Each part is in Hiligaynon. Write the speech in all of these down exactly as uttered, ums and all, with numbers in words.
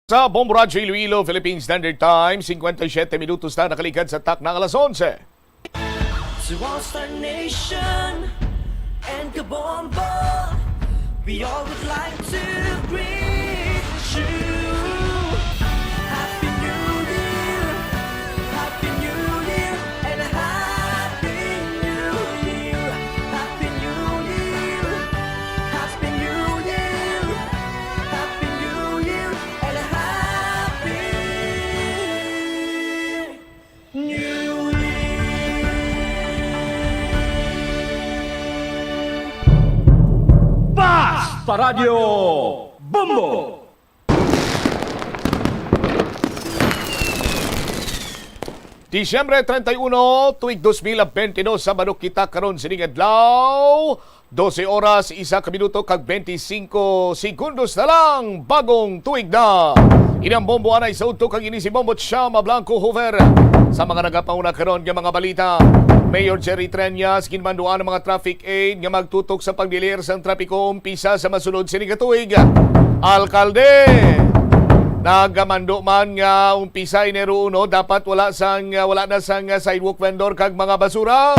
Sa Bombo Radyo Iloilo, Philippine Standard Time, singkwenta y siyete minutos na nakaligad sa takna alas onse. To all Star Nation and Kabombo, we all would like to greet you. Happy New Year! Happy New Year and a Happy New Year! Happy New Year! Happy New Year! Happy New Year and a Happy New Year! Basta Radyo Bombo! Disyembre treinta y uno, tuig dos mil bentidós, Sabado kita karon sining adlaw. Dose oras, isa ka minuto kag bente singko segundos na lang. Bagong tuig na. Ini ang Bombo Anay sa Udto, kag ini si Bombo Chama Blanco Hoover. Sa mga nagapauna karon nga mga balita, Mayor Jerry Treñas ginmanduan ang mga traffic aid nga magtutok sa pagdilir sang trapiko umpisa sa masunod sini nga tuig. Alkalde, nagamando man nga umpisa Enero uno, dapat wala sang, wala na sang sidewalk vendor kag mga basura.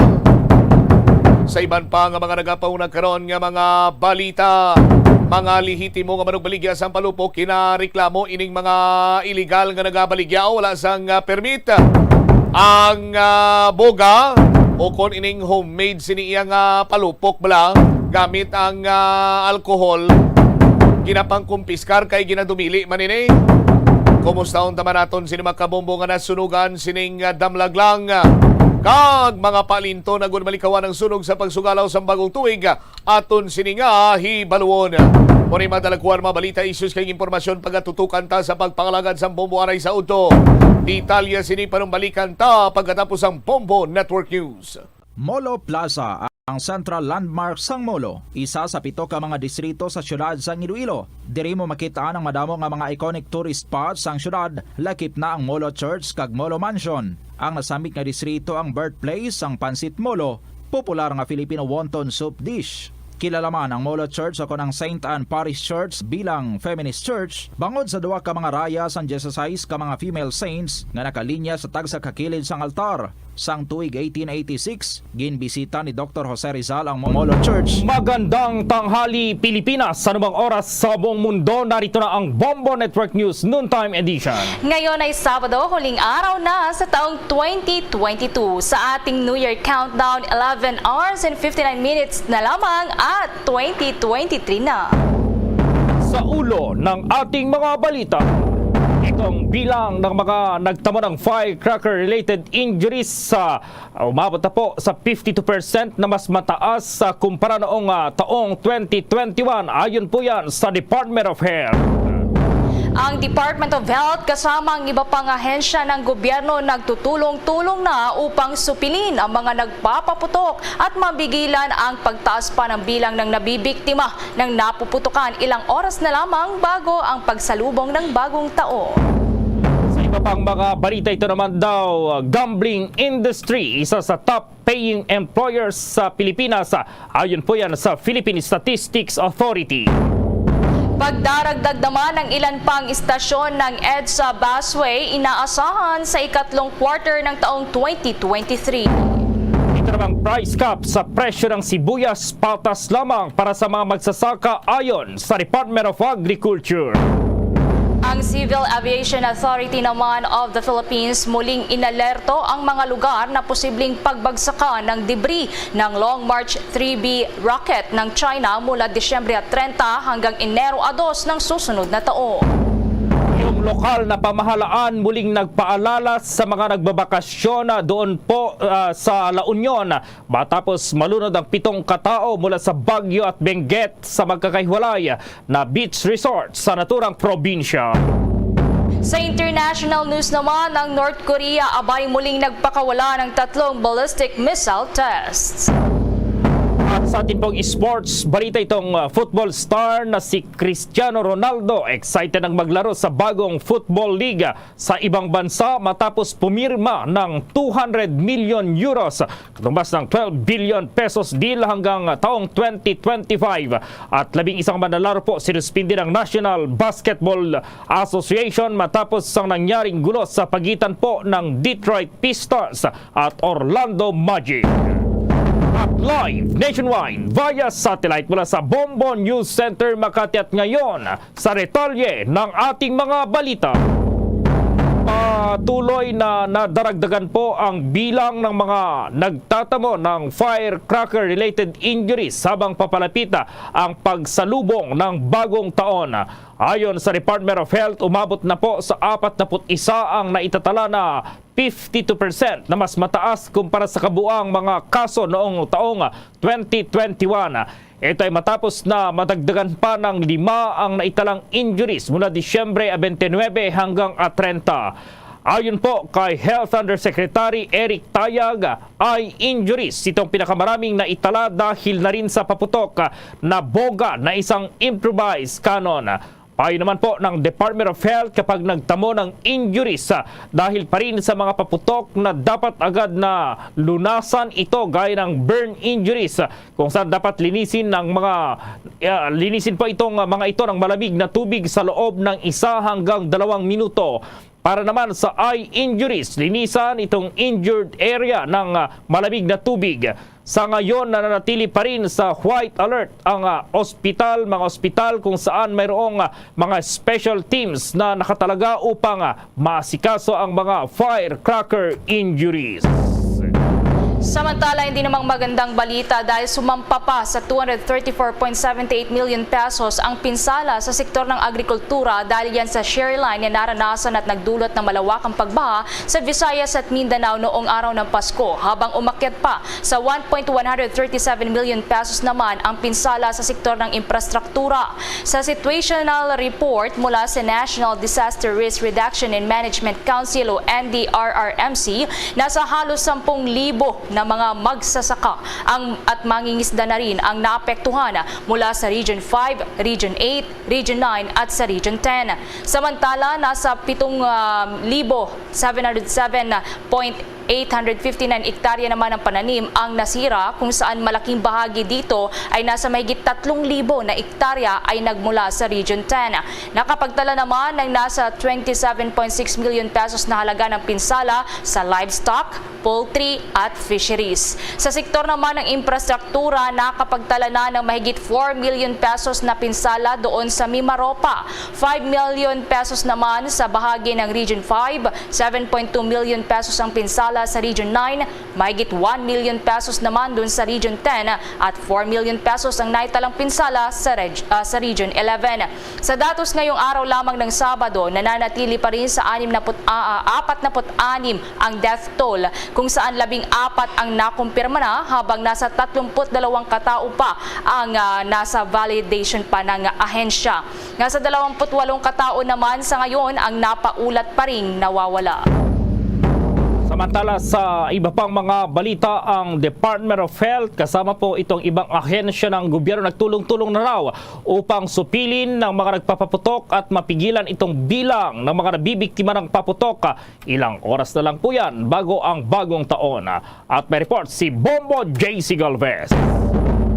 Sa iban pa nga mga nagapauna karon nga mga balita, mga lehitimo nga manugbaligya sang palupok, ginareklamo ining mga iligal nga nagabaligya o wala sang, ah, permit. Ang, ah, boga, o kon ining homemade sini iya nga palupok bala, gamit ang, ah, alcohol, ginapangkumpiskar kay ginadumili man ini. Kumusta unta man naton sini mga kabombo nga nasunugan sining, ah, damlag lang? Kag mga palinton agud malikawan ang sunog sa pagsugalaw sang bagong tuig, aton sini nga hibaluon. Mao ni madalakuan mga balita, issues kag impormasyon pagatutukan ta sa pagpangalagad sang Bombo Anay sa Udto. Detalye sini panumbalikan ta pagkatapos sang Bombo Network News. Molo Plaza, ang central landmark sang Molo, isa sa pito ka mga distrito sa siyudad sang Iloilo. Diri mo makit-an ang madamo nga mga iconic tourist spots sang siyudad, lakip na ang Molo Church kag Molo Mansion. Ang nasambit nga distrito ang birthplace sang Pancit Molo, popular nga Filipino wonton soup dish. Kilala man ang Molo Church o kon ang Saint Anne Parish Church bilang feminist church bangod sa duha ka mga raya sang dieciséis ka mga female saints nga nakalinya sa tagsa ka kilid sang altar. Sang tuig eighteen eighty-six, ginbisita ni Doktor Jose Rizal ang Molo Church. Magandang tanghali, Pilipinas. Sa anumang oras sa buong mundo, narito na ang Bombo Network News Noontime Edition. Ngayon ay Sabado, huling araw na sa taong twenty twenty-two. Sa ating New Year countdown, eleven hours and fifty-nine minutes na lamang at twenty twenty-three na. Sa ulo ng ating mga balita, itong bilang ng mga nagtamo ng firecracker-related injuries sa, ah, umabot na po sa fifty-two percent, na mas mataas sa kumpara noong, ah, taong twenty twenty-one. Ayon po yan sa Department of Health. Ang Department of Health kasama ang iba pang ahensya ng gobyerno nagtutulong-tulong na upang supilin ang mga nagpapaputok at mapigilan ang pagtaas pa ng bilang ng nabibiktima ng napuputukan ilang oras na lamang bago ang pagsalubong ng bagong taon. Sa iba pang mga balita, ito naman daw, gambling industry, isa sa top paying employers sa Pilipinas. Ayon po yan sa Philippine Statistics Authority. Pagdaragdag naman ng ilan pang istasyon ng EDSA busway inaasahan sa ikatlong quarter ng taong twenty twenty-three. Ito namang price cap sa presyo ng sibuyas, patas lamang para sa mga magsasaka, ayon sa Department of Agriculture. Ang Civil Aviation Authority naman of the Philippines muling inalerto ang mga lugar na posibleng pagbagsakan ng debris ng Long March three B rocket ng China mula Disyembre treinta hanggang Enero dos ng susunod na taon. Yung lokal na pamahalaan muling nagpaalala sa mga nagbabakasyon, ah, doon po, ah, sa La Union, matapos malunod ang pitong katao mula sa Baguio at Benguet sa magkakahiwalay na beach resort sa naturang probinsya. Sa international news naman, ang North Korea abay muling nagpakawala ng tatlong ballistic missile tests. At Sa ating pong sports balita, itong uh, football star na si Cristiano Ronaldo excited ang maglaro sa bagong football league sa ibang bansa matapos pumirma ng two hundred million euros, katumbas ng twelve billion pesos deal hanggang taong twenty twenty-five. At labing isang manlalaro po sinuspindi ng National Basketball Association matapos ang nangyaring gulo sa pagitan po ng Detroit Pistons at Orlando Magic. At live nationwide via satellite mula sa Bombo News Center, Makati, at ngayon sa detalye ng ating mga balita. Patuloy na nadaragdagan po ang bilang ng mga nagtatamo ng firecracker-related injuries habang papalapit ang pagsalubong ng bagong taon. Ayon sa Department of Health, umabot na po sa apat na put isa ang naitatala na fifty-two percent na mas mataas kumpara sa kabuang mga kaso noong taong twenty twenty-one. Ito ay matapos na madagdagan pa ng lima ang naitalang injuries mula Disyembre twenty-nine hanggang ah, thirty. Ayon po kay Health Undersecretary Eric Tayag, eye injuries itong pinakamaraming naitala dahil na rin sa paputok na boga na isang improvised cannon. Payo naman po ng Department of Health, kapag nagtamo ng injuries ah, dahil pa rin sa mga paputok, na dapat agad na lunasan ito, gaya ng burn injuries, ah, kung saan dapat linisin ng mga ah, linisin po itong ah, mga ito ng malamig na tubig sa loob ng isa hanggang dalawang minuto. Para naman sa eye injuries, linisan itong injured area ng ah, malamig na tubig. Sa ngayon, nananatili pa rin sa white alert ang ah, ospital, mga ospital kung saan mayroong ah, mga special teams na nakatalaga upang ah, maasikaso ang mga firecracker injuries. Samantala, hindi namang magandang balita dahil sumampa pa sa two hundred thirty-four point seven eight million pesos ang pinsala sa sektor ng agrikultura dahil yan sa shear line na naranasan at nagdulot ng malawakang pagbaha sa Visayas at Mindanao noong araw ng Pasko, habang umakyat pa sa one point one hundred thirty-seven million pesos naman ang pinsala sa sektor ng infrastruktura. Sa situational report mula sa National Disaster Risk Reduction and Management Council o N D R R M C, nasa halos sampung libo na mga magsasaka ang, at mangingisda na rin ang naapektuhan mula sa Region five, Region eight, Region nine at sa Region ten. Samantala, nasa pitong, ah, libo seven hundred seven point eight hundred fifty-nine ektarya naman ang pananim ang nasira, kung saan malaking bahagi dito ay nasa mahigit tatlong libo na ektarya ay nagmula sa Region ten. Nakapagtala naman ng nasa twenty-seven point six million pesos na halaga ng pinsala sa livestock, poultry at fisheries. Sa sektor naman ng infrastruktura, nakapagtala na ng mahigit four million pesos na pinsala doon sa Mimaropa, five million pesos naman sa bahagi ng Region five, seven point two million pesos ang pinsala sa Region nine, mahigit one million pesos naman dun sa Region ten, at four million pesos ang naitalang pinsala sa, reg- ah, sa Region eleven. Sa datos ngayong araw lamang ng Sabado, nananatili pa rin sa anim na put-, ah, ah, apat na put anim ang death toll, kung saan labing apat ang nakumpirma na, habang nasa tatlumpu't dalawang katao pa ang, ah, nasa validation pa ng ahensya. Nasa dalawampu't walong katao naman sa ngayon ang napaulat pa ring nawawala. Samantala, sa iba pang mga balita, ang Department of Health kasama po itong ibang ahensya ng gobyerno nagtulong-tulong na raw upang supilin ng mga nagpapaputok at mapigilan itong bilang ng mga nabibiktima ng paputok. Ilang oras na lang po yan bago ang bagong taon. At may report si Bombo J C Galvez.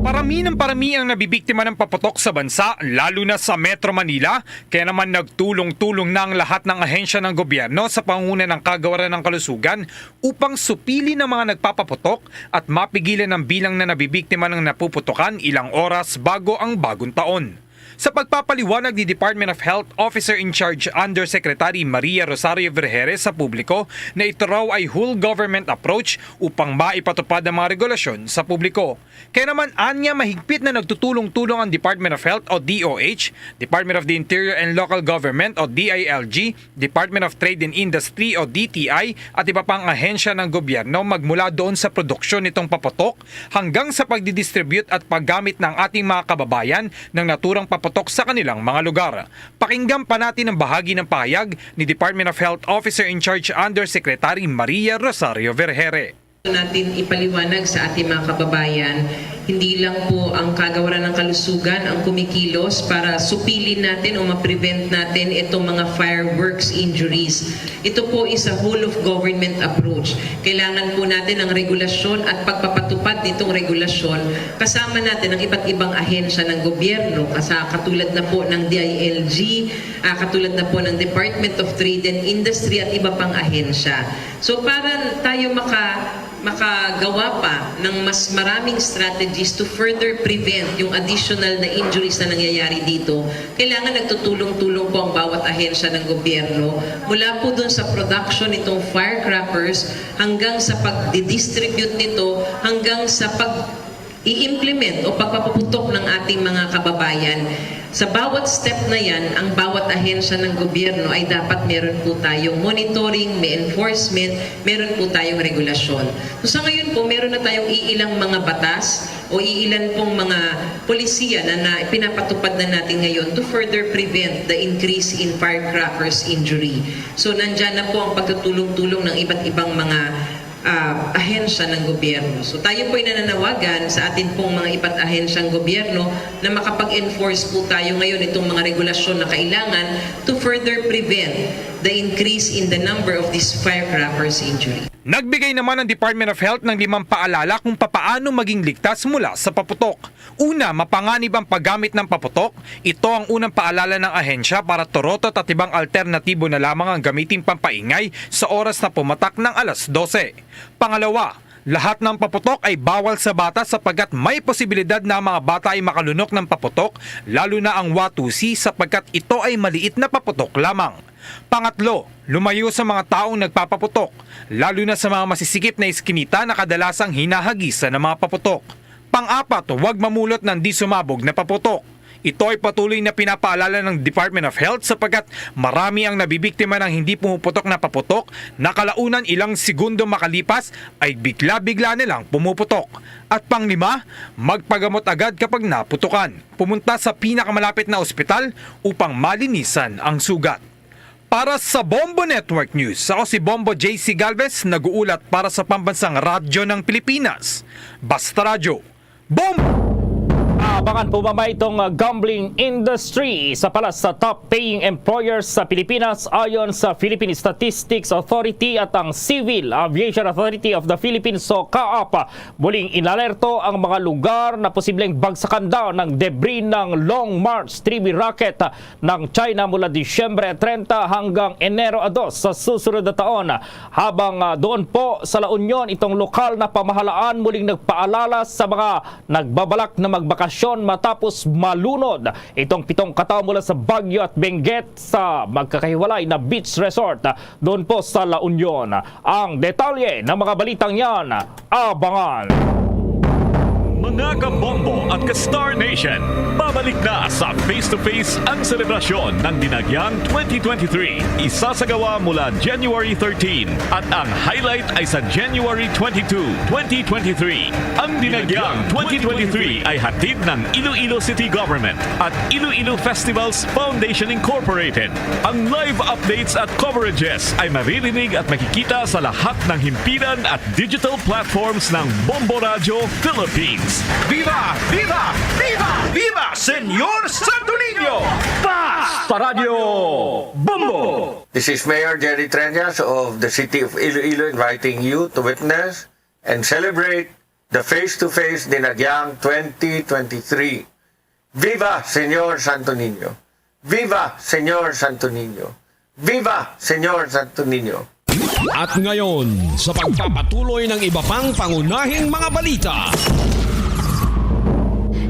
Parami ng parami ang nabibiktima ng paputok sa bansa, lalo na sa Metro Manila, kaya naman nagtulong-tulong na ang lahat ng ahensya ng gobyerno sa pangunguna ng Kagawaran ng Kalusugan upang supili ng mga nagpapaputok at mapigilan ang bilang na nabibiktima ng napuputukan ilang oras bago ang bagong taon. Sa pagpapaliwanag ni Department of Health Officer in Charge Undersecretary Maria Rosario Vergeres sa publiko na ito raw ay whole government approach upang maipatupad ang mga regulasyon sa publiko. Kaya naman anya mahigpit na nagtutulong-tulong ang Department of Health o D O H, Department of the Interior and Local Government o D I L G, Department of Trade and Industry o D T I at iba pang ahensya ng gobyerno, magmula doon sa produksyon nitong paputok hanggang sa pagdidistribute at paggamit ng ating mga kababayan ng naturang paputok sa kanilang mga lugar. Pakinggan pa natin ang bahagi ng pahayag ni Department of Health Officer in Charge Undersecretary Maria Rosario Vergeres. Natin ipaliwanag sa ating mga kababayan Hindi lang po ang Kagawaran ng Kalusugan ang kumikilos para supilin natin o ma-prevent natin itong mga fireworks injuries. Ito po is a whole of government approach. Kailangan po natin ang regulasyon at pagpapatupad nitong regulasyon kasama natin ang iba't ibang ahensya ng gobyerno, kasa-, katulad na po ng D I L G, ah, katulad na po ng Department of Trade and Industry at iba pang ahensya. So para tayo maka makagawa pa ng mas maraming strategies to further prevent yung additional na injuries na nangyayari dito, kailangan nagtutulong-tulong po ang bawat ahensya ng gobyerno, mula po dun sa production nitong firecrackers hanggang sa pag-distribute nito, hanggang sa pag-i-implement o pagpapaputok ng ating mga kababayan. Sa bawat step na yan, ang bawat ahensya ng gobyerno ay dapat meron po tayong monitoring, may enforcement, meron po tayong regulasyon. So, sa ngayon po, meron na tayong iilang mga batas o iilan pong mga polisiya na, na pinapatupad na natin ngayon to further prevent the increase in firecrackers injury. So, nandyan na po ang pagtutulong-tulong ng iba't ibang mga, ah, ahensya ng gobyerno. So, tayo po'y nananawagan sa atin pong mga iba't ahensyang gobyerno na makapag-enforce po tayo ngayon itong mga regulasyon na kailangan to further prevent the increase in the number of these firecrackers injury. Nagbigay naman ang Department of Health ng limang paalala kung papaano maging ligtas mula sa paputok. Una, mapanganib ang paggamit ng paputok. Ito ang unang paalala ng ahensya para turotot at ibang alternatibo na lamang ang gamiting pampaingay sa oras na pumatak ng alas dose. Pangalawa, lahat ng paputok ay bawal sa bata sapagkat may posibilidad na ang mga bata ay makalunok ng paputok, lalo na ang watusi, sapagkat ito ay maliit na paputok lamang. Pangatlo, lumayo sa mga taong nagpapaputok, lalo na sa mga masisikip na iskinita na kadalasang hinahagisan ng mga paputok. Pang-apat, huwag mamulot ng di sumabog na paputok. Ito ay patuloy na pinapaalala ng Department of Health sapagkat marami ang nabibiktima ng hindi pumuputok na paputok na kalaunan ilang segundo makalipas ay bigla-bigla nilang pumuputok. At panglima, magpagamot agad kapag naputukan. Pumunta sa pinakamalapit na ospital upang malinisan ang sugat. Para sa Bombo Network News, ako si Bombo J C Galvez, nag-uulat para sa Pambansang Radyo ng Pilipinas, Basta Radyo, Bombo! Abangan po mamay itong, uh, gambling industry sa pala sa top paying employers sa Pilipinas ayon sa Philippine Statistics Authority at ang Civil Aviation Authority of the Philippines o CAAP. Muling inalerto ang mga lugar na posibleng bagsakan daw ng debris ng Long March three B rocket ng China mula Disyembre treinta hanggang Enero dos sa susunod na taon. Habang, ah, doon po sa La Union, itong lokal na pamahalaan muling nagpaalala sa mga nagbabalak na magbakasyon matapos malunod itong pitong katawo mula sa Baguio at Benguet sa magkakahiwalay na beach resort doon po sa La Union. Ang detalye ng mga balitang yan, abangan. Mga kabombo at ka-Star Nation, babalik na sa Face to Face ang selebrasyon ng Dinagyang twenty twenty-three. Isasagawa mula January thirteen at ang highlight ay sa January twenty-two, twenty twenty-three. Ang Dinagyang twenty twenty-three ay hatid ng Iloilo City Government at Iloilo Festivals Foundation Incorporated. Ang live updates at coverages ay maririnig at makikita sa lahat ng himpilan at digital platforms ng Bombo Radyo Philippines. Viva! Viva! Viva! Viva Señor Santo Niño! Basta Radyo Bombo! This is Mayor Jerry Treñas of the City of Iloilo inviting you to witness and celebrate the Face to Face Dinagyang twenty twenty-three. Viva Señor Santo Niño! Viva Señor Santo Niño! Viva Señor Santo Niño! At ngayon, sa pagpapatuloy ng iba pang pangunahing mga balita.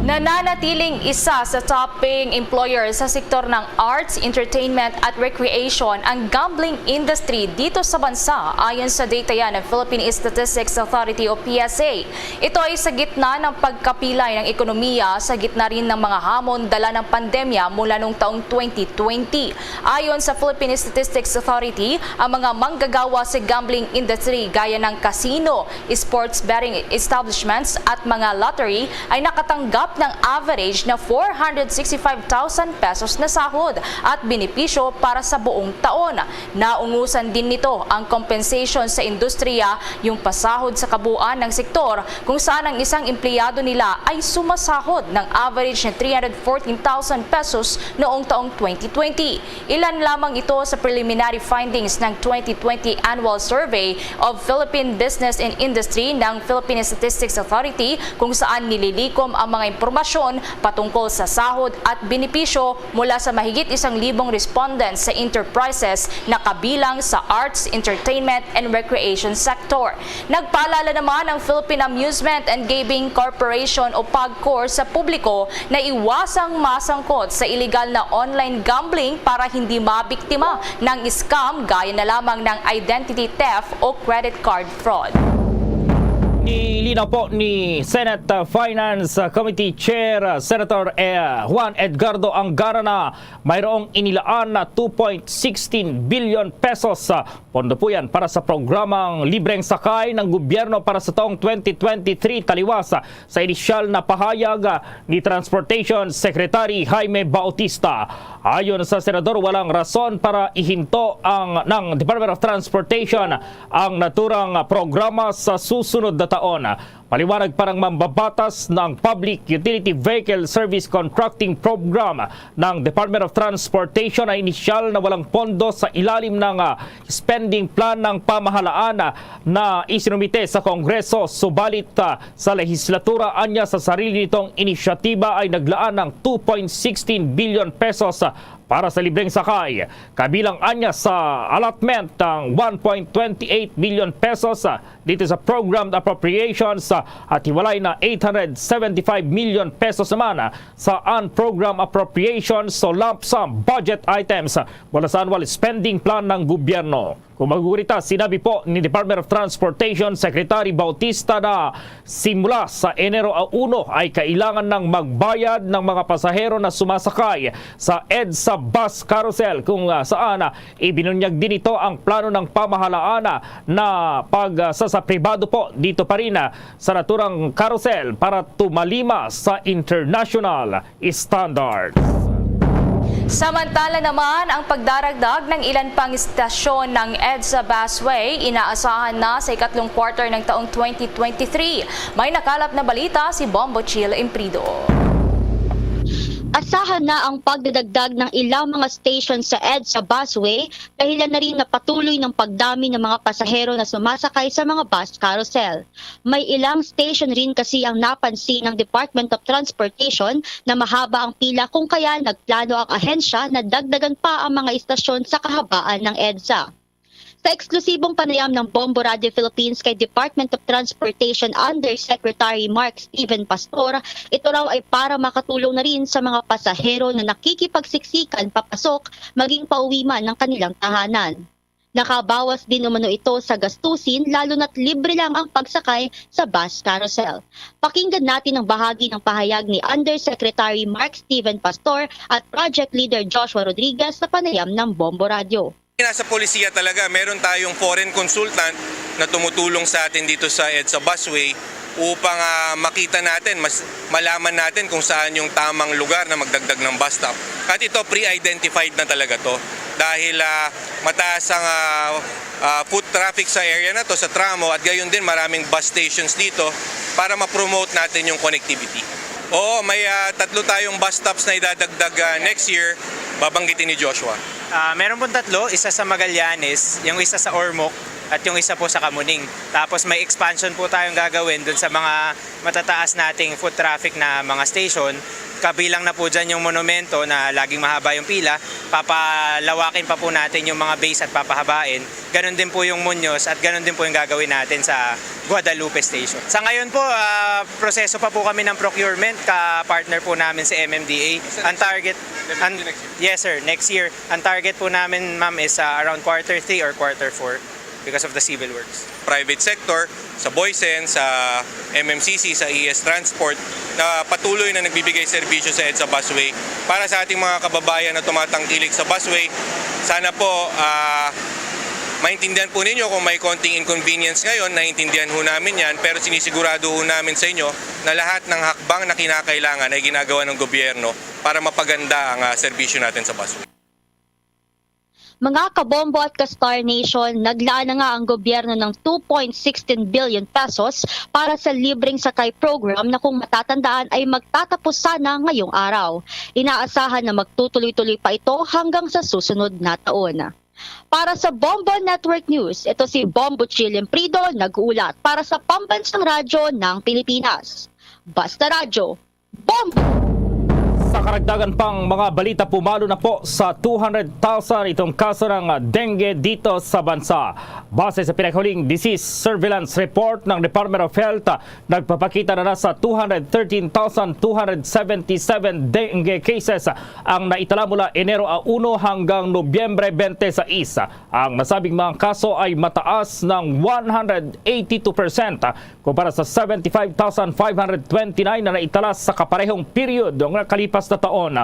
Nananatiling isa sa top paying employer sa sektor ng arts, entertainment at recreation ang gambling industry dito sa bansa, ayon sa data yan ng Philippine Statistics Authority o P S A. Ito ay sa gitna ng pagkapilay ng ekonomiya, sa gitna rin ng mga hamon dala ng pandemya mula noong taong twenty twenty. Ayon sa Philippine Statistics Authority, ang mga manggagawa sa gambling industry gaya ng casino, sports betting establishments at mga lottery ay nakatanggap ng average na four hundred sixty-five thousand pesos na sahod at benepisyo para sa buong taon. Naungusan din nito ang compensation sa industriya, yung pasahod sa kabuuan ng sektor, kung saan ang isang empleyado nila ay sumasahod ng average na three hundred fourteen thousand pesos noong taong twenty twenty. Ilan lamang ito sa preliminary findings ng twenty twenty Annual Survey of Philippine Business and Industry ng Philippine Statistics Authority, kung saan nililikom ang mga impormasyon patungkol sa sahod at benepisyo mula sa mahigit isang libong respondents sa enterprises na kabilang sa arts, entertainment, and recreation sector. Nagpaalala naman ang Philippine Amusement and Gaming Corporation o PAGCOR sa publiko na iwasang masangkot sa iligal na online gambling para hindi mabiktima ng scam gaya na lamang ng identity theft o credit card fraud. Nilinaw po ni Senate Finance Committee Chair Senator, eh, Juan Edgardo Angara na mayroong inilaan na two point sixteen billion pesos, ah, pondo po yan para sa programang libreng sakay ng gobyerno para sa taong twenty twenty-three, taliwas, ah, sa inisyal na pahayag, ah, ni Transportation Secretary Jaime Bautista. Ayon sa senador, walang rason para ihinto ang ng Department of Transportation ang naturang programa sa susunod na taon. Maliwanag pa ng mambabatas na ang Public Utility Vehicle Service Contracting Program ng Department of Transportation ay inisyal na walang pondo sa ilalim ng, ah, spending plan ng pamahalaan, ah, na isinumite sa Kongreso. Subalit, ah, sa lehislatura, anya sa sarili nitong inisyatiba ay naglaan ng two point sixteen billion pesos, ah, para sa libreng sakay. Kabilang anya sa allotment ang one point twenty eight billion pesos, ah, dito sa programmed appropriations, ah, at hiwalay na eight hundred seventy five million pesos naman, ah, sa unprogrammed appropriations o lump sum budget items, ah, mula sa annual spending plan ng gobyerno. Kung magugurita, sinabi po ni Department of Transportation Secretary Bautista na simula sa Enero uno ay kailangan nang magbayad ng mga pasahero na sumasakay sa EDSA bus carousel, kung, ah, saan, ah, ibinunyag din ito ang plano ng pamahalaan, ah, na pag, ah, sa, sa pribado po dito pa rin, ah, sa naturang carousel para tumalima sa international standards. Samantala naman, ang pagdaragdag ng ilan pang istasyon ng EDSA Busway inaasahan na sa ikatlong quarter ng taong twenty twenty-three. May nakalap na balita si Bombo Chill Imprido. Asahan na ang pagdadagdag ng ilang mga station sa EDSA Busway, dahilan na rin na patuloy ng pagdami ng mga pasahero na sumasakay sa mga bus carousel. May ilang station rin kasi ang napansin ng Department of Transportation na mahaba ang pila, kung kaya nagplano ang ahensya na dagdagan pa ang mga istasyon sa kahabaan ng EDSA. Sa eksklusibong panayam ng Bombo Radio Philippines kay Department of Transportation Undersecretary Mark Steven Pastor, ito raw ay para makatulong na rin sa mga pasahero na nakikipagsiksikan papasok maging pauwi man ng kanilang tahanan. Nakabawas din umano ito sa gastusin, lalo na't libre lang ang pagsakay sa bus carousel. Pakinggan natin ang bahagi ng pahayag ni Undersecretary Mark Steven Pastor at Project Leader Joshua Rodriguez sa panayam ng Bombo Radio. Nasa polisiya talaga, meron tayong foreign consultant na tumutulong sa atin dito sa EDSA Busway upang, ah, makita natin, mas malaman natin kung saan yung tamang lugar na magdagdag ng bus stop. At ito, pre-identified na talaga to dahil, ah, mataas ang, ah, ah, foot traffic sa area na to, sa tramo, at gayon din maraming bus stations dito para ma-promote natin yung connectivity. Oo, may, ah, tatlo tayong bus stops na idadagdag, ah, next year, babanggitin ni Joshua. Ah, meron pong tatlo, isa sa Magallanes, yung isa sa Ormoc, at yung isa po sa Kamuning. Tapos may expansion po tayong gagawin dun sa mga matataas nating foot traffic na mga station. Kabilang na po dyan yung Monumento na laging mahaba yung pila. Papalawakin pa po natin yung mga base at papahabain. Ganun din po yung Muñoz at ganun din po yung gagawin natin sa Guadalupe Station. Sa ngayon po, ah, proseso pa po kami ng procurement. Ka-partner po namin si M M D A. Ang target, ang, yes sir, next year. Ang target po namin, ma'am, is, ah, around quarter three or quarter four because of the civil works. Private sector, sa Boysen, sa M M C C, sa E S Transport, na patuloy na nagbibigay serbisyo sa EDSA Busway. Para sa ating mga kababayan na tumatangkilik sa busway, sana po, ah, Maintindihan po ninyo kung may konting inconvenience ngayon, naiintindihan ho namin yan, pero sinisigurado ho namin sa inyo na lahat ng hakbang na kinakailangan ay ginagawa ng gobyerno para mapaganda ang, ah, serbisyo natin sa busway. Mga kabombo at ka-Star Nation, naglaan na nga ang gobyerno ng two point sixteen billion pesos para sa libreng sakay program na kung matatandaan ay magtatapos sana ngayong araw. Inaasahan na magtutuloy-tuloy pa ito hanggang sa susunod na taon. Para sa Bombo Network News, ito si Bombo Chill Imprido, nag-uulat para sa Pambansang Radyo ng Pilipinas. Basta Radyo, Bombo! Sa karagdagan pang mga balita, pumalo na po sa two hundred thousand itong kaso ng dengue dito sa bansa. Base sa pinakahuling disease surveillance report ng Department of Health, nagpapakita na nasa two hundred thirteen thousand two hundred seventy-seven dengue cases ang naitala mula Enero uno hanggang Nobyembre twenty-six. Ang nasabing mga kaso ay mataas ng one hundred eighty-two percent kumpara sa seventy-five thousand five hundred twenty-nine na naitala sa kaparehong periodo nga nakalipas na taon.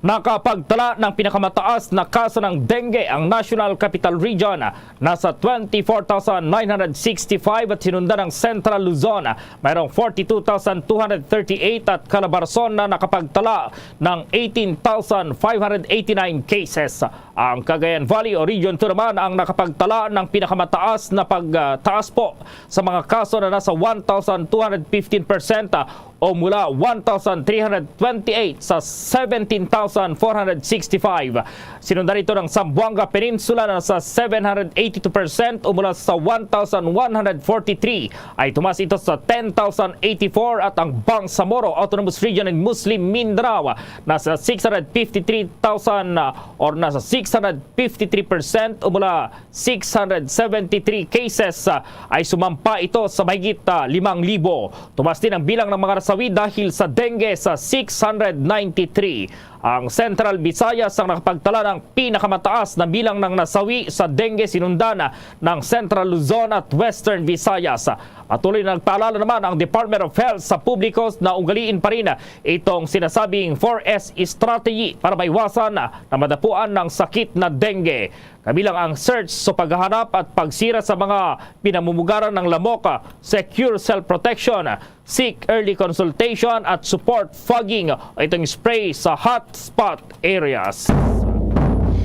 Nakapagtala ng pinakamataas na kaso ng dengue ang National Capital Region, nasa twenty-four thousand nine hundred sixty-five, at sinundan ng Central Luzon, mayroong forty-two thousand two hundred thirty-eight, at Calabarzon na nakapagtala ng eighteen thousand five hundred eighty-nine cases. Ang Cagayan Valley o Region two naman ang nakapagtala ng pinakamataas na pagtaas po sa mga kaso na nasa one thousand two hundred fifteen percent, ah, o mula one thousand three hundred twenty-eight sa seventeen thousand four hundred sixty-five. Sinundan ito ng Zamboanga Peninsula na nasa seven hundred eighty-two percent o mula sa one thousand one hundred forty-three ay tumaas ito sa ten thousand eighty-four, at ang Bangsamoro Autonomous Region and Muslim Mindanao nasa six hundred fifty-three thousand, ah, or nasa six hundred fifty-three percent o mula six hundred seventy-three cases, ah, ay sumampa ito sa mahigit, ah, limang libo. Tumaas din ang bilang ng mga nasawi dahil sa dengue sa six hundred ninety-three. Ang Central Visayas ang nakapagtala ng pinakamataas na bilang ng nasawi sa dengue, sinundan, ah, ng Central Luzon at Western Visayas. Patuloy na nagpaalala naman ang Department of Health sa publiko na ugaliin pa rin itong sinasabing four S strategy para maiwasan na madapuan ng sakit na dengue. Kabilang ang search o paghahanap at pagsira sa mga pinamumugaran ng lamok, secure self-protection, seek early consultation at support fogging o itong spray sa hotspot areas.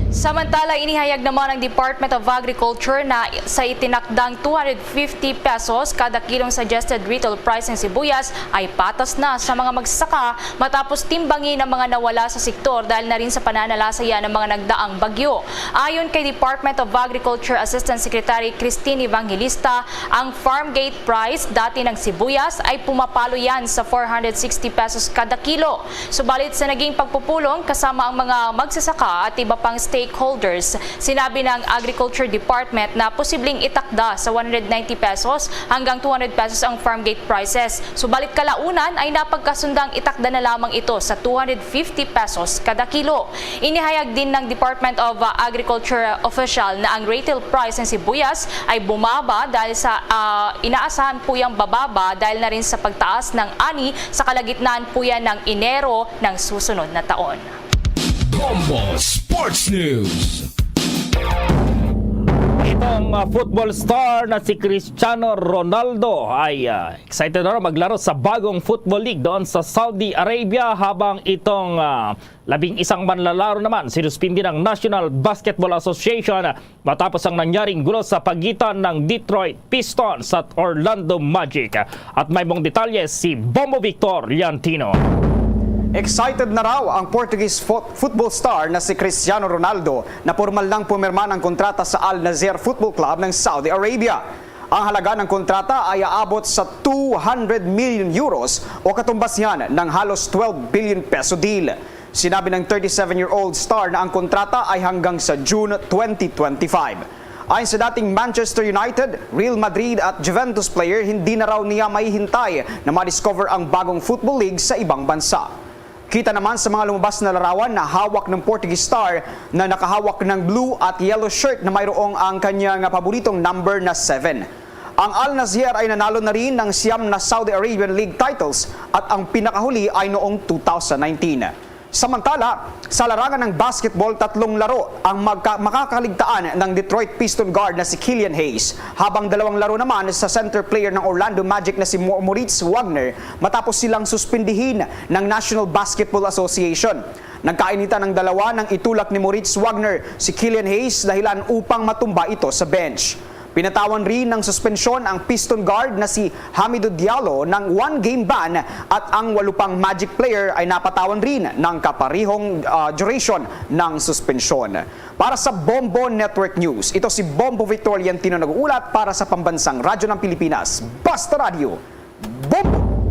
Samantala, inihayag naman ng Department of Agriculture na sa itinakdang two hundred fifty pesos kada kilong suggested retail price ng sibuyas ay patas na sa mga magsasaka matapos timbangin ang mga nawala sa sektor dahil na rin sa pananalasa ng mga nagdaang bagyo. Ayon kay Department of Agriculture Assistant Secretary Christine Evangelista, ang farm gate price dati ng sibuyas ay pumapalo yan sa four hundred sixty pesos kada kilo. Subalit sa naging pagpupulong kasama ang mga magsasaka at iba pang stakeholders, sinabi ng Agriculture Department na posibleng itakda sa one hundred ninety pesos hanggang two hundred pesos ang farm gate prices. Subalit kalaunan ay napagkasundang itakda na lamang ito sa two hundred fifty pesos kada kilo. Inihayag din ng Department of, uh, Agriculture official na ang retail price ng sibuyas ay bumaba dahil sa, uh, inaasahan po yang bababa dahil na rin sa pagtaas ng ani sa kalagitnaan po yan ng Enero ng susunod na taon. Bombo Sports News. Itong, ah, football star na si Cristiano Ronaldo ay, ah, excited na raw maglaro sa bagong football league doon sa Saudi Arabia, habang itong, ah, labing isang manlalaro naman sinuspindi ng National Basketball Association matapos ang nangyaring gulo sa pagitan ng Detroit Pistons at Orlando Magic. At may mong detalye si Bombo Victor Liantino. Excited na raw ang Portuguese fo- football star na si Cristiano Ronaldo na pormal nang pumirma ng kontrata sa Al Nassr Football Club ng Saudi Arabia. Ang halaga ng kontrata ay aabot sa two hundred million euros o katumbas niyan ng halos twelve billion peso deal. Sinabi ng thirty-seven-year-old star na ang kontrata ay hanggang sa June twenty twenty-five. Ayon sa dating Manchester United, Real Madrid at Juventus player, hindi na raw niya mahihintay na ma-discover ang bagong football league sa ibang bansa. Kita naman sa mga lumabas na larawan na hawak ng Portuguese star na nakahawak ng blue at yellow shirt na mayroong ang kanyang paboritong number na seven. Ang Al Nassr ay nanalo na rin ng siyam na Saudi Arabian League titles at ang pinakahuli ay noong two thousand nineteen. Samantala, sa larangan ng basketball, tatlong laro ang magka- makakaligtaan ng Detroit Piston guard na si Killian Hayes, habang dalawang laro naman sa center player ng Orlando Magic na si Mo- Moritz Wagner matapos silang suspindihin ng National Basketball Association. Nagkainitan ang dalawa nang itulak ni Moritz Wagner si Killian Hayes dahilan upang matumba ito sa bench. Pinatawan rin ng suspensyon ang Piston guard na si Hamidou Diallo ng one-game ban at ang walu pang Magic player ay napatawan rin ng kaparihong, ah, duration ng suspensyon. Para sa Bombo Network News, ito si Bombo Victoriantino nag-uulat para sa Pambansang Radyo ng Pilipinas, Basta Radyo. Bombo!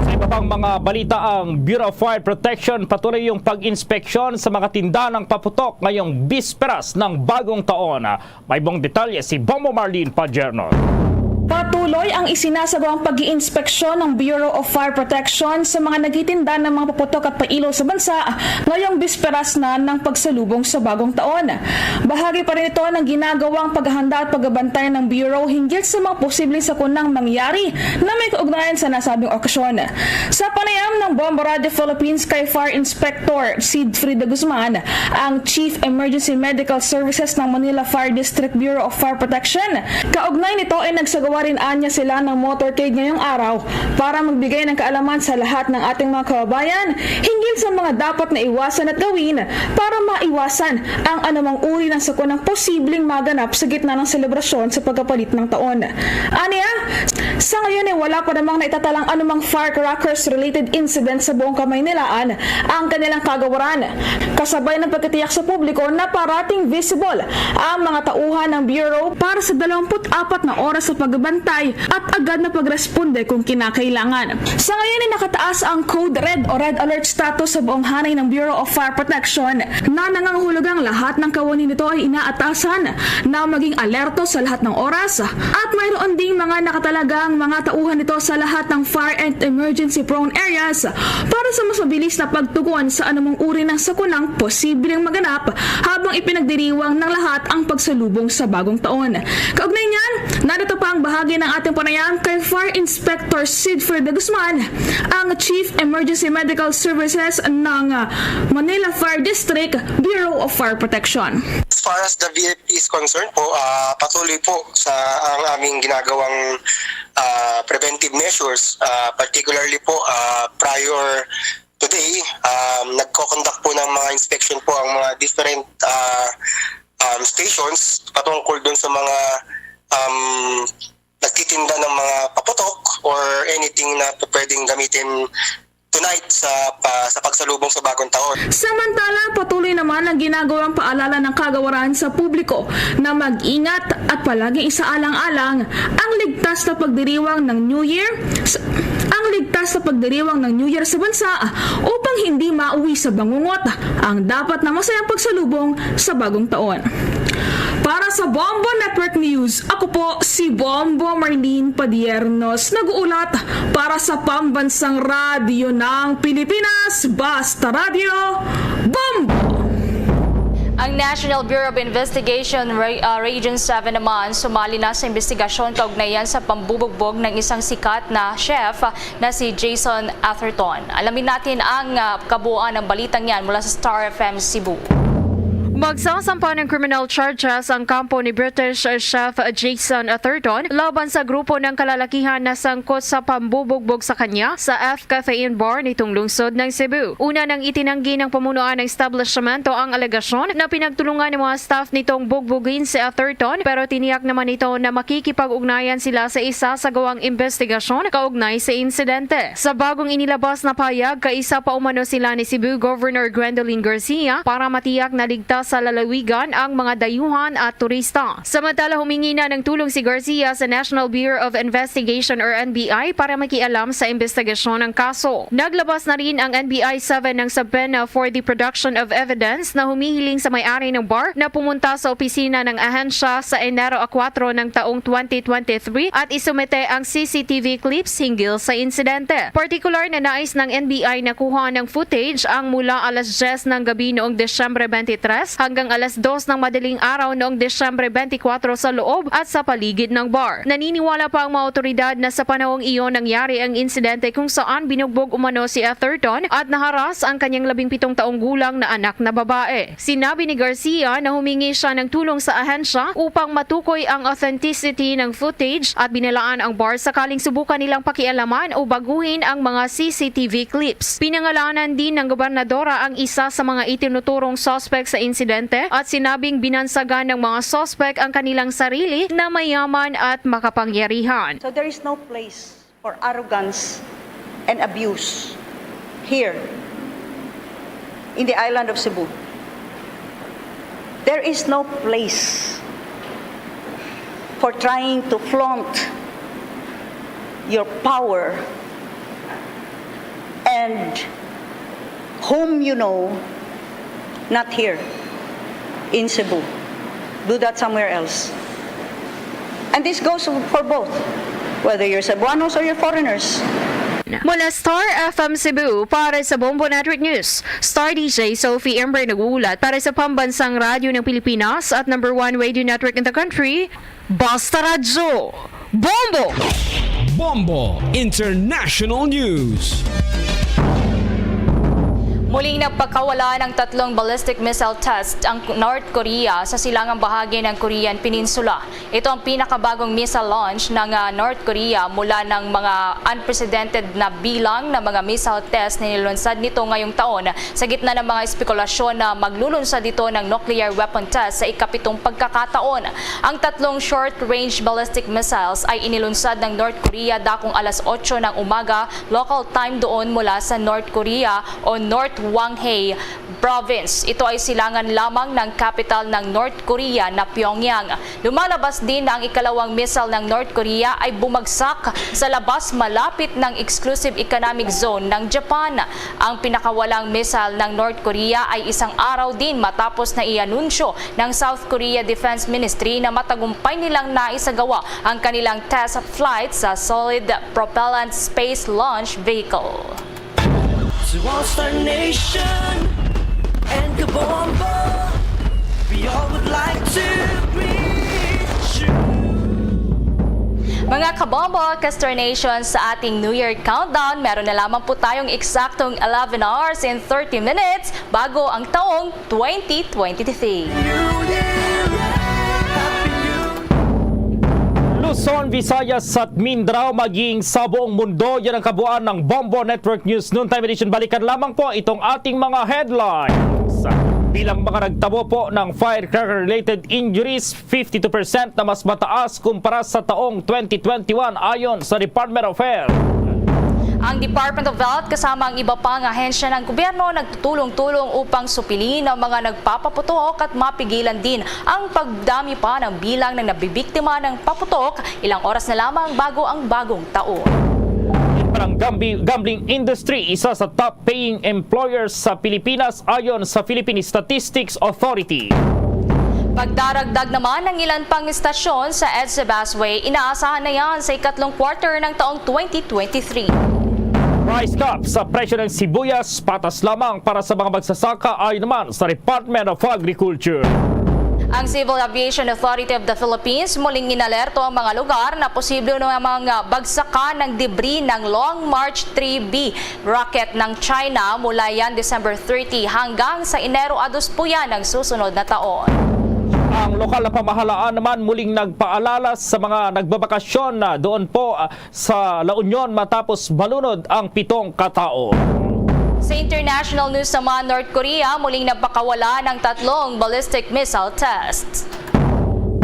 Sa iba pang mga balita, ang Bureau of Fire Protection patuloy yung pag-inspeksyon sa mga tinda ng paputok ngayong bisperas ng bagong taon. May buong detalye si Bombo Marlene Padierno. Patuloy ang isinasagawang pag-iinspeksyon ng Bureau of Fire Protection sa mga nagtitinda ng mga paputok at pailaw sa bansa ngayong bisperas na ng pagsalubong sa bagong taon. Bahagi pa rin ito ng ginagawang paghahanda at pagbabantay ng Bureau hinggil sa mga posibleng sakunang mangyari na may kaugnayan sa nasabing okasyon. Sa panayam ng Bombo Radio Philippines kay Fire Inspector Sid Frida Guzman, ang Chief Emergency Medical Services ng Manila Fire District Bureau of Fire Protection, kaugnay nito ay nagsagawa rin anya sila ng motorcade ngayong araw para magbigay ng kaalaman sa lahat ng ating mga kababayan hinggil sa mga dapat na iwasan at gawin para maiwasan ang anumang uri ng sakunang posibleng maganap sa gitna ng selebrasyon sa pagkapalit ng taon. Aniya, sa ngayon ay wala pa namang naitatalang anumang firecrackers-related incident sa buong Kamaynilaan ang kanilang kagawaran. Kasabay ng pagkatiyak sa publiko na parating visible ang mga tauhan ng Bureau para sa dalawampu't apat na oras sa pagbantay at agad na pagresponde kung kinakailangan. Sa ngayon ay nakataas ang Code Red o Red Alert status sa buong hanay ng Bureau of Fire Protection na nangangahulugang lahat ng kawani nito ay inaatasan na maging alerto sa lahat ng oras at mayroon ding mga nakatalagang mga tauhan nito sa lahat ng fire and emergency prone areas para sa mas mabilis na pagtugon sa anumang uri ng sakunang posibleng maganap habang ipinagdiriwang ng lahat ang pagsalubong sa bagong taon. Kaugnay niyan, narito pa ang bahagi ng ating panayam kay Fire Inspector Sid Frida Guzman, ang Chief Emergency Medical Services ng, ah, Manila Fire District Bureau of Fire Protection. As far as the V F P is concerned po, ah, patuloy po sa ang aming ginagawang, ah, preventive measures, ah, particularly po, ah, prior today, um, nagko-conduct po ng mga inspection po ang mga different, ah, um, stations patungkol dun sa mga, um, nagtitinda ng mga paputok or anything na pwedeng gamitin tonight sa pa, sa pagsalubong sa bagong taon. Samantala, patuloy naman ang ginagawang paalala ng kagawaran sa publiko na mag-ingat at palaging isaalang-alang ang ligtas na pagdiriwang ng New Year, s- ang ligtas na pagdiriwang ng New Year sa bansa upang hindi mauwi sa bangungot ang dapat na masayang pagsalubong sa bagong taon. Para sa Bombo Network News, ako po si Bombo Marlene Padiernos, nag-uulat para sa Pambansang Radyo ng Pilipinas, Basta Radyo, Bombo! Ang National Bureau of Investigation Re- uh, Region seven naman sumali na sa investigasyon kaugnayan sa pambubugbog ng isang sikat na chef na si Jason Atherton. Alamin natin ang, ah, kabuuan ng balitang yan mula sa Star F M Cebu. Magsasampa ng criminal charges ang kampo ni British Chef Jason Atherton laban sa grupo ng kalalakihan na sangkot sa pambubugbog sa kanya sa F Cafe and Bar nitong lungsod ng Cebu. Una nang itinanggi ng pamunuan ng establishmento ang alegasyon na pinagtulungan ng mga staff nitong bugbugin si Atherton, pero tiniyak naman nito na makikipag-ugnayan sila sa isasagawang investigasyon kaugnay sa insidente. Sa bagong inilabas na pahayag, kaisa pa umano sila ni Cebu Governor Gwendolyn Garcia para matiyak na ligtas sa lalawigan ang mga dayuhan at turista. Samantala, humingi na ng tulong si Garcia sa National Bureau of Investigation or N B I para makialam sa investigasyon ng kaso. Naglabas na rin ang N B I seven ng subpoena for the production of evidence na humihiling sa may-ari ng bar na pumunta sa opisina ng ahensya sa Enero kuwatro ng taong twenty twenty-three at isumite ang C C T V clips hinggil sa insidente. Partikular na nais ng N B I na kuhaan ng footage ang mula alas diyes ng gabi noong Disyembre twenty-three hanggang alas dos ng madaling araw noong Disyembre twenty-four sa loob at sa paligid ng bar. Naniniwala pa ang mga otoridad na sa panahong iyon nangyari ang insidente kung saan binugbog umano si Atherton at naharas ang kanyang labing pitong taong gulang na anak na babae. Sinabi ni Garcia na humingi siya ng tulong sa ahensya upang matukoy ang authenticity ng footage at binalaan ang bar sakaling subukan nilang pakialaman o baguhin ang mga C C T V clips. Pinangalanan din ng gobernadora ang isa sa mga itinuturong suspect sa insidente at sinabing binansagan ng mga suspect ang kanilang sarili na mayaman at makapangyarihan. So there is no place for arrogance and abuse here in the island of Cebu. There is no place for trying to flaunt your power and whom you know, not here in Cebu. Do that somewhere else. And this goes for both, whether you're Cebuanos or you're foreigners. Mula Star F M Cebu, para sa Bombo Network News, Star D J Sophie Ember nag-uulat para sa Pambansang Radyo ng Pilipinas at number one radio network in the country, Basta Radyo, Bombo! Bombo International News. Muling nagpakawala ng tatlong ballistic missile test ang North Korea sa silangang bahagi ng Korean Peninsula. Ito ang pinakabagong missile launch ng ah, North Korea mula ng mga unprecedented na bilang ng mga missile test na nilunsad nito ngayong taon, sa gitna ng mga espekulasyon na maglulunsad ito ng nuclear weapon test sa ikapitong pagkakataon. Ang tatlong short-range ballistic missiles ay inilunsad ng North Korea dakong alas otso ng umaga local time doon mula sa North Korea o North Hwanghae Province. Ito ay silangan lamang ng kapital ng North Korea na Pyongyang. Lumalabas din na ang ikalawang missile ng North Korea ay bumagsak sa labas malapit ng exclusive economic zone ng Japan. Ang pinakawalang missile ng North Korea ay isang araw din matapos na i-anunsyo ng South Korea Defense Ministry na matagumpay nilang naisagawa ang kanilang test flight sa solid propellant space launch vehicle. To all Star Nation and Kabombo, we all would like to greet you. Mga kabombo, ka-Star Nation, sa ating New Year countdown, meron na lamang po tayong eksaktong eleven hours and thirty minutes bago ang taong twenty twenty-three. New Year, Happy New Luzon, Visayas at Mindanao, maging sa buong mundo. Yan ang kabuuan ng Bombo Network News Noontime Edition. Balikan lamang po itong ating mga headlines. Bilang mga nagtabo po ng firecracker-related injuries, fifty-two percent na mas mataas kumpara sa taong twenty twenty-one ayon sa Department of Health. Ang Department of Health kasama ang iba pang ahensya ng gobyerno nagtutulong-tulong upang supilin ang mga nagpapaputok at mapigilan din ang pagdami pa ng bilang ng nabibiktima ng paputok ilang oras na lamang bago ang bagong taon. Ang gambi- gambling industry, isa sa top paying employers sa Pilipinas ayon sa Philippine Statistics Authority. Pagdaragdag naman ng ilan pang istasyon sa EDSA busway, inaasahan na yan sa ikatlong quarter ng taong twenty twenty-three. Price cap sa presyo ng sibuyas, patas lamang para sa mga magsasaka, ayon naman sa Department of Agriculture. Ang Civil Aviation Authority of the Philippines muling inalerto ang mga lugar na posible namang bagsakan ng debris ng Long March three B rocket ng China mula yan December thirty hanggang sa Enero a dos po yan ng susunod na taon. Ang lokal na pamahalaan naman muling nagpaalala sa mga nagbabakasyon na doon po, ah, sa La Union matapos malunod ang pitong katao. Sa international news naman, North Korea muling nagpakawala ng tatlong ballistic missile tests.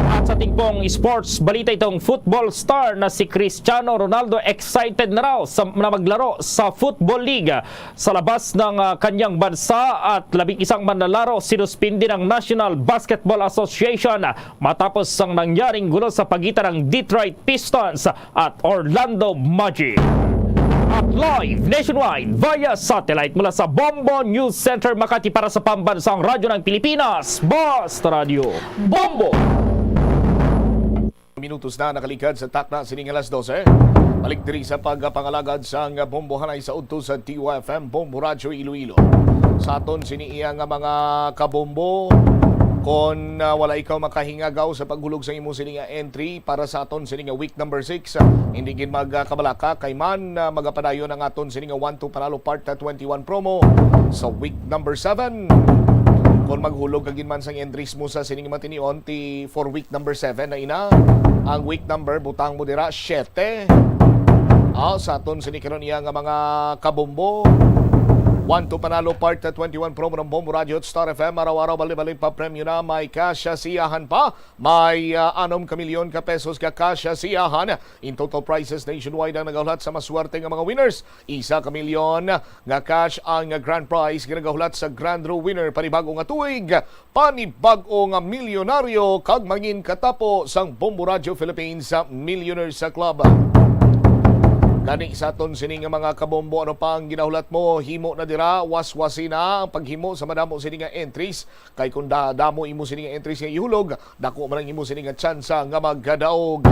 At sa tingpong sports balita, itong football star na si Cristiano Ronaldo excited na raw sa, na maglaro sa Football League sa labas ng, ah, kanyang bansa at labing isang manlalaro sinuspindi ng National Basketball Association matapos ang nangyaring gulo sa pagitan ng Detroit Pistons at Orlando Magic. At live nationwide via satellite mula sa Bombo News Center Makati para sa Pambansang Radyo ng Pilipinas, Basta Radyo, Bombo! Minutos na nakalikad sa takna sining alas dose. Balik diri sa pagpangalagad sang bombohanay sa udto sa T U F M Bombo Radyo Iloilo. Sa aton sini iya nga mga kabombo, Kon, ah, wala ikaw makahingagaw sa paghulog sa imo sini nga entry para sa aton sini nga week number six, ah, hindi gid magkabalaka kay man, ah, magapadayon ang aton sini nga One to Panalo Part twenty-one promo sa week number seven. Kon maghulog ka gid man sang entries mo sa sini nga matinion, ti for week number seven na ina. Ang week number, butang mo dira, siyete. Ah, sa aton sini karon iya nga mga kabombo. One to Panalo Part twenty-one promo ng Bombo Radio at Star F M. Araw-araw, bali-bali pa premyo na. May cash siyahan pa. May, ah, anom ka milyon ka pesos ka cash siyahan. In total, prizes nationwide ang nagahulat sa maswerte nga mga winners. Isa ka milyon nga cash ang grand prize nga nagahulat sa grand draw winner panibag-o nga tuig. Panibag-o nga milyonaryo kag mangin katapo sang Bombo Radio Philippines Millionaires Club. Gani sa aton sini nga mga kabombo, ano pa ang ginahulat mo? Himo na dira, waswasi na ang paghimo sa madamo sini nga entries. Kay kung da-, damo imo sini nga entries nga ihulog, dako man ang imo sini nga tsansa nga magkadaog.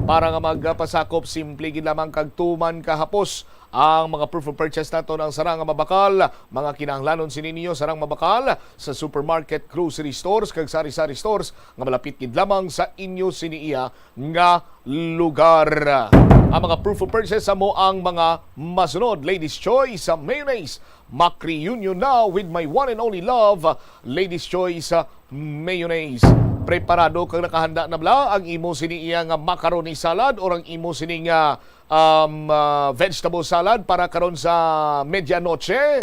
Para nga magpasakop, simple gid lamang kag tuman kahapos ang mga proof of purchase naton. Ang sarang nga mabakal, mga kinahanglanon sini ninyo, sarang mabakal sa supermarket, grocery stores, kag sari-sari stores nga malapit gid lamang sa inyo sini iya nga lugar. Ang mga proof of purchase sa mo ang mga masunod: Ladies Choice sa mayonnaise, Makri Union now with my one and only love, Ladies Choice, uh, Mayonnaise. Preparado kag nakahanda na bala ang imo sini iya nga macaroni salad or ang imo sini nga, um, uh, vegetable salad para karon sa medianoche?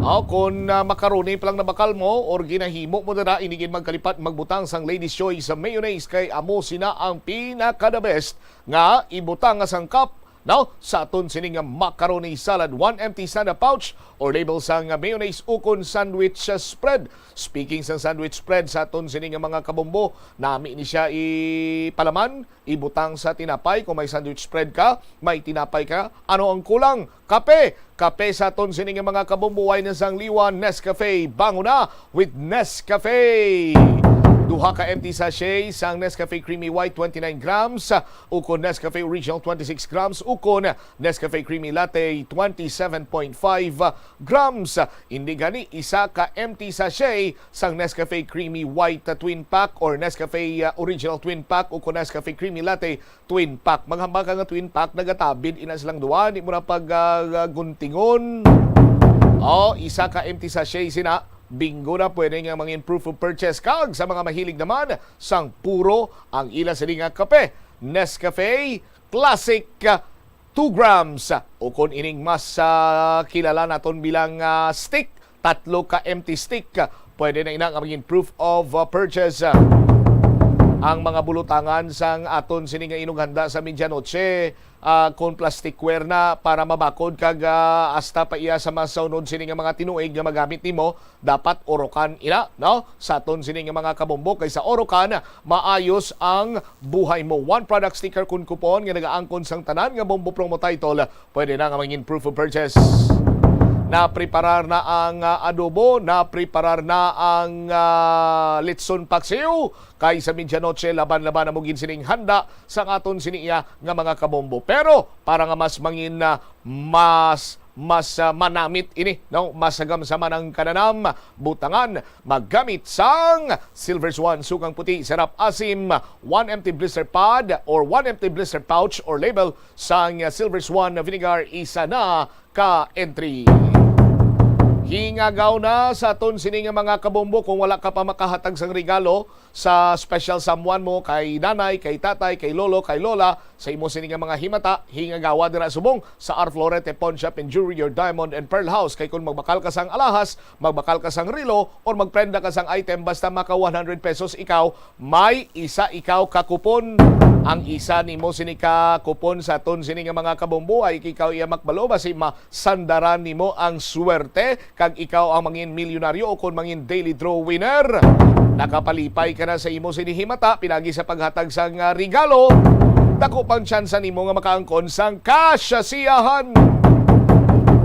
O, kung, uh, macaroni pa lang nabakal mo or ginahimo mo dira, ini gid magkalipat magbutang sang Ladies Choice sa mayonnaise kay amo sina ang pinaka the best nga ibutang nga sangkap, no, sa aton sini nga macaroni salad. One empty sanda pouch or label sang mayonnaise ukon sandwich spread. Speaking sang sandwich spread sa aton sini nga mga kabombo, nami ni siya ipalaman, ibutang sa tinapay. Kung may sandwich spread ka, may tinapay ka, ano ang kulang? Kape. Kape sa aton sini nga mga kabombo, way na sang liwan, Nescafe. Bangon na with Nescafe. Duha ka empty sachet sang Nescafe Creamy White, twenty-nine grams, ukon Nescafe Original, twenty-six grams, ukon Nescafe Creamy Latte, twenty-seven point five grams. Indi gani, isa ka empty sachet sang Nescafe Creamy White, uh, twin pack or Nescafe, uh, Original twin pack ukon Nescafe Creamy Latte twin pack. Maghambal ka nga twin pack, nagatabid ina silang duha, di mo na pag, ah, ah, guntingon. O, isa ka empty sachet sina, bingo na, pwede nga mangin proof of purchase. Kag sa mga mahilig naman sang puro ang ila sini nga kape, Nescafe Classic, ah, two grams. O kung ining mas, ah, kilala naton bilang, ah, stick, tatlo ka empty stick, pwede na ina nga maging proof of, uh, purchase. Ang mga bulutangan sang aton sini nga inughanda sa medianoche, ah, kon plasticware na para mabakod kag, ah, hasta pa iya sa masunod sini nga mga tinuig nga magamit nimo, dapat orokan ina, no? Sa aton sini nga mga kabombo, kay sa orokan, maayos ang buhay mo. One product sticker kun coupon nga nagaangkon sang tanan nga Bombo Promo Title, pwede na nga mangin proof of purchase. Napreparar na ang, ah, adobo, napreparar na ang, ah, litson paksiw, kay sa medianoche, laban-laban na mo gid sining handa sa aton sini iya nga mga kabombo. Pero para nga mas mangin, ah, mas, mas, ah, manamit ini, no? Mas gamsaman ang kananam, butangan, maggamit sang Silver Swan Sukang Puti, Sarap Asim, one empty blister pod or one empty blister pouch or label sang Silver Swan Vinegar, isa na ka entry. Hingagaw na sa aton sini nga mga kabombo. Kung wala ka pa makahatag sang regalo sa special someone mo, kay nanay, kay tatay, kay lolo, kay lola, sa imo sini nga mga himata, hingagawa dira subong sa Arflorete Pawn Shop and Jewelry, your diamond and pearl house. Kay kung magbakal ka sang alahas, magbakal ka sang relo, or magprenda ka sang item, basta maka one hundred pesos ikaw, may isa ikaw ka kupon. Ang isa nimo sini ka kupon sa aton sini nga mga kabombo ay ikaw iya makbalo, basi masandaran nimo ang swerte kag ikaw ang mangin milyonaryo o kon mangin daily draw winner. Nakapalipay ka na sa imo sini himata pinagi sa paghatag sang, ah, regalo. Dako pang tsansa nimo nga makaangkon sang kasasiyahan.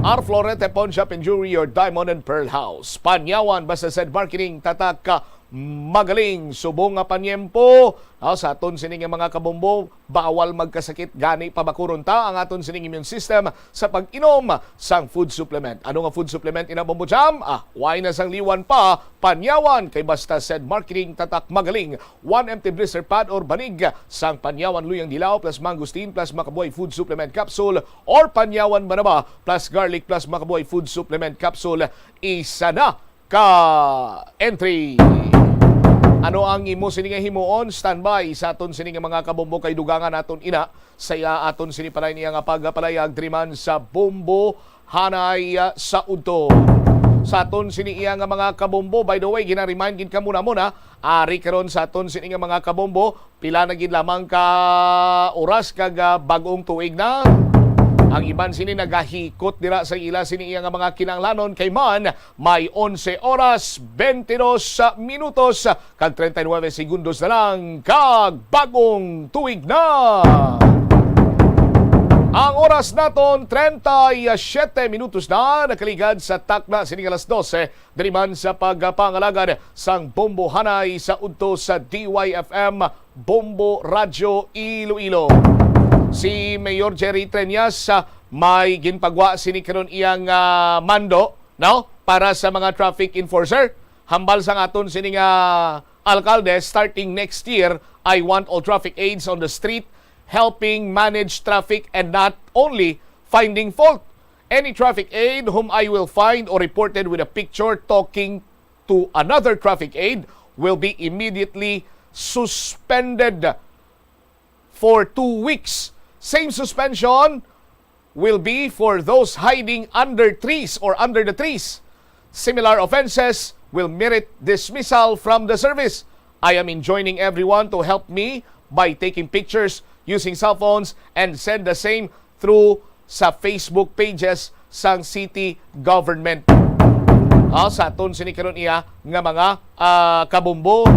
Arflorete Pawn Shop and Jewelry, your diamond and pearl house. Panyawan, basta Zed Marketing, tatak ka Magaling, subong nga panyempo, ah, sa aton sini nga mga kabombo, bawal magkasakit, gani pabakuron ta ang aton sining immune system sa pag-inom sang food supplement. Ano nga food supplement ina, Bombo Jam? Ah, why na sang liwan pa, panyawan kay basta said marketing tatak Magaling, one empty blister pad or banig sang panyawan luyang dilaw plus mangosteen plus makabuhay food supplement capsule or panyawan banaba plus garlic plus makabuhay food supplement capsule. Isa na ka entry. Ano ang imo sini nga himuon? Standby sa aton sini nga mga kabombo kay dugangan naton ina sa iya aton sini palay niya nga pagpalayag diri man sa Bombo Hanay, ah, sa udto. Sa aton sini iya nga mga kabombo, by the way, gina-remind gid ka muna muna, ari karon sa aton sini nga mga kabombo, pila na gid lamang ka oras kag, ah, bag-ong tuig na. Ang iban sini nagahikot dira sa ila sini iya nga mga kinahanglanon kay man may onse oras, twenty-dos minutos kag treinta y nueve segundos na lang kag bag-ong tuig na. Ang oras naton, treinta y siete minutos na nakaligad sa takna sini nga alas dose, diri man sa pagpangalagad sang Bombo Hanay sa udto sa D Y F M Bombo Radyo Iloilo. Si Mayor Jerry Treñas, ah, may ginpagwa sini karon iyang, ah, mando, no? Para sa mga traffic enforcer, hambal sang aton sini nga alkalde, starting next year, I want all traffic aides on the street helping manage traffic and not only finding fault. Any traffic aide whom I will find or reported with a picture talking to another traffic aide will be immediately suspended for two weeks. Same suspension will be for those hiding under trees or under the trees. Similar offenses will merit dismissal from the service. I am enjoining everyone to help me by taking pictures using cell phones and send the same through sa Facebook pages sang city government. Ah, sa aton sini karon iya nga mga, ah, kabumbo,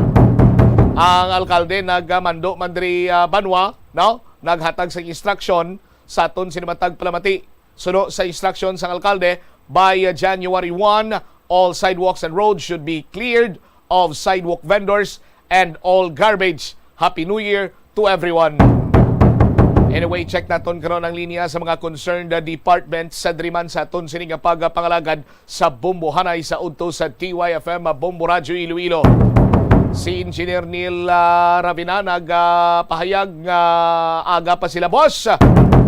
ang alkalde nagmando man diri, ah, banwa, no? Naghatag sa instruction sa aton sini matag palamati. Suno sa instruction sang alkalde, by, uh, January one, all sidewalks and roads should be cleared of sidewalk vendors and all garbage. Happy New Year to everyone. Anyway, check naton karon ang linya sa mga concerned, uh, department sa diri man sa aton sini nga pagpangalagad sa Bombo Hanay sa udto sa D Y F M Bombo Radyo Iloilo. Si Engineer Neil, ah, Ravina nagapahayag nga aga pa sila, boss,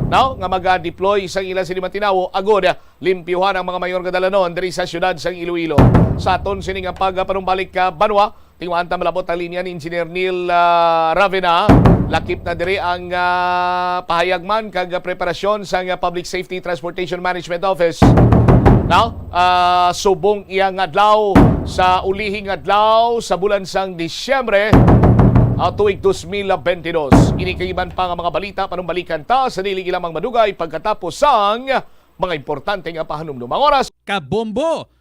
no, nga mag-deploy sang ila sini matinawo agod limpyuhan ang mga mayor nga dalanon diri sa siyudad sang Iloilo. Sa aton sini nga pagpanumbalik ka banwa, tinguhaan ta malabot ang linya ni Engineer Neil, ah, Ravina. Lakip na diri ang, ah, pahayag man kag preparasyon sang Public Safety Transportation Management Office. Now, ah, subong iya nga adlaw sa ulihing adlaw sa bulan sang Disyembre, ah, tuig dos mil bentidós. Ini kag iban pa nga mga balita panumbalikan ta sa dili lamang madugay pagkatapos sang mga importante nga pahanumdom. Ang oras. Kabombo!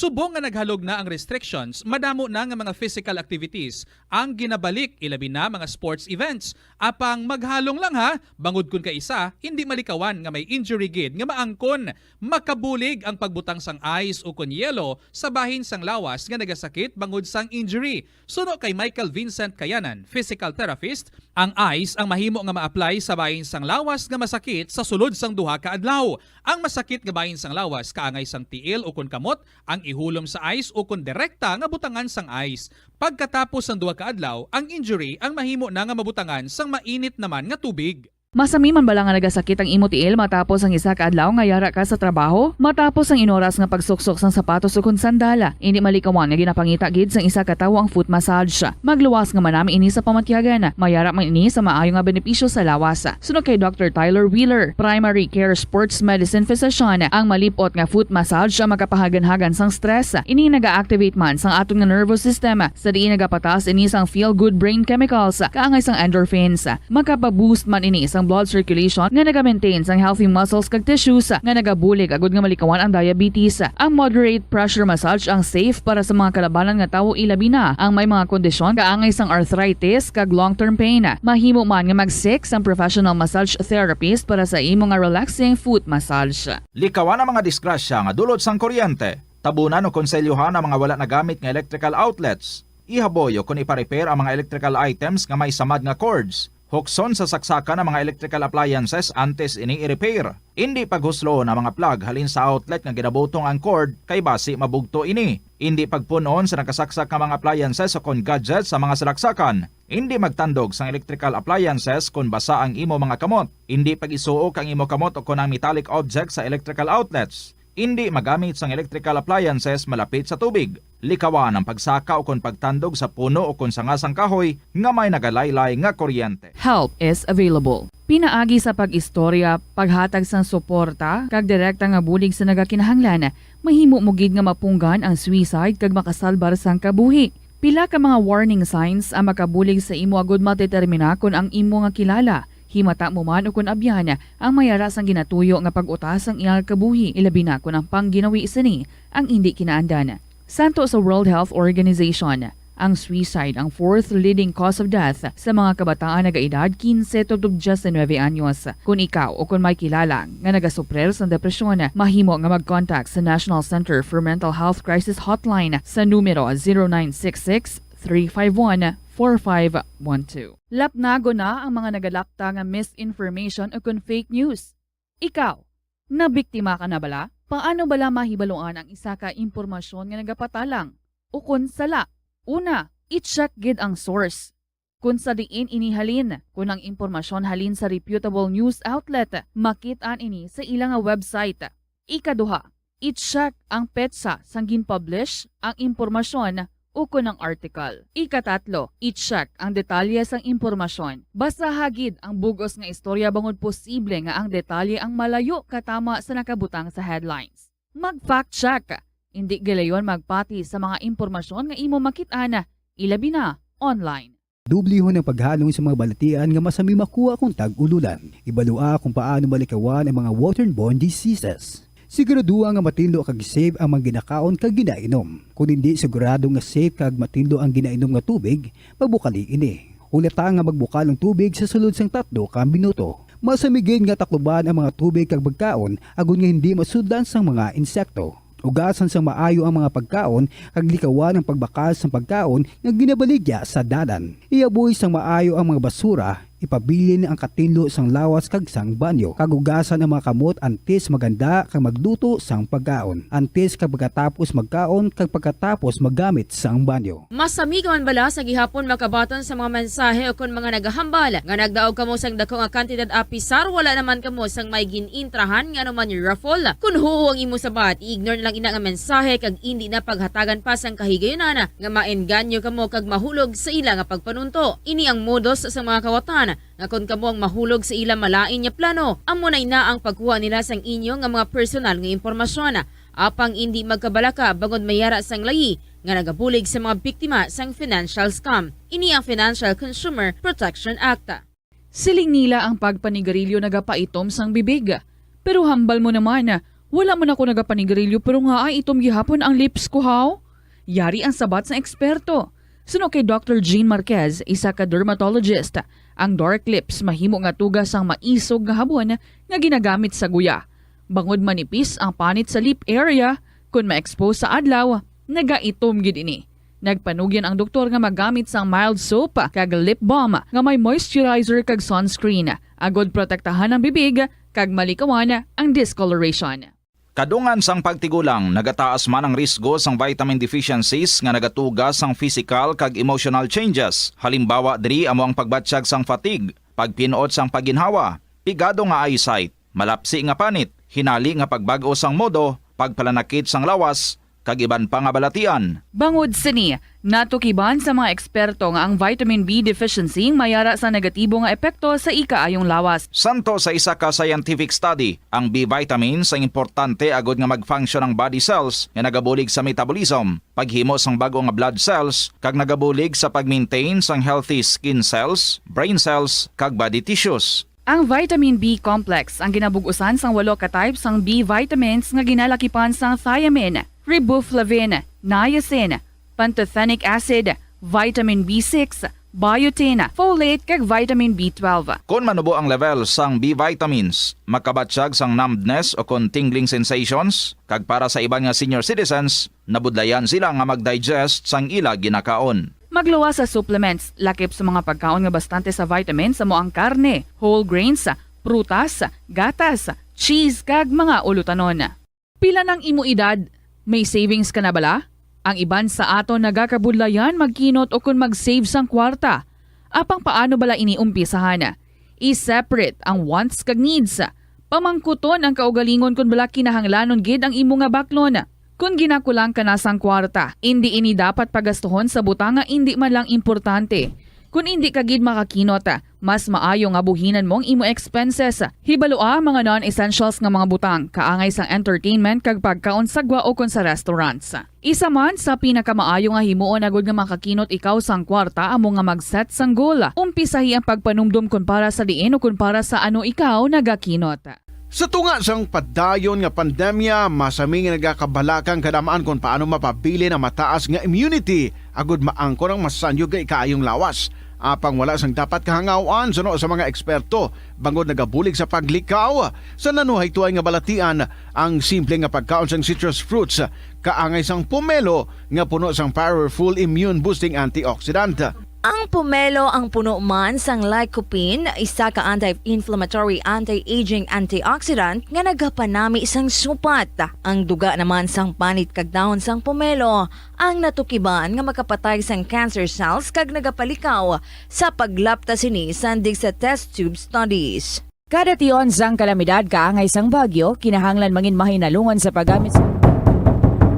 Subong nga naghalog na ang restrictions, madamo na nga mga physical activities ang ginabalik, ilabi na mga sports events. Apang maghalong lang ha, bangod kun kaisa, hindi malikawan nga may injury gid nga maangkon. Makabulig ang pagbutang sang ice ukon yelo sa bahin sang lawas nga nagasakit bangod sang injury. Suno kay Michael Vincent Kayanan, physical therapist, ang ice ang mahimo nga ma-apply sa bahin sang lawas nga masakit sa sulod sang duha ka adlaw. Ang masakit nga bahin sang lawas kaangay sang tiil ukon kamot ang ihulom sa ice ukon direkta nga butangan sang ice. Pagkatapos sang duha ka adlaw, ang injury ang mahimo na nga mabutangan sang mainit naman nga tubig. Masami man bala nga nagasakit ang imo tiil matapos ang isa ka adlaw nga yara ka sa trabaho? Matapos ang inoras nga pagsuksok sang sapatos ukon sandal, indi malikawan nga ginapangita gid sang isa ka tawo ang foot massage. Magluwas nga manami ini sa pamatyagan. Mayara man ini sa maayo nga benepisyo sa lawas. Suno kay Doctor Tyler Wheeler, primary care sports medicine physician, ang malip-ot nga foot massage ang makapahaganhagan sang stress. Ini naga-activate man sang aton nga nervous system, sa diin nagapataas ini sang feel-good brain chemicals, kaangay sang endorphins. Makapa-boost man ini sang blood circulation nga naga-maintain sang healthy muscles kag tissues nga nagabulig agud nga malikawan ang diabetes. Ang moderate pressure massage ang safe para sa mga kalabanan nga tawo, ilabi na ang may mga kondisyon kaangay sang arthritis kag long-term pain. Mahimo man nga mag-seek sang professional massage therapist para sa imo nga relaxing foot massage. Likawan ang mga disgrasya nga dulot sang kuryente. Tabunan o konselyohan ang mga wala nagamit nga electrical outlets. Ihaboy o kon ipa-repair ang mga electrical items nga may samad nga cords. Hukson sa saksakan ang mga electrical appliances antes ini i-repair. Indi paghusloon ang mga plug halin sa outlet nga ginabutong ang cord, kay basi mabugto ini. Indi pagpun-on sa nakasaksak nga mga appliances o kon gadgets sa mga salaksakan. Indi magtandog sang electrical appliances kon basa ang imo mga kamot. Indi pag-isuok ang imo kamot o kon ang metallic objects sa electrical outlets. Indi magamit sang electrical appliances malapit sa tubig. Likawan ang pagsaka o kon pagtandog sa puno o kon sanga sang kahoy nga may nagalaylay nga kuryente. Help is available. Pinaagi sa pag-istorya, paghatag sang suporta, kag direkta nga bulig sa nagakinahanglan, mahimo mo gid nga mapunggan ang suicide kag makasalbar sang kabuhi. Pila ka mga warning signs ang makabulig sa imo agud madetermina kon ang imo nga kilala, himata mo man ukon abyan, ang may ara sang ginatuyo nga pag-uta sang iya nga kabuhi, ilabi na kon ang pangginawi sini ang indi kinaandan. Santo sa World Health Organization, ang suicide ang fourth leading cause of death sa mga kabataan nagaedad kinse tubtob diyes nuebe anyos. Kon ikaw o kon may kilala nga nagasuprir sang depresyon, mahimo nga mag-contact sa National Center for Mental Health Crisis Hotline sa numero zero nine six six, three five one, four five one two. Lapnagon na ang mga nagalapta nga misinformation o kon fake news. Ikaw, nabiktima ka na bala? Paano bala mahibaluan ang isa ka impormasyon nga nagapatalang o kon sala? Una, i-check gid ang source. Kon sa diin ini halin, kon ang impormasyon halin sa reputable news outlet, makit-an ini sa ila nga website. Ikaduha, i-check ang petsa sang gin-publish ang impormasyon ukon ang article. Ikatatlo, i-check ang detalye sang impormasyon. Basaha gid ang bug-os nga istorya bangod posible nga ang detalye ang malayo katama sa nakabutang sa headlines. Mag-fact check. Indi gilayon magpati sa mga impormasyon nga imo makit-an, ilabi na online. Dublihon ang paghalong sa mga balatian nga masami makuha kon tag-ululan. Ibalua kung paano malikawan ang mga waterborne diseases. Siguraduha nga matinlo kag safe ang mga ginakaon kag ginainom. Kon indi sigurado nga safe kag matinlo ang ginainom nga tubig, pabukali ini. Hulata nga magbukal ang tubig sa sulod sang tatlo ka minuto. Masami gid nga takluban ang mga tubig kag pagkaon agod nga hindi masudlan sang mga insekto. Ugasan sang maayo ang mga pagkaon kag likawan ang pagbakal sang pagkaon nga ginabaligya sa dalan. Ihaboy sang maayo ang mga basura, ipabilin ang katinlo sang lawas kag sang banyo, kag ugasan ang mga kamot antes maghanda kag magluto sang pagkaon, antes kag pagkatapos magkaon kag pagkatapos maggamit sang banyo. Masami ka man bala sa gihapon makabaton sa mga mensahe ukon mga nagahambal nga nagdaog kamo sang dako nga kantidad apisar wala naman kamo sang may gin-intrahan nga anuman raffle? Kon huo ang imo sabat, i-ignore na lang ina nga mensahe kag indi na paghatagan pa sang kahigayunan nga maengganyo kamo kag mahulog sa ila nga pagpanunto. Ini ang modus sa mga kawatan nga kon kamo ang mahulog sa ila malain nga plano, amo na ina ang pagkuha nila sang inyo nga mga personal nga impormasyon. Apang indi magkabalaka bangod may ara sang layi nga nagabulig sa mga biktima sang financial scam. Ini ang Financial Consumer Protection Act. Siling nila ang pagpanigarilyo nagapaitom sang bibig. Pero hambal mo naman, wala man ako nagapanigarilyo pero ngaa itom gihapon ang lips ko, haw? Yari ang sabat sang eksperto. Suno kay Doctor Jean Marquez, isa ka dermatologist, ang dark lips mahimo nga tuga sang maisog nga habon nga ginagamit sa guya. Bangod manipis ang panit sa lip area, kon ma-expose sa adlaw, nagaitom gid ini. Nagpanugyan ang doktor nga magamit sang mild soap kag lip balm nga may moisturizer kag sunscreen, agod protektahan ang bibig kag malikawan ang discoloration. Kadungan sang pagtigulang, nagataas man ang risgo sang vitamin deficiencies nga nagatuga sang physical kag emotional changes. Halimbawa diri amo ang pagbatyag sang fatigue, pagpin-ot sang pagginhawa, pigado nga eyesight, malapsi nga panit, hinali nga pagbag-o sang modo, pagpalanakit sang lawas, kag iban pa nga balatian. Bangod sini, natukiban sa mga eksperto nga ang vitamin B deficiency may ara sa negatibo nga epekto sa ikaayong lawas. Santo sa isa ka scientific study, ang B vitamins ang importante agod nga mag-function ang body cells nga nagabulig sa metabolism, paghimo sang bag-o nga blood cells, kag nagabulig sa pag-maintain sang healthy skin cells, brain cells, kag body tissues. Ang vitamin B complex ang ginabug-usan sang walo ka type sang B vitamins nga ginalakipan sang thiamine, riboflavin, niacin, pantothenic acid, vitamin B six, biotin, folate, kag vitamin B twelve. Kon manubo ang level sang B vitamins, makabatyag sang numbness o kon tingling sensations, kag para sa iban nga senior citizens, nabudlayan sila nga mag-digest sang ila ginakaon. Magluwas sa supplements, lakip sa mga pagkaon nga bastante sa vitamins amo ang karne, whole grains, prutas, gatas, cheese, kag mga ulutanon. Pila nang imo edad? May savings ka na bala? Ang iban sa aton nagakabudlayan magkinot ukon mag-save sang kwarta. Apang paano bala ini umpisahan? I-separate ang wants kag needs. Pamangkuton ang kaugalingon kon bala kinahanglanon gid ang imo nga baklon. Kon ginakulang ka na sang kwarta, indi ini dapat pagastuhon sa butang nga indi man lang importante. Kon indi ka gid makakinot, mas maayo nga buhinan mo ang imo expenses. Hibalua ang mga non-essentials nga mga butang, kaangay sang entertainment kag pagkaon sa gwa ukon sa restaurants. Isa man sa pinakamaayo nga himuon agud nga makakinot ikaw sang kwarta amo nga mag-set sang goal. Umpisahi ang pagpanumdom kon para sa diin ukon para sa ano ikaw nagakinot. Sa tunga sang padayon nga pandemya, masami nga nagakabalaka ang kadam-an kon paano mapabilin ang mataas nga immunity agud maangkon ang masanyog nga ikaayong lawas. Apang wala sang dapat kahangaw-an suno sa mga eksperto, bangod nagabulig sa paglikaw sa nanuhay tuay nga balatian ang simple nga pagkaon sang citrus fruits, kaangay sang pomelo nga puno sang powerful immune-boosting antioxidant. Ang pomelo ang puno man sang lycopene, isa ka anti-inflammatory, anti-aging antioxidant nga nagapanami sang supat. Ang duga naman sang panit kag dahon sang pomelo ang natukiban nga makapatay sang cancer cells kag nagapalikaw sa paglapta sini sandig sa test tube studies. Kada tion sang kalamidad kaangay sang bagyo, kinahanglan mangin mahinalungan sa paggamit sa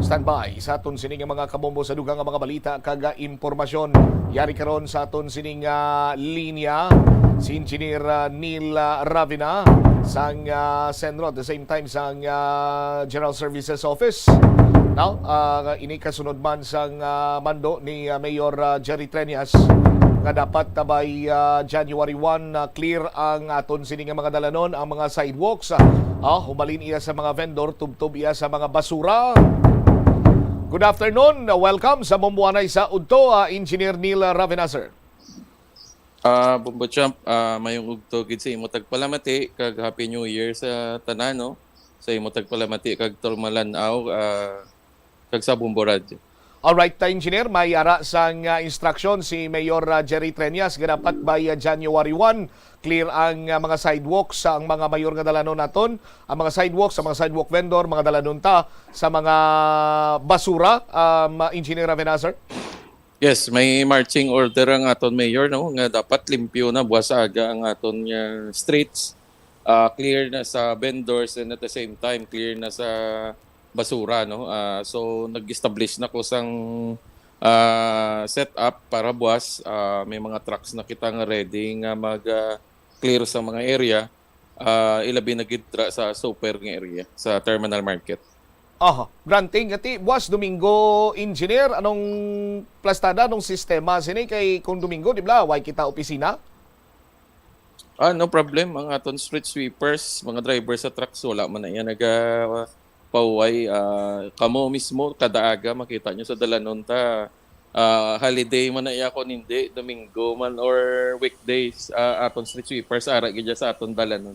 Standby sa aton sini nga mga kabombo sa dugang nga mga balita kag, ah, impormasyon. Yari karon sa aton sini nga linya si Engineer, ah, Neil, ah, Ravina sang, ah, Senro, at the same time sang, ah, General Services Office. Now, ah, ini kasunod man sang, ah, mando ni, ah, Mayor, ah, Jerry Treñas nga dapat, ah, by, ah, January one, ah, clear ang aton sini nga mga dalanon, ang mga sidewalks. Ah, ah, hubalin iya sa mga vendor, tubtob iya sa mga basura. Good afternoon. Welcome sa Bomboanay sa Udto, ah, Engineer Neil Ravenazer. Ah, Bombo Champ, ah, mayong udto gid sa imo tagpalamati kag Happy New Year sa tanan, no? Sa imo tagpalamati kag Turmalan-aw, ah, kag sa Bombo Radyo. Alright, ta Engineer, may ara sang, ah, instruction si Mayor, ah, Jerry Treñas nga dapat by, ah, January one, clear ang, ah, mga sidewalks sa ang mga mayor nga dalanon naton, ang mga sidewalks, sa mga sidewalk vendor, mga dalanon ta sa mga basura, um, Engineer Ravenazer? Yes, may marching order ang aton mayor, no, nga dapat limpyo na buwas aga ang aton nga streets, ah, clear na sa vendors, and at the same time clear na sa basura, no. Ah, so nag-establish na ko sang, ah, setup para buwas. Ah, may mga trucks na kita nga ready nga mag, ah, clear sa mga area, ah, ilabi na gid dira sa super nga area sa terminal market. Aha, granting ati buwas Domingo, Engineer, anong plastada, anong sistema sini? Kay kung Domingo, di ba, way kita opisina? Ah, no problem. Ang aton street sweepers, mga driver sa trucks, wala man na iya naga pauway. Ah, kamo mismo, kada aga makita nyo sa dalanon ta, ah, holiday man na iya kon hindi, Domingo man or weekdays, ah, aton street sweepers ara gid sa aton dalanon.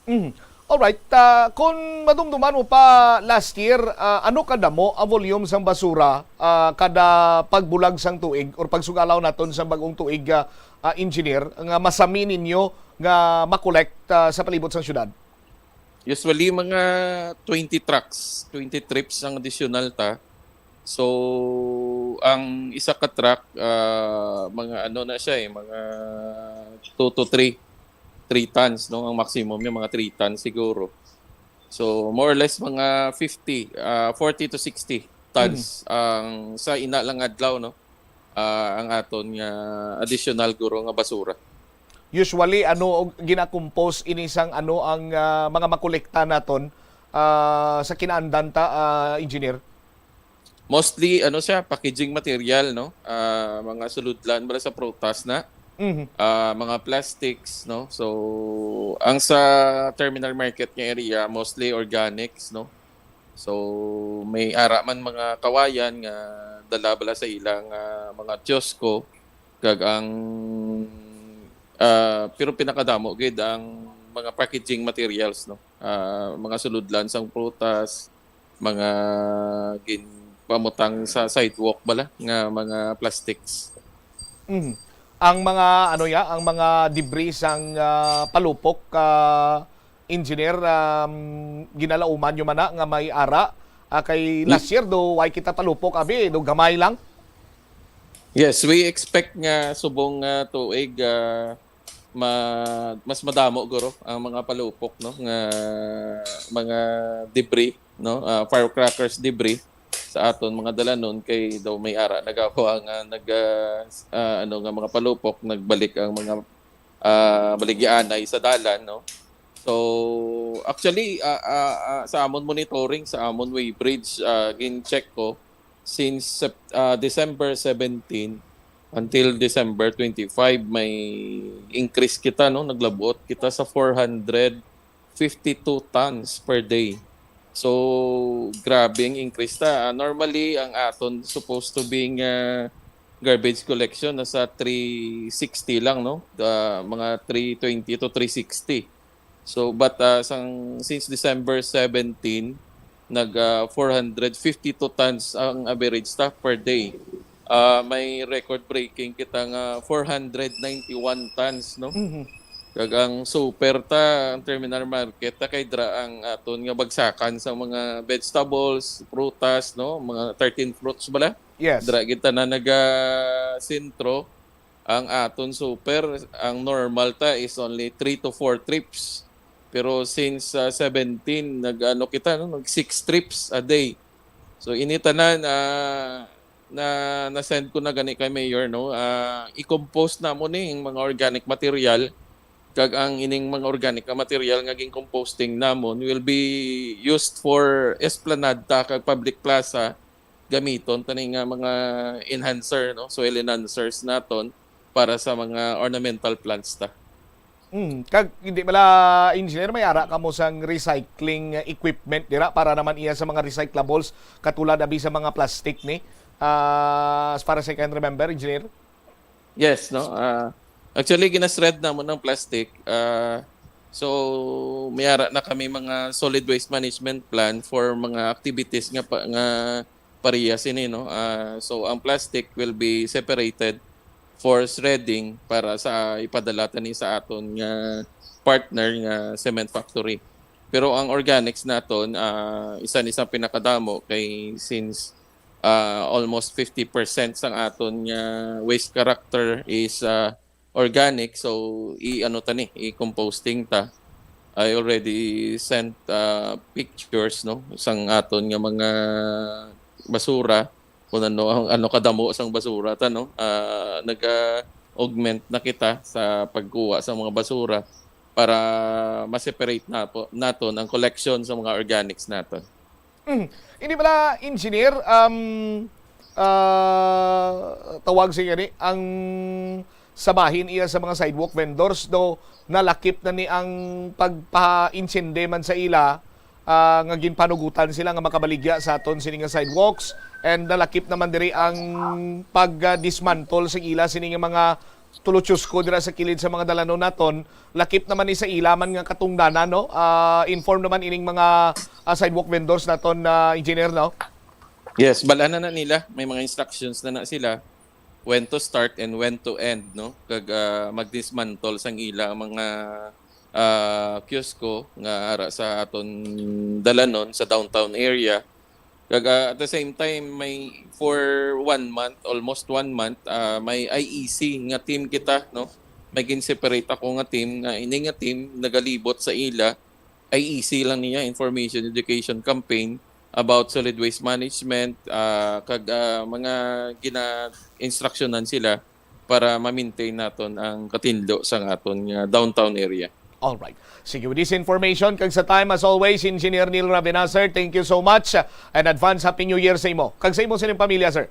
Mm. Alright, ah, kung madumduman mo pa last year, ah, ano kadamo ang volume sang basura, ah, kada pagbulag sang tuig or pagsugalaw naton sa bag-ong tuig, ah, ah, engineer, nga masami ninyo nga makolekta sa palibot sang syudad? Usually, mga twenty trucks, twenty trips ang additional ta. So, ang isa ka truck, ah, mga ano na siya eh, mga two to three, three tons, no? Ang maximum niya, mga three tons siguro. So, more or less, mga fifty, ah, forty to sixty tons ang sa ina lang adlaw, no? Ah, ang aton nga additional guro nga basura. Usually, ano og gina-compose ini sang ano ang, ah, mga makolekta naton, ah, sa kinaandan ta, ah, engineer? Mostly, ano siya, packaging material, no? Ah, mga sulodlan bala sa prutas na. Mhm. Ah, mga plastics, no? So, ang sa terminal market nga area, mostly organics, no? So, may ara man mga kawayan nga dala bala sa ilang, ah, mga kiosko. Kag ang, ah, pero pinakadamo gid ang mga packaging materials, no? Ah, mga sulodlan sang prutas, mga ginpamutang sa sidewalk bala nga mga plastics. Mhm. Ang mga, ano ya, ang mga debris sang, ah, palupok, ah, engineer, um, ginalauman nyo man na nga may ara, ah, kay last year do, why kita palupok, abi, do gamay lang? Yes, we expect nga subong nga tuig, ah, ma-, mas madamo guro ang mga palupok, no, nga mga debris, no, ah, firecrackers debris sa aton mga dalanon, kay daw may ara nagawa nga nag, ah, s-, ah, ano, nga mga palupok, nagbalik ang mga, ah, baligyaanay sa dalan, no. So, actually, ah, ah, ah, sa amon monitoring, sa amon weighbridge, ah, gin-check ko, since Sep-, ah, December seventeen until December twenty-five, may increase kita, no? Naglabot kita sa four hundred fifty-two tons per day. So, grabe ang increase ta. Ah, normally, ang aton supposed to be nga garbage collection nasa three sixty lang, no? Ah, mga three twenty to three sixty. So, but, ah, sang, since December seventeen, nag, ah, four hundred fifty-two tons ang average ta per day. Ah, may record-breaking kita nga four hundred ninety-one tons, no? Mhm. Kag ang super ta, ang terminal market ta, kay dra ang aton nga bagsakan sa mga vegetables, prutas, no? Mga thirteen fruits bala. Yes. Dra kita na naga-sentro. Ang aton super, ang normal ta is only three to four trips. Pero since, ah, seventeen, nag-ano kita, no? Nag six trips a day. So, ini tanan, ah, na, na-send ko na gani kay Mayor, no? Ah, i-compost namo ni ang mga organic material. Kag ang ining mga organic nga material nga gin-composting namon will be used for esplanade ta kag public plaza, gamiton tani nga mga enhancer, no? Soil enhancers naton para sa mga ornamental plants ta. Mm, kag hindi bala, engineer, may ara kamo sang recycling equipment dira para naman iya sa mga recyclables, katulad abi sa mga plastic ni? Ah, as far as I can remember, engineer. Yes, no? Ah, actually, ginasred namon ang plastic. Ah, so, may ara na kami mga solid waste management plan for mga activities nga pa, nga pareha sini, no? Ah, so, ang plastic will be separated for shredding para sa ipadala tani sa aton nga partner nga cement factory. Pero ang organics naton, ah, isa ni sa pinakadamo kay since, ah, almost fifty percent sang aton nga waste character is, ah, organic. So, i-ano ta ni, i-composting ta. I already sent, ah, pictures, no, sang aton nga mga basura, kung ano ang, ano kadamo sang basura ta, no. Ah, naga-augment na kita sa pagkuha sa mga basura para ma-separate na po naton ang collection sa mga organics naton. Mm. Hindi bala, engineer, um, ah, tawag sa gani, ang sa bahin iya sa mga sidewalk vendors, do nalakip na ni ang pagpa-insinde man sa ila, ah, nga ginpanugutan sila nga makabaligya sa aton sini nga sidewalks, and nalakip naman diri ang pag-dismantle sa ila sini nga mga tulochusco dira sa kilid sa mga dalanon naton, lakip naman ni sa ila man nga katungdanan, no? Ah, inform naman ining mga, ah, sidewalk vendors naton, ah, engineer, no? Yes, bal-an na na nila. May mga instructions na na sila when to start and when to end, no? Kag, ah, mag-dismantle sang ila ang mga, ah, kiosko nga ara sa aton dalanon sa downtown area. Kag, ah, at the same time, may for one month, almost one month, ah, may I E C nga team kita, no? May gin-separate ako nga team, nga ini nga team nagalibot sa ila. I E C lang niya, Information Education Campaign about solid waste management, ah, kag, ah, mga gina-instructionan sila para ma-maintain naton ang katinlo sang aton nga downtown area. All right. Sige, with this information, kag sa time, as always, Engineer Neil Ravena, sir, thank you so much, and advance Happy New Year sa imo kag sa imo sining pamilya, sir.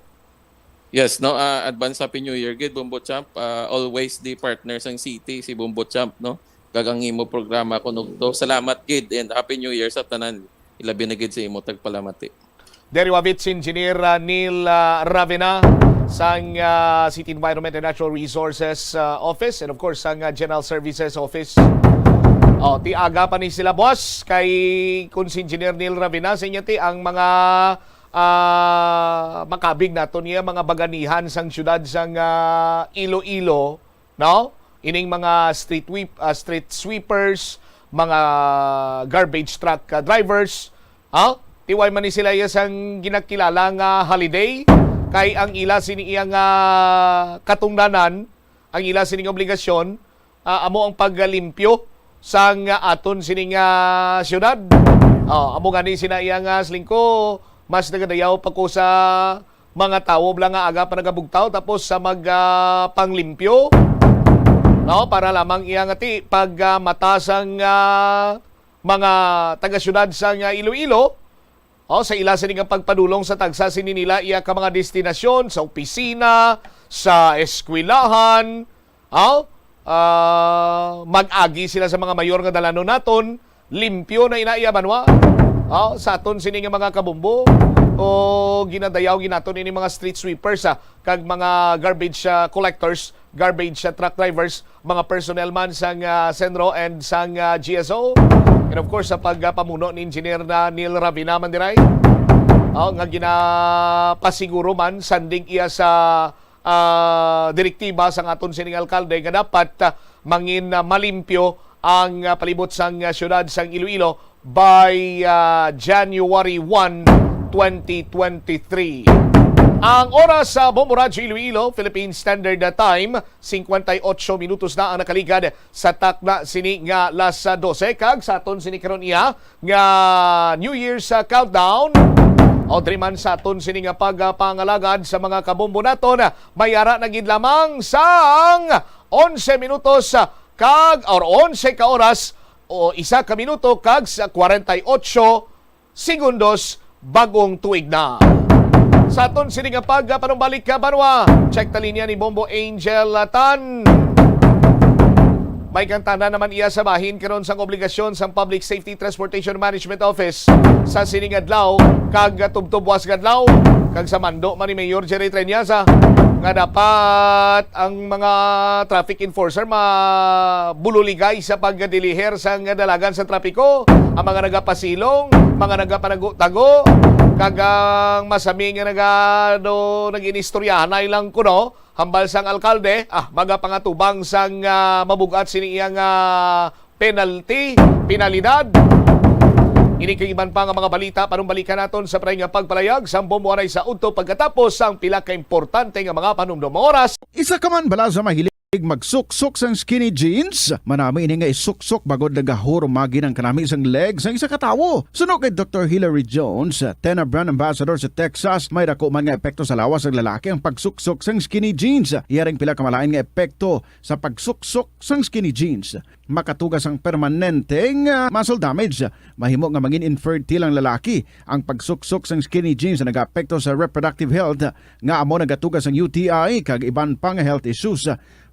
Yes, no, ah, advance Happy New Year gid, Bombo Champ. Ah, always the partner sang city si Bombo Champ, no, kag ang imo programa kuno to. Salamat gid and Happy New Year sa tanan, ilabi na gid sa imo tagpalamati. Diri wavit si Engineer, ah, Neil, ah, Ravena. sang, ah, City Environment and Natural Resources, ah, Office, and of course sang, ah, General Services Office. Oh, ti aga pa ni sila, boss, kay kun si Engineer Neil Ravina sa inyo, ti ang mga, ah, makabig nato niya, mga baganihan sang siyudad sang, ah, Iloilo, no? Ining mga street whip-, ah, street sweepers, mga garbage truck, ah, drivers, ha? Ti wala man ni sila iya sang ginakilala nga holiday, kay ang ila sini iya nga katungdanan, ang ila sining obligasyon, ah, amo ang paglimpyo sang, ah, aton sining, ah, siyudad. Oh, amo gani sina iya nga siling ko, mas nagadayaw pa ko sa mga tawo bala nga aga pa nagabugtaw tapos sa mag, ah, panglimpyo, no, para lamang iya nga ti pag, ah, mata sang, ah, mga taga-siyudad sang, ah, Iloilo, oh, sa ila sini nga pagpadulong sa tagsa sini nila iya ka mga destinasyon, sa opisina, sa eskwelahan, oh, ah, mag-agi sila sa mga mayor nga dalanon naton, limpyo na ina iya banwa. Oh, sa aton sini nga mga kabombo, o ginadayaw ginaton ini mga street sweepers, ah, kag mga garbage, ah, collectors, garbage, ah, truck drivers, mga personnel man sang, ah, Senro and sang, ah, G S O. And of course, sa pagpamuno ni Engineer na Neil Ravina man diray, oh, nga ginapasiguro man sanding iya sa, ah, direktiba sang aton sining alkalde nga dapat, ah, mangin, ah, malimpyo ang, ah, palibot sang, ah, siyudad sang Iloilo by, ah, January one, twenty twenty-three. Ang oras sa Bombo Radyo Iloilo, Philippine Standard Time, cincuenta y ocho minutos na ang nakaligad sa takna sini nga las dose, kag sa aton sini karon iya nga New Year's, ah, countdown. O diri man sa aton sini nga pagpangalagad sa mga kabombo naton, may ara na gid lamang sang onse minutos, ah, kag, or onse ka oras, o isa ka minuto kag sa kwarenta y ocho segundos bagong tuig na. Sa aton sini nga pagpanumbalik ka banwa, check ta linya ni Bombo Angel Tan. May kantana naman iya sa bahin karon sang obligasyon sang Public Safety Transportation Management Office sa sining adlaw kag tubtob buwas nga adlaw, kag sa mando man ni Mayor Jerry Treñaza nga dapat ang mga traffic enforcer mabuloligay sa pagdiliher sang dalagan sa trapiko, ang mga nagapasilong, mga nagapanago-tago, kag ang masami nga nagado-, nag-inistoryahanay lang kuno, hambal sang alkalde, ah, magapangatubang sang, ah, mabug-at sini iya nga penalty, penalidad. Ini kag iban pa nga mga balita, panumbalikan naton sa pray nga pagpalayag sang Bombo Anay sa udto pagkatapos sang pila ka importante nga mga panumdom. Oras. Isa ka man bala sa mahilig magsuksok sang skinny jeans? Manami ini nga isuksok bangod nagahurumagi ang kanami sang leg sang isa ka tawo. Suno kay Doktor Hilary Jones, Tena brand ambassador sa Texas, may dako man nga epekto sa lawas sang lalaki ang pagsuksok sang skinny jeans. Iya ring pila ka malain nga epekto sa pagsuksok sang skinny jeans. Makatuga sang permanente nga muscle damage. Mahimo nga mangin infertile ang lalaki. Ang pagsuksok sang skinny jeans nagaapekto sa reproductive health, nga amo nagatuga sang U T I kag iban pa nga health issues.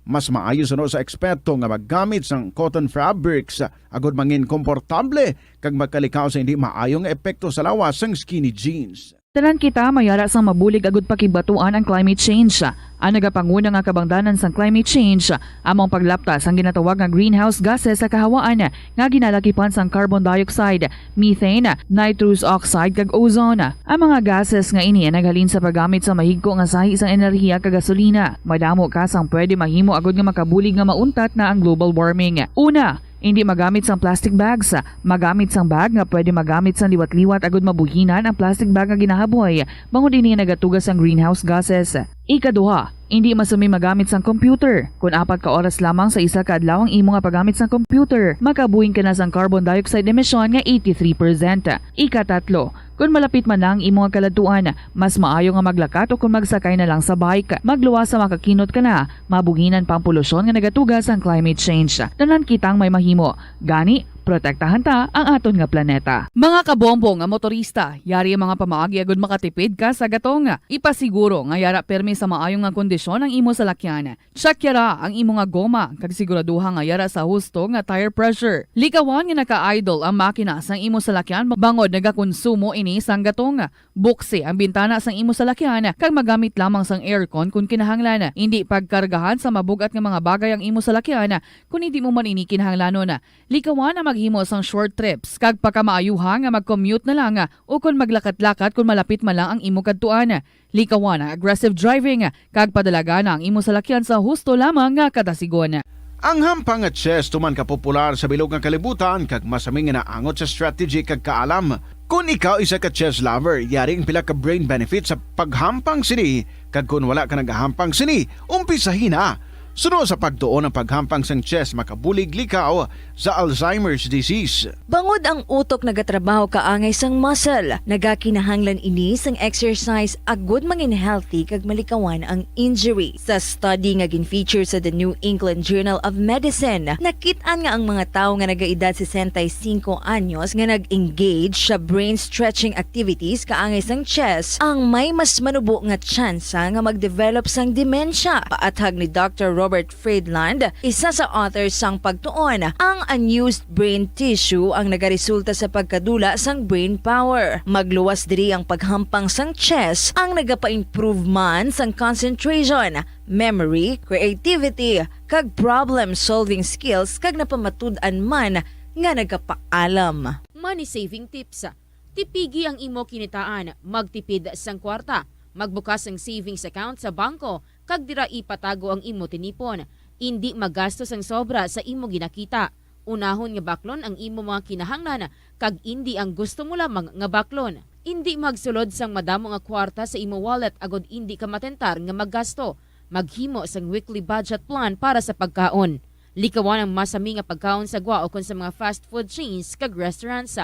Mas maayo suno sa eksperto nga maggamit sang cotton fabrics agod mangin komportable kag magkalikaw sa hindi maayo nga epekto sa lawas sang skinny jeans. Tanan kita may ara sang mabulig agud pakigbatuan ang climate change. Ang nagapanguna nga kabangdanan sang climate change amo ang paglapta sang ginatawag nga greenhouse gases sa kahawaan nga ginalakipan sang carbon dioxide, methane, nitrous oxide, kag ozone. Ang mga gases nga ini naghalin sa paggamit sa mahigko nga sahi sang enerhiya kag gasolina. Madamo ka sang pwede mahimo agud nga makabulig nga mauntat na ang global warming. Una, hindi magamit sang plastic bags. Magamit sang bag nga pwede magamit sang liwat-liwat agud mabuhinan ang plastic bag nga ginahaboy, bangod ini nagatuga sang greenhouse gases. Ikaduha, hindi masumi magamit sang computer. Kon apat ka oras lamang sa isa ka adlaw ang imo nga paggamit sang computer, makabuhin ka na sang carbon dioxide emission nga eighty-three percent. Ikatatlo, kon malapit man na ang imo nga kaladtuan, mas maayo nga maglakat o kon magsakay na lang sa bike. Magluwas sa makakinot ka na, mabuhinan pa ang polusyon nga nagatuga sang climate change. Tanan kitang may mahimo. Gani, Protektahan ta ang aton nga planeta. Mga kabombo nga motorista, yari ang mga pamaagi agud makatipid ka sa gatong. Ipasiguro nga yara permi sa maayo nga kondisyon ang imo salakyan. Check yara ang imo nga goma kag siguraduha nga yara sa husto nga tire pressure. Likawan nga naka-idle ang makina sang imo salakyan bangod nagakonsumo ini sang gatong. Buksi ang bintana sang imo salakyan kag magamit lamang sang aircon kon kinahanglan. Indi pagkargahan sa mabug-at nga mga bagay ang imo salakyan kon hindi mo man ini kinahanglanon. Likawan ang maghimo sang short trips kag pakamaayuha nga mag-commute na lang o kon maglakat-lakat kon malapit man lang ang imo kadtuan. Likawan ang aggressive driving kag padalagana ang imo salakyan sa husto lamang nga kadasigon. Ang hampang nga chess tuman ka popular sa bilog nga kalibutan kag masami nga naangot sa strategy kag kaalam. Kon ikaw isa ka chess lover, yari ang pila ka brain benefits sa paghampang sini, kag kon wala ka nagahampang sini, umpisahi na. Suno sa pagtuon, ang paghampang sang chess makabulig likaw sa Alzheimer's disease. Bangod ang utok nagatrabaho kaangay sang muscle, nagakinahanglan ini sang exercise agud mangin healthy kag malikawan ang injury. Sa study nga gin-feature sa The New England Journal of Medicine, nakit-an nga ang mga tawo nga nagaedad sesenta y cinco anyos nga nag-engage sa brain stretching activities kaangay sang chess ang may mas manubo nga tsansa nga mag-develop sang demensya. Paathag ni Doctor Robert Friedland, isa sa author sang pagtuon, ang unused brain tissue ang nagaresulta sa pagkadula sang brain power. Magluwas diri ang paghampang sang chess ang nagapa-improve man sang concentration, memory, creativity, kag problem-solving skills, kag napamatud-an man nga nagapaalam. Money saving tips. Tipigi ang imo kinitaan, magtipid sang kwarta, magbukas sang savings account sa bangko, kag dira ipatago ang imo tinipon. Indi magasto sang sobra sa imo ginakita. Unahon nga baklon ang imo mga kinahanglan, kag indi ang gusto mo lamang nga baklon. Indi magsulod sang madamo nga kwarta sa imo wallet agod indi ka matentar nga maggasto. Maghimo sang weekly budget plan para sa pagkaon. Likawan ang masami nga pagkaon sa gwa ukon sa mga fast food chains kag restaurants.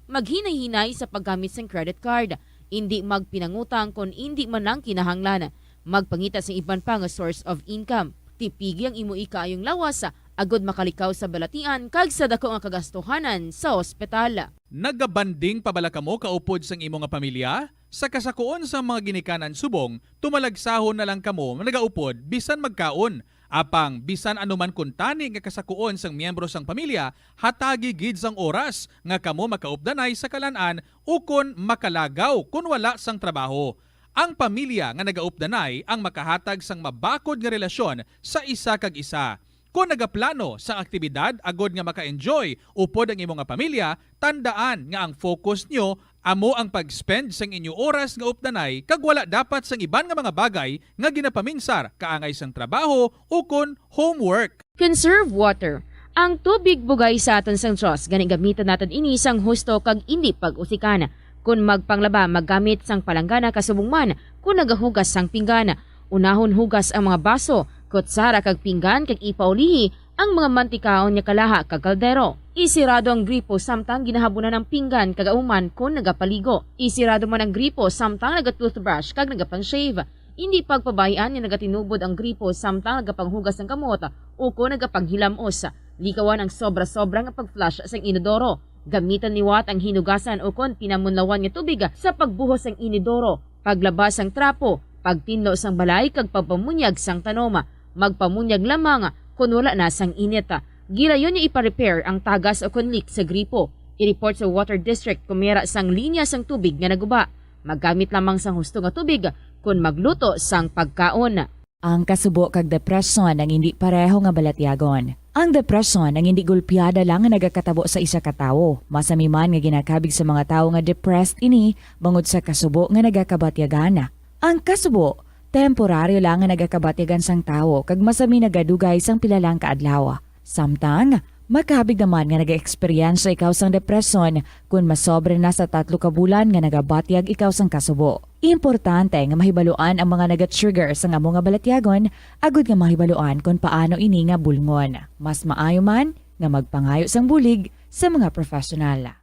Maghinay-hinay sa paggamit sang credit card. Indi magpinangutang kon indi man lang kinahanglan. Magpangita sang iban pa nga source of income. Tipigi ang imo ikaayong lawas agod makalikaw sa balatian kag sa dako nga kagastuhanan sa ospital. Nagabanding pa bala kamo kaupod sang imo nga pamilya? Sa kasakuon sang mga ginikanan subong, tumalagsahon na lang kamo nagaupod bisan magkaon. Apang bisan ano man kuntani nga kasakuon sang miyembro sang pamilya, hatagi gid sang oras nga kamo makaupdanay sa kalan-an ukon makalagaw kon wala sang trabaho. Ang pamilya nga nagaupdanay ang makahatag sang mabakod nga relasyon sa isa kag isa. Kon nagaplano sang aktibidad agod nga maka-enjoy upod ang imo nga pamilya, tandaan nga ang focus nyo amo ang pag-spend sang inyo oras nga updanay kag wala dapat sang iban nga mga bagay nga ginapaminsar kaangay sang trabaho ukon homework. Conserve water. Ang tubig bugay sa aton sang Dios, gani gamiton naton ini sang husto kag indi pag-usikan. Kon magpanglaba, maggamit sang palanggana kasubong man kon nagahugas sang pinggan. Unahon hugas ang mga baso, kutsara kag pinggan kag ipaulihi ang mga mantikaon nga kalaha kag kaldero. Isirado ang gripo samtang ginahabunan ang pinggan kag ahuman kon nagapaligo. Isirado man ang gripo samtang naga-toothbrush kag nagapang-shave. Indi pagpabaian nga nagatinubod ang gripo samtang nagapanghugas sang kamot ukon nagapanghilam-os. Likawan ang sobra-sobra nga pag-flush sang inodoro. Gamiton liwat ang hinugasan ukon pinamunlawan nga tubig sa pagbuhos sang inodoro, paglaba sang trapo, pagtinlo sang balay kag pagpamunyag sang tanom. Magpamunyag lamang kon wala na sang init. Gilayon nga ipa-repair ang tagas ukon leak sa gripo. I-report sa water district kon may ara sang linya sang tubig nga naguba. Maggamit lamang sang husto nga tubig kon magluto sang pagkaon. Ang kasubo kag depresyon ang indi pareho nga balatyagon. Ang depresyon ang indi gulpiada lang nga nagakatabo sa isa ka tawo. Masami man nga ginakabig sa mga tawo nga depressed ini bangod sa kasubo nga nagakabatyagan. Ang kasubo, temporaryo lang nga nagakabatyagan sang tawo kag masami nagadugay sang pila lang ka adlaw. Samtang, makabig naman nga nagaeksperyensya ikaw sang depresyon kon masobra na sa tatlo ka bulan nga nagabatyag ikaw sang kasubo. Importante nga mahibaluan ang mga nagatrigger sang amo nga balatyagon agud nga mahibaluan kon paano ini nga bulngon. Mas maayo man nga magpangayo sang bulig sa mga professional.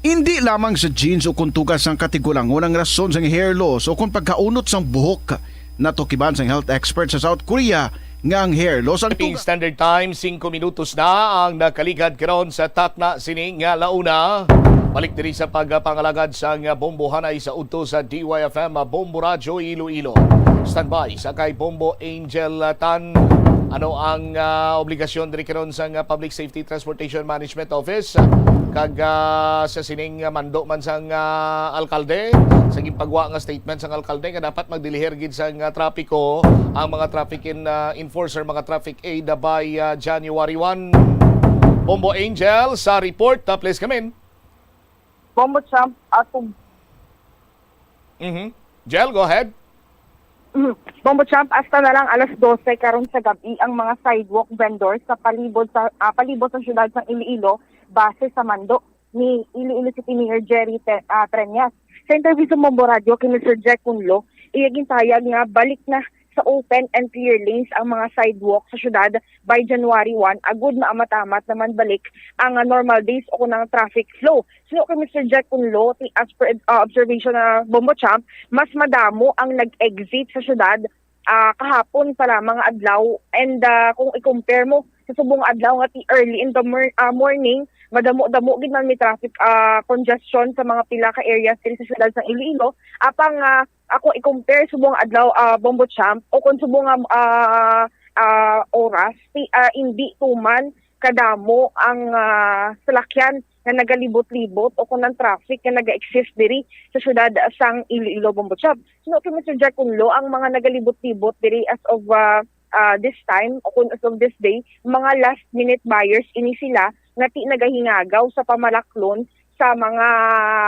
Indi lamang sa genes o kon tugas sang katigulangon ang rason sang hair loss o kon pagkaunot sang buhok. Natukiban sang health expert sa South Korea nga ang hair loss ang Philippine tuga. Standard Time, singko minutos na ang nakaligad karon sa takna sini nga launa. Balik diri sa pagpangalagad sang bombohanay sa udto sa D Y F M Bombo Radyo Iloilo. Standby sa kay Bombo Angel Tan. Ano ang ah, obligasyon diri karon sang ah, Public Safety Transportation Management Office? Kag ah, sa sining ah, mando man sang ah, alkalde, sa ginpagwa nga statement sang alkalde nga dapat magdilihir gid sang ah, trapiko ang mga traffic in, ah, enforcer, mga traffic aid by ah, January one. Bombo Angel sa report. Uh, please come in. Bombo Champ, atong Mhm. Jel, go ahead. Bombo Champ, hasta na lang alas dose karon sa gabi ang mga sidewalk vendors sa palibot sa ah, palibot sa siyudad sang Iloilo base sa mando ni Iloilo City Mayor Jerry Te- ah, Treñas. Sa interview sa Bombo Radio kay Mister Jack Cunlo, iya ginpahayag nga balik na sa open and clear lanes ang mga sidewalk sa siyudad by January one, agud maamat-amat naman balik ang ah, normal days o kunang traffic flow. Suno kay Mister Jack Cunlo, ti as per ah, observation na Bombo Champ, mas madamo ang nag-exit sa siyudad ah, kahapon pa lamang nga adlaw. And ah, kung i-compare mo sa subong nga adlaw nga ti early in the mor- ah, morning, madamo-damo gid man may traffic ah, congestion sa mga pila ka areas diri sa siyudad sang Iloilo. Apang ah, ako i-compare subong nga adlaw ah, Bombo Champ o kung subong nga ah, ah, oras, ti ah, hindi tuman kadamo ang ah, salakyan nga nagalibot-libot o kung ang traffic nga naga-exist diri sa siyudad sang Iloilo, Bombo Champ. Suno kay Mister Jack Cunlo, ang mga nagalibot-libot diri as of ah, ah, this time o kung as of this day, mga last minute buyers ini sila nga ti nagahingagaw sa pamalaklon sa mga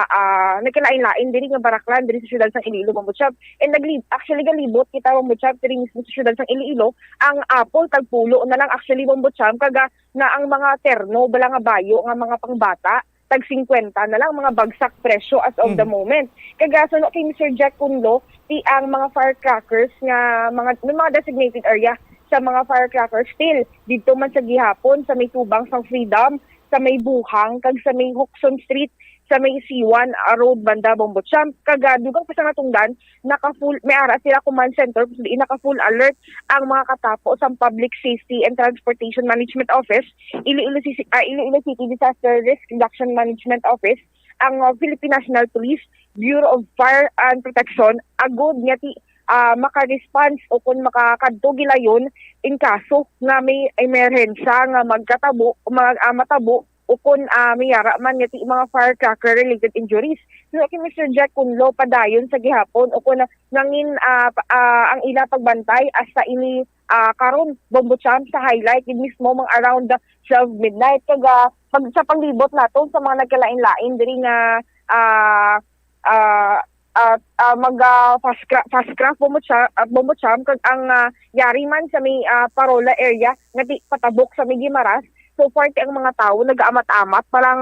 ah, nagkalain-lain diri nga baraklan diri sa siyudad sang Iloilo, Bombo Champ. And nagli- actually galibot kita, Bombo Champ, diri mismo sa siyudad sang Iloilo, ang apple tagpulo na lang actually, Bombo Champ, kaga na ang mga terno bala nga bayo nga mga pangbata tag singkwenta na lang mga bagsak presyo as of the moment. Kaga suno kay Mister Jack Cunlo, ti ang mga firecrackers nga mga may mga designated area sa mga firecrackers still didto man sa gihapon sa may tubang sang Freedom, sa may Buhang kag sa may Huxon Street, sa may C one ah, Road banda, Bombo Champ. Kaga dugang pa sa natungdan, naka full may ara sila command center kung diin naka full alert ang mga katapo sa Public Safety and Transportation Management Office, Iloilo City, ah, Iloilo City Disaster Risk Reduction Management Office, ang uh, Philippine National Police, Bureau of Fire and Protection, agud nga ti ah, maka-response o kung makakadto gilayon in kaso nga may emerhensya nga magkatabo o mag, ah, matabo o kung ah, may yara man nga ti mga firecracker related injuries. So, kay Mister Jack Cunlo padayon sa gihapon o kung nangin ah, pa- ah, ang ila pagbantay hasta ini ah, karon, Bombo Champ, sa highlight gid mismo mga around the twelve midnight. Kag ah, pag, sa paglibot nato sa mga nagkalain-lain diri nga ah, ah, ah, ah, mag ah, fast cra- fast craft, Bombo Champ, ah, Bombo Champ, kag ang ah, yari man sa may ah, Parola area nga ti patabok sa may Guimaras. So far ti ang mga tawo nagaamat-amat parang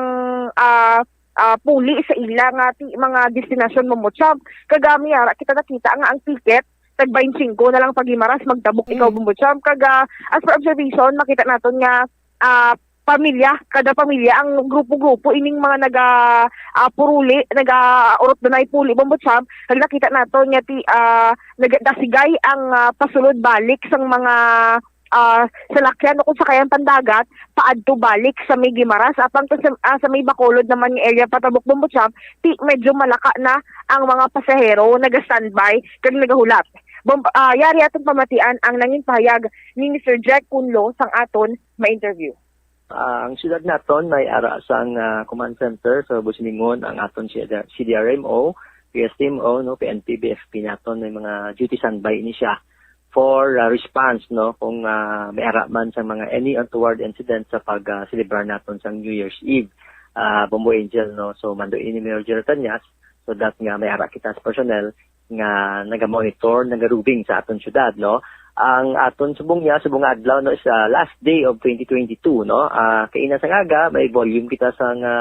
ah, ah, puli sa ila nga ti mga destinasyon, Bombo Champ. Kag ah, may ara kita nakita nga ang ticket tag twenty-five na lang pag Guimaras magtabok ikaw, Bombo Champ. Kag ah, as per observation, makita naton nga ah, pamilya, kada pamilya ang grupo-grupo ining mga naga ah, puruli, naga urot danay puli, Bombo Champ. Kag nakita nato nga ti ah, nagadasigay ang ah, pasulod balik sang mga ah, salakyan o kung sakayan pandagat paadto balik sa may Guimaras. Apang to sa, ah, sa may Bacolod naman nga area patabok, Bombo Champ, ti medyo malaka na ang mga pasahero naga-standby kag nagahulat. Bom, ah, yari atong pamatian ang nangin pahayag ni Mister Jack Cunlo sang aton ma-interview. Ah, ang siyudad naton may ara sang ah, command center, so busilingon ang aton C D R M O, P S T M O, no, P N P, B F P naton may mga duty standby ini siya for ah, response, no, kung ah, may ara man sa mga any untoward incident sa pag ah, celebrar naton sang New Year's Eve. Ah, Bombo Angel, no, so mando ini Mayor Jerry Tañas, so that nga may ara kita sa personnel nga naga-monitor, naga-roving sa aton syudad, no? Ang aton subong niya, subong nga adlaw, no, is ah, last day of twenty twenty-two, no? Ah, kaina sa aga, may volume kita sa nga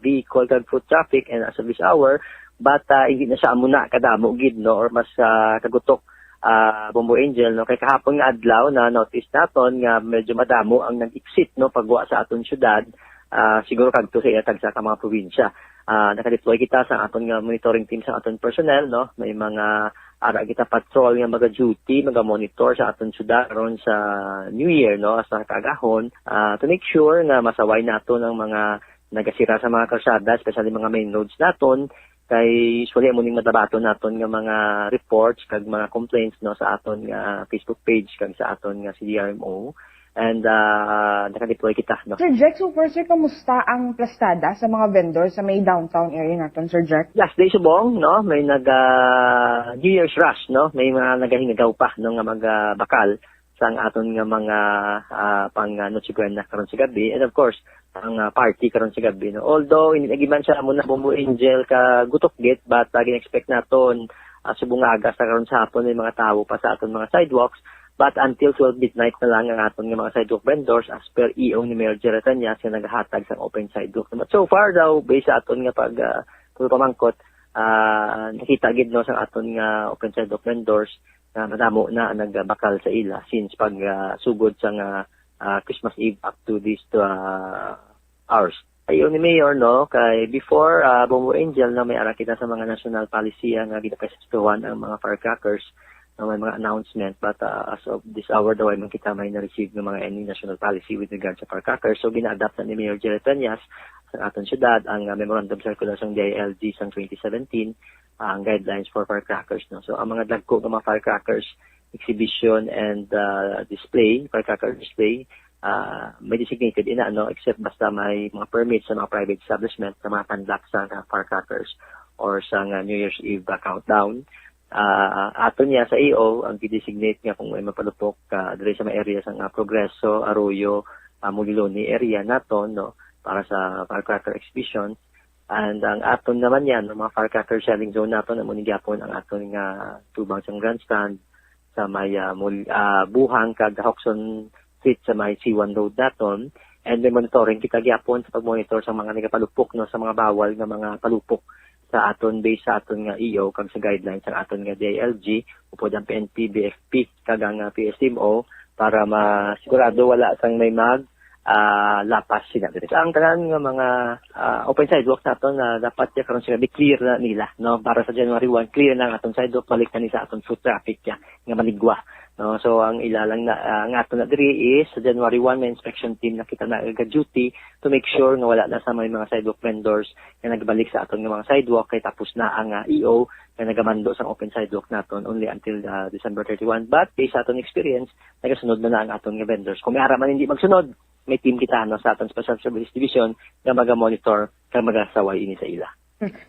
vehicle kag foot traffic and as of this hour, but ah, hindi na siya amo na kadamo gid, no, or mas ah, kagutok, ah, Bombo Angel, no? Kay kahapon nga adlaw na notice naton nga medyo madamo ang nag-exit, no, pagwa sa aton syudad, ah, siguro kadto sa ila tagsa ka mga probinsya. Ah, naka-deploy kita sa aton nga monitoring team sa aton personnel, no? May mga ara kita patrol nga maga-duty, maga-monitor sa aton syudad karon sa New Year, no, sa kaagahon, ah, to make sure nga masaway naton ang mga nagasira sa mga kalsada, especially mga main roads naton, kay usually amo ning madabaton naton nga mga reports kag mga complaints, no, sa aton nga Facebook page kag sa aton nga C D R M O. And, ah, naka-deploy kita, no. Sir Jack, so far, sir, kamusta ang plastada sa mga vendor sa may downtown area naton, Sir Jack? Last day subong, no, may nag ah, New Year's rush, no, may mga nagahingagaw pa, no, nga magbakal sang aton nga mga ah, pang ah, Noche Buena karon sa gabi, and of course ang ah, party karon sa gabi, no. Although hindi lagi man siya amo na Bombo Angel ka gutok git, but uh, gin-expect naton ah, subong nga aga sa karon sa hapon may mga tawo pa sa aton mga sidewalks. But until twelve midnight na lang ang aton nga mga sidewalk vendors, as per E O ni Mayor Jerry Tañas nga nagahatag sang open sidewalk. But so far daw, based sa aton nga pag ah, pagpamangkot, ah, nakita gid, no, sang aton nga open sidewalk vendors na madamo na ang nagbakal sa ila since pag ah, sugod sang ah, ah, Christmas Eve up to these ah, hours. Ayon ni Mayor, no, kay before ah, Bombo Angel, no, may ara kita sa mga national policy nga ginapestuhan ang mga firecrackers, no, may mga announcement, but ah, as of this hour daw ay man kita may na-receive ng mga any national policy with regard sa firecrackers. So gina-adapt na ni Mayor Jerry Tañas sa aton syudad ang ah, memorandum circular sang D I L G sang twenty seventeen, ah, ang guidelines for firecrackers, no. So ang mga dagko nga mga firecrackers exhibition and ah, display, firecracker display, ah, may designated ina, no, except basta may mga permits sa mga private establishment sa mga conduct sa firecrackers or sa nga New Year's Eve ah, countdown. Ah, ato niya sa E O ang gidesignate nga kung may mapalupok ah, diri sa mga area sa nga Progreso, Arroyo, ah, Muliloni area naton, no, para sa firecracker exhibition. And ang aton naman yan, ang mga firecracker shelling zone naton, amo ni gyapon ang aton nga tubang sang grandstand sa may ah, Mul- ah, Buhang kag Hoxton Street sa may C one Road naton. And may monitoring kita gyapon sa pag-monitor sa mga nagapalupok, no, sa mga bawal nga mga palupok sa aton, based sa aton nga E O kag sa guidelines sa aton nga D I L G, upod ang P N P, B F P, kag ang ah, P S M O para masigurado wala sang may mag ah, lapas sila diri. Ang tanan nga mga ah, open sidewalk naton na dapat ya karon sila be clear na nila, no, para sa January one clear na ang aton sidewalk, balik na ni sa aton foot traffic ya nga maligwa, no. So ang ila lang na ah, ang ato na diri is sa January one may inspection team na kita na ga-duty to make sure nga wala na sa may mga sidewalk vendors nga nagbalik sa aton nga mga sidewalk kay tapos na ang ah, E O nga nagamando sang open sidewalk naton only until ah, December thirty-one. But based sa aton experience, nagasunod na na ang aton nga vendors. Kung may ara man hindi magsunod, may team kita, no, sa aton Special Services Division nga maga-monitor kag magasaway ini sa ila.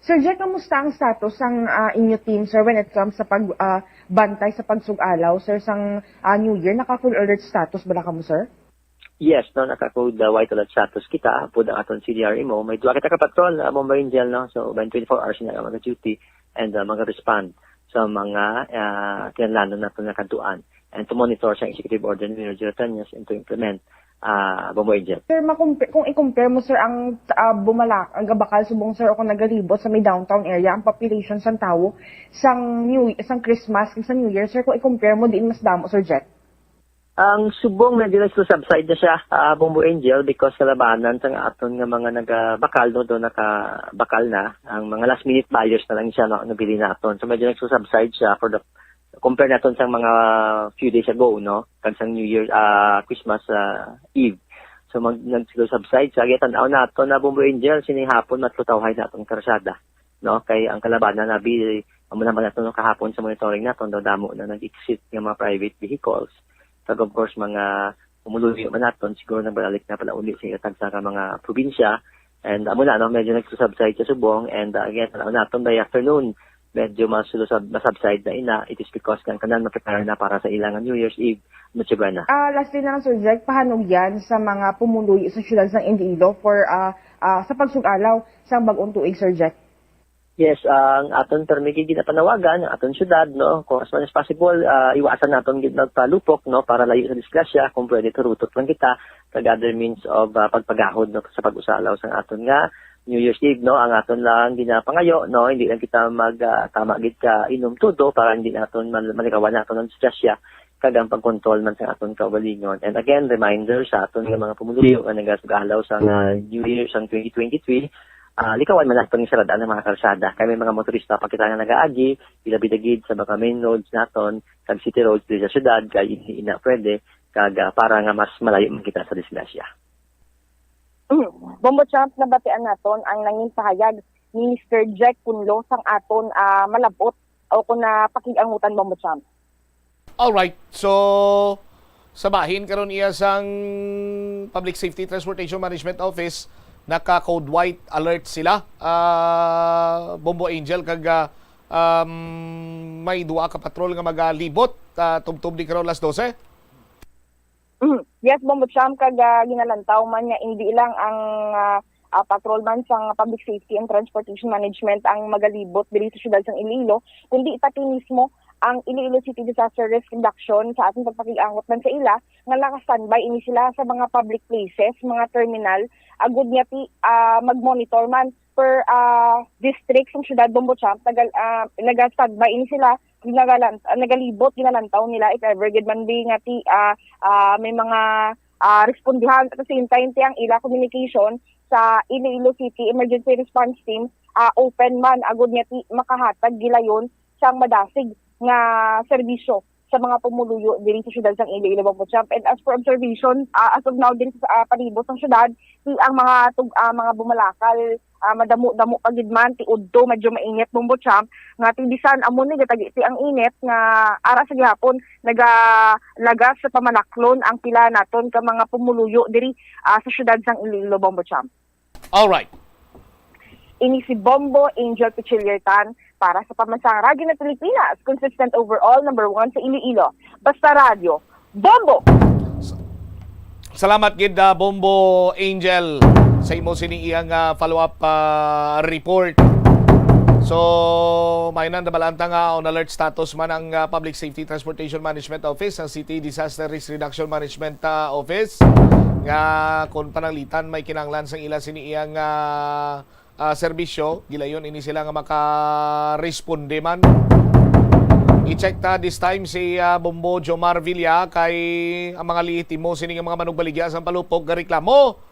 Sir Jack, kamusta ang status sang ah, inyo team, sir, when it comes sa pag ah, bantay sa pagsug-alaw, sir, sang ah, New Year? Naka full alert status bala kamo, sir? Yes, no, naka-code uh, white alert status kita, pud ang aton C D R M O. May duha kita ka patrol, uh, Bomba Angel, no? So, uban twenty-four hours na ang mga duty and uh, mga respond sa mga uh, kinahanglan naton nga kadtuan and to monitor sa executive order ni Mayor Jerry Tañas and to implement, uh, Bombo Angel. Sir, makump- kung i-compare mo, sir, ang ah, bumalak, ang gabakal subong, sir, o kung nagalibot sa may downtown area, ang population sang tawo sang New sang Christmas kag sa New Year, sir, kung i-compare mo, diin mas damo, Sir Jack? Ang subong medyo nagsusubside na siya, ah, Bombo Angel, because kalabanan sang aton nga mga nagabakal, no, do nakabakal na, ang mga last minute buyers na lang siya, no, nabili naton. So medyo nagsusubside siya for the, compare naton sa mga few days ago, no, kag sang New Year, ah, Christmas ah, Eve. So mag nagsusubside siya. Gatan-aw nato na, Bombo Angel, sining hapon matlutawhay na atong karsada, no, kay ang kalabanan na bi amo naman nato, no, kahapon sa monitoring naton, daw damo na nag-exit nga mga private vehicles. Kag of course, mga pumuluyo man naton, siguro nagbalik na pala uli sa ilang tagsa ka mga probinsya. And amo na, no, medyo nagsusubside sa subong. And uh, again, tan-aw naton by afternoon, medyo masulusab masubside na ina. It is because ang tanan mag-prepare na para sa ilang New Year's Eve, Noche Buena. Ah, lastly na lang, Sir Jack, pahanugyan sa mga pumuluyo sa siyudad sang Iloilo for ah, ah, sa pagsug-alaw sang bag-ong tuig, Sir Jack. Yes, ang aton permi gid ginapanawagan ang aton syudad, no, kung as much as possible, ah, iwasan naton gid magpalupok, no, para layo sa disgrasya. Kung pwede, turutok lang kita kag other means of ah, pagpagahod, no, sa pag-usalaw sang aton nga New Year's Eve, no. Ang aton lang ginapangayo, no, hindi lang kita mag ah, tama gid ka inom todo para hindi naton mal- malikawan naton ang disgrasya kag ang pagkontrol man sa aton kaugalingon. And again, reminder sa aton nga mga pumuluyo nga nagasugalaw sa nga New Year sang twenty twenty-three, Ah, likawan man naton nga sarad-an ang mga kalsada kay may mga motorista pa kita nga nagaagi, ilabi na gid sa mga main roads naton kag city roads diri sa syudad, kay hindi ina pwede kag, ah, para nga mas malayo man kita sa disgrasya. Mm. Bombo Champ, nabatian naton ang nangin pahayag ni Mister Jack Kunlo sang aton, ah, malabot o kung napakig-angutan, Bombo Champ. Alright. So, sa bahin karon iya sang Public Safety Transportation Management Office, naka code white alert sila. Ah, Bombo Angel, kag, ah, um, may duha ka patrol nga magalibot, ah, tubtob ni karon alas dose. Mm. Yes, Bombo Champ, kag, ah, ginalantaw man nga hindi lang ang, ah, ah, patrolman sang Public Safety and Transportation Management ang magalibot diri sa siyudad sang Iloilo, kundi pati mismo ang Iloilo City Disaster Risk Reduction sa aton pagpakig-angot man sa ila nga naka-standby ini sila sa mga public places, mga terminal, agud nga ti, ah, mag-monitor man per, ah, district sang siyudad, Bombo Champ, nagal-, ah, naga-standby ini sila, nagalan-, ah, nagalibot, ginalantaw nila if ever gid man di nga ti, ah, ah, may mga, ah, respondihan. At the same time, ti ang ila communication sa Iloilo City Emergency Response Team, ah, open man, agud nga ti makahatag gilayon sang madasig nga serbisyo sa mga pumuluyo diri sa siyudad sang Iloilo, Bombo Champ. And as per observation, ah, as of now, diri sa, ah, palibot sang siyudad, ti ang mga tug-, ah, mga bumalakal, ah, madamo-damo pa gid man, ti udto medyo mainit, Bombo Champ, nga ti bisan amo ni gatagi ti ang init nga ara sa gihapon nagalagas sa pamalaklon ang pila naton ka mga pumuluyo diri, ah, sa siyudad sang Iloilo, Bombo Champ. Alright. Ini si Bombo Angel Pichiliertan para sa Pamansang Radyo ng Pilipinas, consistent overall, number one sa Iloilo. Basta Radyo, Bombo! Salamat gid, ah, Bombo Angel, sa imo sini iyang, ah, follow-up, ah, report. So, may na nabalanta nga on alert status man ang, ah, Public Safety Transportation Management Office, ang City Disaster Risk Reduction Management, ah, Office, nga kung pananglitan may kinahanglan sang ila sini iyang, ah, ah, serbisyo, gilayon ini sila nga makaresponde man. I-check ta this time si, ah, Bombo Jomar Villa kay ang mga lehitimo sini nga mga manugbaligya sang palupok gareklamo.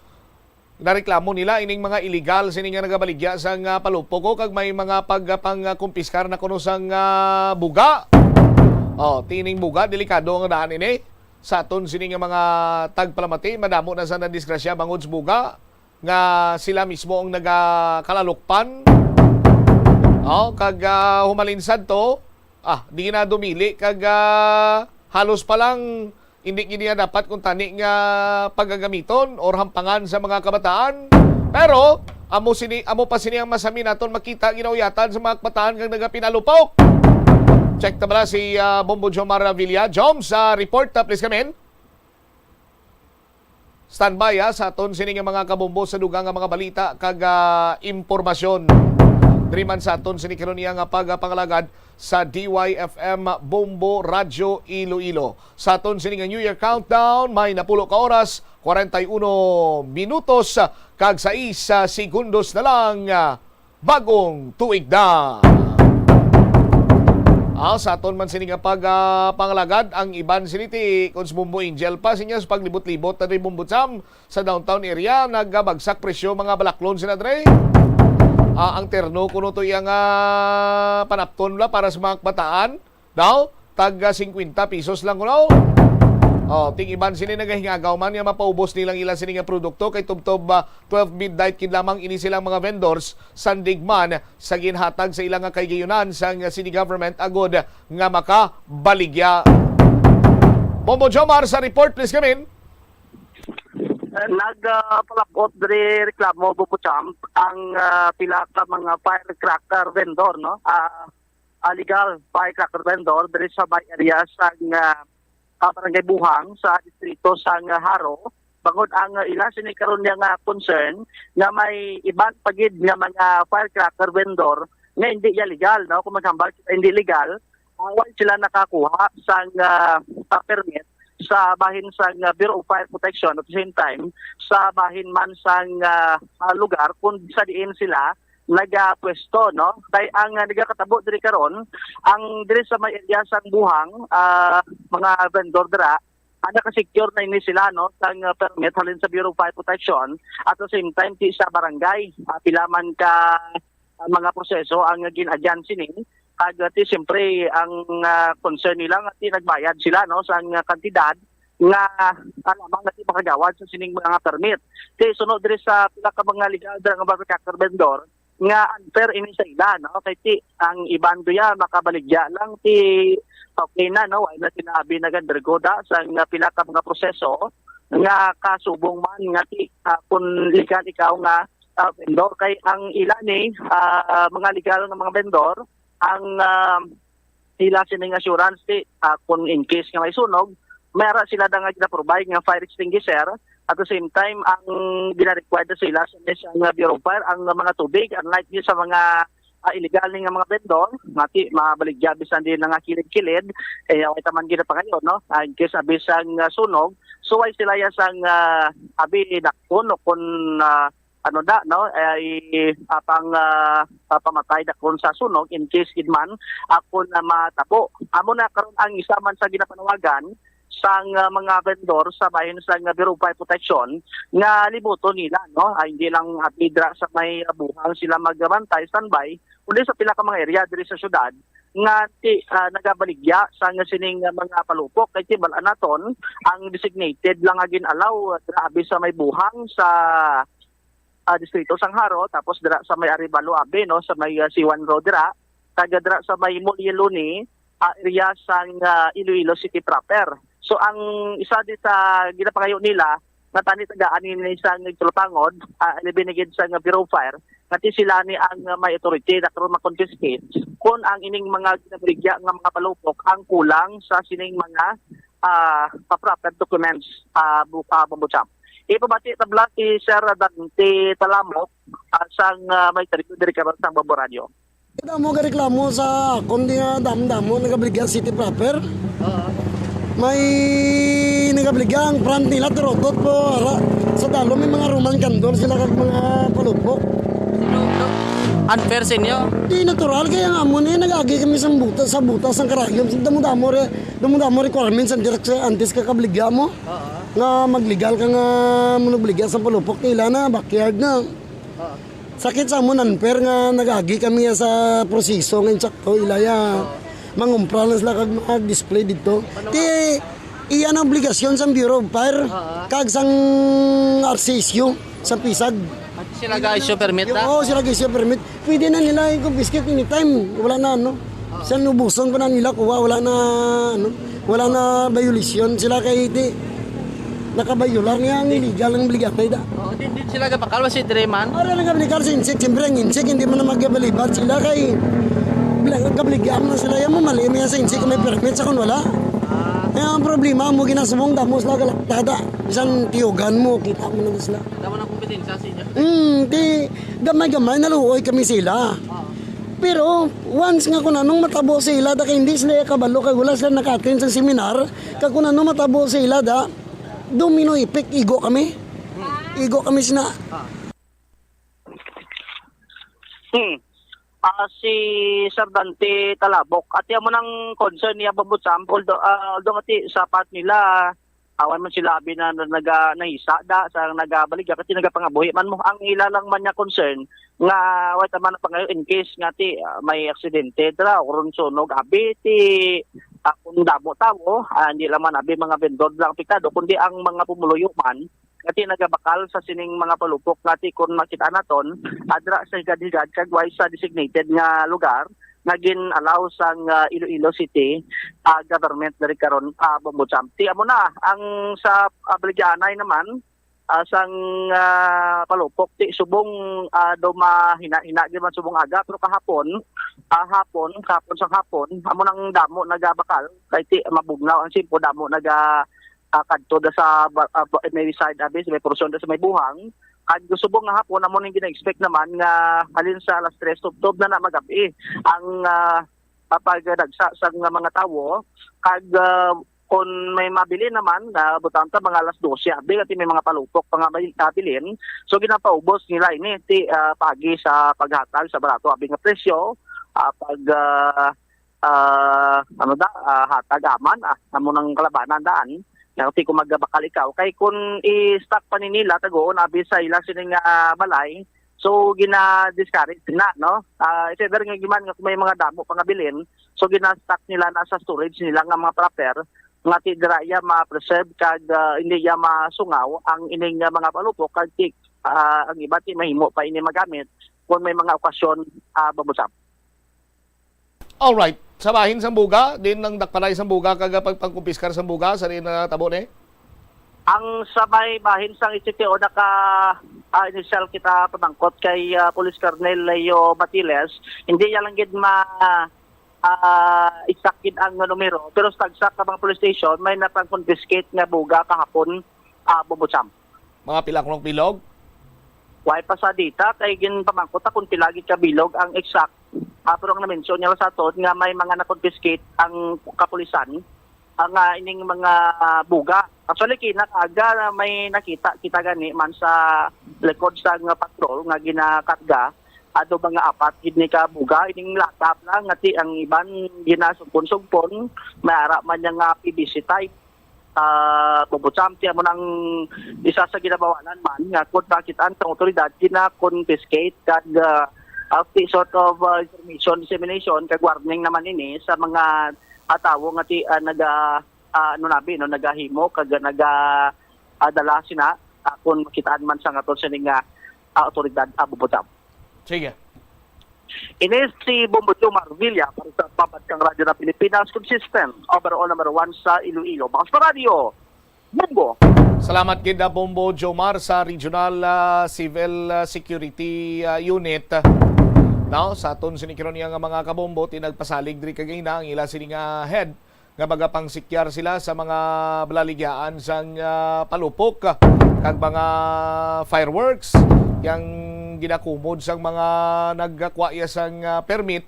Nareklamo nila ining mga illegal sini nga nagabaligya sang, ah, palupok, o kag may mga pagpangkumpiskar na kuno sang, ah, buga. Oh, tining buga, delikado ang daan ini. Sa aton sini nga mga tagpalamati, madamo na sa nadisgrasya bangod sa buga nga sila mismo ang nagakalalukpan. Oh, kag, ah, humalin sadto, ah, di na dumili kag, ah, halos pa lang hindi gid niya dapat kung tani nga pagagamiton or hampangan sa mga kabataan. Pero amo sini, amo pa sini ang masami naton makita ginauyatan sa mga kabataan nga nagapinalupok. Check ta bala si, ah, Bombo Jomar Villa. Jom, sa report, ah, please come in. Standby, ha, sa aton sini nga mga kabombo sa dugang nga mga balita kag, ah, impormasyon. Diri man sa aton sini karon iya nga pagpangalagad sa D Y F M Bombo Radyo Iloilo. Sa aton sini nga New Year countdown, may napulo ka oras, kwarenta y uno minutos, kag sais, ah, segundos na lang, ah, bagong tuig na. Ah, sa aton man sini nga pag, ah, pangalagad, ang iban sini ti Cons Bombo Angel pa sinya sa paglibot-libot na diri Bombo Cham sa downtown area, nagbagsak presyo mga balaklon sina dre. Ah, ang terno kuno to iya nga panapton la para sa mga kabataan. Daw, tag, ah, singkwenta pesos lang kuno. Oh, ting iban sini nagahingagaw man nga mapaubos nilang ila sini nga produkto kay tubtob, ah, twelve midnight gid lamang ini silang mga vendors, sandig man sa ginhatag sa ila nga kahigayunan sang city government agod nga makabaligya. Bombo Jomar sa report, please come in. Nagpalabot diri reklamo, Bombo Cham, ang, ah, pila ka mga firecracker vendor, no? Ah, ah, legal firecracker vendor diri sa may area sang, ah, ah, Barangay Buhang sa distrito sang, ah, Jaro. Bangod ang, ah, ila sini karon niya nga concern nga may iban pa gid nga mga firecracker vendor nga hindi ya legal, no? Kung maghambal sila hindi legal, away sila nakakuha sang, ah, ah, permit sa bahin sang, ah, Bureau of Fire Protection, at the same time sa bahin man sang, ah, ah, lugar kung sa diin sila nagapwesto, no? Kay ang, ah, nagakatabo diri karon, ang diri sa may area sang Buhang, ah, mga vendor dira, Ah, naka-secure na ini sila, no, sang, ah, permit halin sa Bureau of Fire Protection. At the same time, ti sa barangay, ah, pila man ka, ah, mga proseso ang gin-agyan sini. Kag, ah, ti siyempre ang, ah, concern nila nga ti nagbayad sila, no, sang, ah, kantidad nga, ah, lamang nga ti makagawad sa sining mga permit. Ti sunod diri sa pila ka mga legal dira nga mga cracker vendor, nga unfair ini sa ila, no? Kay ti ang iban duya makabaligya lang ti okay na, no? Wala na sila abi nagandrigoda sa nga pila ka mga proseso nga kasubong man nga ti, ah, kung legal ikaw nga, ah, vendor. Kay ang ila ni, ah, mga legal nga mga vendor, ang, ah, ila sining assurance ti, ah, kung in case nga may sunog, may ara sila da nga gina-provide nga fire extinguisher. At the same time, ang gina-require na sila sa, sa nga Bureau of Fire, ang mga tubig, unlike di sa mga, ah, illegal ni nga mga vendor, nga ti mabaligya bisan din nga kilid-kilid, eh, away taman ginapangayo, no? Ah, in case abi sang, ah, sunog, suway sila ya sang, ah, abi dakton o kun, ah, ano da, no, ay, ah, pang, ah, papamatay da kun sa sunog in case gid man, ah, kun, ah, matabo. Amo na karon ang isa man sa ginapanawagan sang, ah, mga vendor sa bahin sang, ah, Bureau of Fire Protection nga libuton nila, no? Ay, hindi lang, ah, dira sa may, ah, buhang sila magbantay, standby, kundi sa pila ka mga area diri sa syudad nga ti, ah, nagabaligya sang sining, ah, mga palupok. Kay tibal-an naton ang designated lang nga gin-allow, ah, dira abi sa may buhang sa, ah, distrito sang Jaro, tapos dira sa may Arevalo abi, no, sa may, ah, Siwan Road dira, kag dira sa may Mulyeloni, ah, area sang, ah, Iloilo City proper. So ang isa di sa ginapangayo nila nga tani tagaan ni sang Tulupangod, ah, labi na gid sa nga Bureau of Fire, nga ti sila ni ang, ah, may authority na karon ma-confiscate kung ang ining mga ginabaligya nga mga palupok ang kulang sa sining mga, ah, pa-, proper documents, ah, bu-, ah, Bombo Champ. Ipabati tabla si Sir Dante Talamok, ah, sang, ah, may tarito diri karon sang Bombo Radio. Damo ka reklamo sa akon di nga dam-damo nagabaligya city proper. Oo. May nagabaligya ang front nila, turotot po, ara. Sa talo may mga Roman candle sila kag mga palupok. Unfair sa inyo? Di natural kaya nga amo ni nag-agi kami sa butas, sa butas sang karayom. Sa damo-damo re, damo-damo requirements ang direct sa antes ka kabaligya mo. Oo. Nga maglegal ka nga managbaligya sa palupok nila na backyard na. Oo. Sakit sa amon, unfair nga nag-agi kami sa proseso nga insakto, ilaya. Oo. Mangumpra lang sila kag mag-display dito. Ano Ti, iya na obligasyon sang Bureau of Fire, Oo. kag sang R C S U, sa Pisag. At sila ga-issue permit na? Oo, sila ga-issue permit. Pwede na nila i-confiscate anytime. Wala na, ano. Sa nubuson pa na nila kuha, wala na, ano, wala na violation sila kay ti nakabayular niya ang illegal ng biligakay da. Oh, di, di sila gabakal ba si Dreman? Ara lang gabakal sa insik, siyempre ang insik, hindi man na magkabalibar sila kay bilang kabaligyan na sila yan mo, mali mo yan sa insik kung may permit sa kung wala. Ah. Kaya ang problema mo, ginasubong damo sila galaktada. Bisan tiyugan mo, kita mo na sila. Tama na kompetensya sa inyo? Hmm, di, gamay-gamay, naluoy kami sila. Ah. Pero once nga kung anong matabo sa ila, da kay hindi sila kabalo, kay wala sila naka-attend sa seminar, kag kung ano matabo sa ila, da, domino effect, igo kami. Igo kami sina. Hmm. Ah, si Sir Dante Talabok, ati amo nang concern niya, Bombo Champ, although, ah, although ati sa part nila, awan man sila abi na, na naga, nahisa da sa nagabaligya kasi nagapangabuhi man mo. Ang ila lang man niya concern nga wala man pangayo in case nga ti, ah, may aksidente dira o ron sunog abi ti, ah, kung damo tawo, ah, hindi lang man abi mga vendor lang apektado kundi ang mga pumuluyo man nga ti nagabakal sa sining mga palupok nga ti kung makita naton adra sa higad-higad kag way sa designated nga lugar nga gin-allow sang, ah, Iloilo City, ah, government diri karon, ah, Bombo Champ. Ti amo na ang sa, ah, baligyaanay naman, ah, sang, ah, palupok ti subong, ah, daw mahina-hina gyud man subong aga pero kahapon, ah, hapon, kahapon sang hapon amo nang damo nagabakal kay ti mabugnaw ang simpo damo naga, ah, kadto da sa ba-, ah, ba-, may side abi sa may portion da sa may buhang. Kag subong nga hapon amo ning gina-expect naman nga halin sa alas tres tubtob na na magabi ang, ah, ah, pagdagsa sang mga tawo kag, ah, kon may mabilin naman nga butang ta mga alas dose abi kay may mga palupok pa nga may nabilin. So ginapaubos nila ini ti, ah, pagi sa paghatag sa barato abi nga presyo, ah, pag, ah, ah, ano da, ah, hatag aman, ah, amo nang kalabanan daan. Kaya kung magabakal ikaw, kay kung i-stock pa ni nila, tagoon, abi sa ila sini nga balay, so gina-discourage na, no? Ah, it's either nga giman nga kung may mga damo pa nga bilin, so gina-stock nila na sa storage nila nga mga proper, nga ti dira iya ma-preserve kag, ah, hindi iya masungaw ang ining, ah, mga palupok kag ti, ah, ang iba ti mahimo pa ini magamit kung may mga okasyon, ah, Bobo Sam. Alright. Sa bahin sang buga, din ang dakpalay sang buga kag pagpangkumpiskar sang buga sa din na tabo ni? Ang sa may bahin sang H T O naka, ah, initial kita pamangkot kay, ah, Police Colonel Leo Batiles, hindi iya lang gid ma, ah, exact gid ang numero, pero sa tagsa ka mga police station may napang-confiscate nga buga kahapon, ah, Bobo Sam. Mga pila kuno bilog? Way pa sa data kay ginpamangkot ta kung pila gid ka bilog ang exact. Ah, pero ang na-mention niya sa aton nga may mga na-confiscate ang kapulisan, ah, nga ining mga, ah, buga. Actually, kinakaaga na may nakita kita gani man sa likod sa nga patrol nga ginakarga, ado mga apat gid ni ka buga, ining lata lang nga ti ang iban ginasugpon-sugpon, may ara man niya nga P V C type. Ah, Bobo Sam, ti amo nang isa sa ginabawalan man nga kung nakit-an sang awtoridad, gina-confiscate kag, ah, ah, ti sort of, ah, information dissemination kag warning naman ini sa mga, ah, tawo nga ti, ah, naga, ah, ano nabi, no, nagahimo kag naga, ah, dala sina, ah, kung makit-an man sa aton sini nga, ah, awtoridad, ah, Bobo Sam. Sige. Ini si Bombo Jomar Villa para sa Pambansang Radyo ng Pilipinas, consistent, overall number one sa Iloilo. Bakas pa radyo, Bombo. Salamat gid na Bombo Jomar sa Regional, ah, Civil, ah, Security, ah, Unit. Now, sa aton sini karon nga mga kabombo, ti nagpasalig diri kagina ang ila sini nga head nga magapangsikyar sila sa mga balaligyaan sang, ah, palupok kag mga fireworks yang ginakumod sang mga nagkakwa iya sang, ah, permit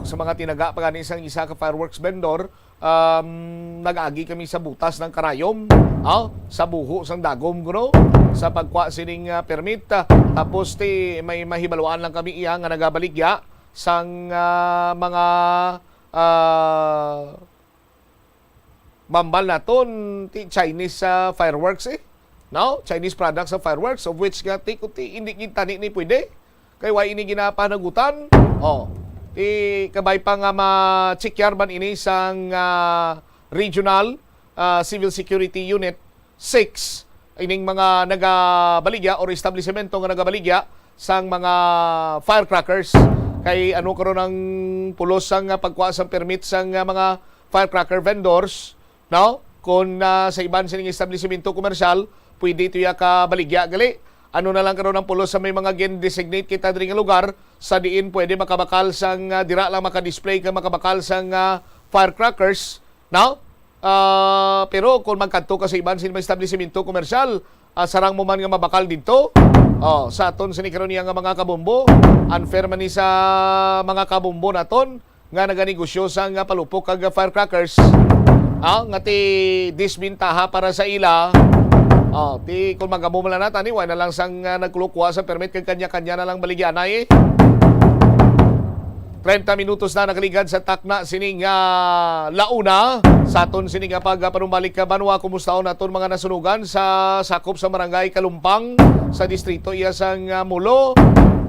sa mga tinaga pa gani sang isa ka fireworks vendor. Um, nag-agi kami sa butas ng karayom, ah, sa buho sang dagom kuno sa pagkwa sining, ah, permit. Tapos ti may mahibaluan lang kami iya nga nagabaligya sang, ah, mga, ah, mambal naton ti Chinese, ah, fireworks, eh. No? Chinese products of fireworks, of which nga ti, ti hindi gid tani ni pwede. Kay wa ini ginapanagutan. Oh. Ti kabay pa nga ma-check man ini sang, ah, Regional, ah, Civil Security Unit six, ining mga nagabaligya or establisemento nga nagabaligya sang mga firecrackers. Kay ano karon ang pulos sang, ah, pagkuha sang permit sang, ah, mga firecracker vendors, no? Kung, ah, sa iban sining establisemento komersyal, pwede ito iya kabaligya gali. Ano na lang karon ang pulos sa may mga gin-designate kita diri nga lugar sa diin pwede makabakal sang, ah, dira lang makadisplay kag makabakal sang, ah, firecrackers, no? Ah, pero kung magkadto ka sa iban sini mga establisemento komersyal, ah, sarang mo man nga mabakal didto. Oh, sa aton sini karon iya nga mga kabombo, unfair man ni sa mga kabombo naton nga naganegosyo sang palupok kag firecrackers. Ah, nga ti disbintaha para sa ila. Oh, ti kung magamo man lang na tani, wala na lang sang, ah, nagkulukwa sa permit kag kanya-kanya na lang baligyanay. Treinta minutos na nakaligad sa takna sining, ah, launa. Sa aton sining, ah, pagpanumbalik ka banwa, kumusta ang aton mga nasunugan sa sakop sa Barangay Kalumpang sa distrito iya sang, ah, Molo.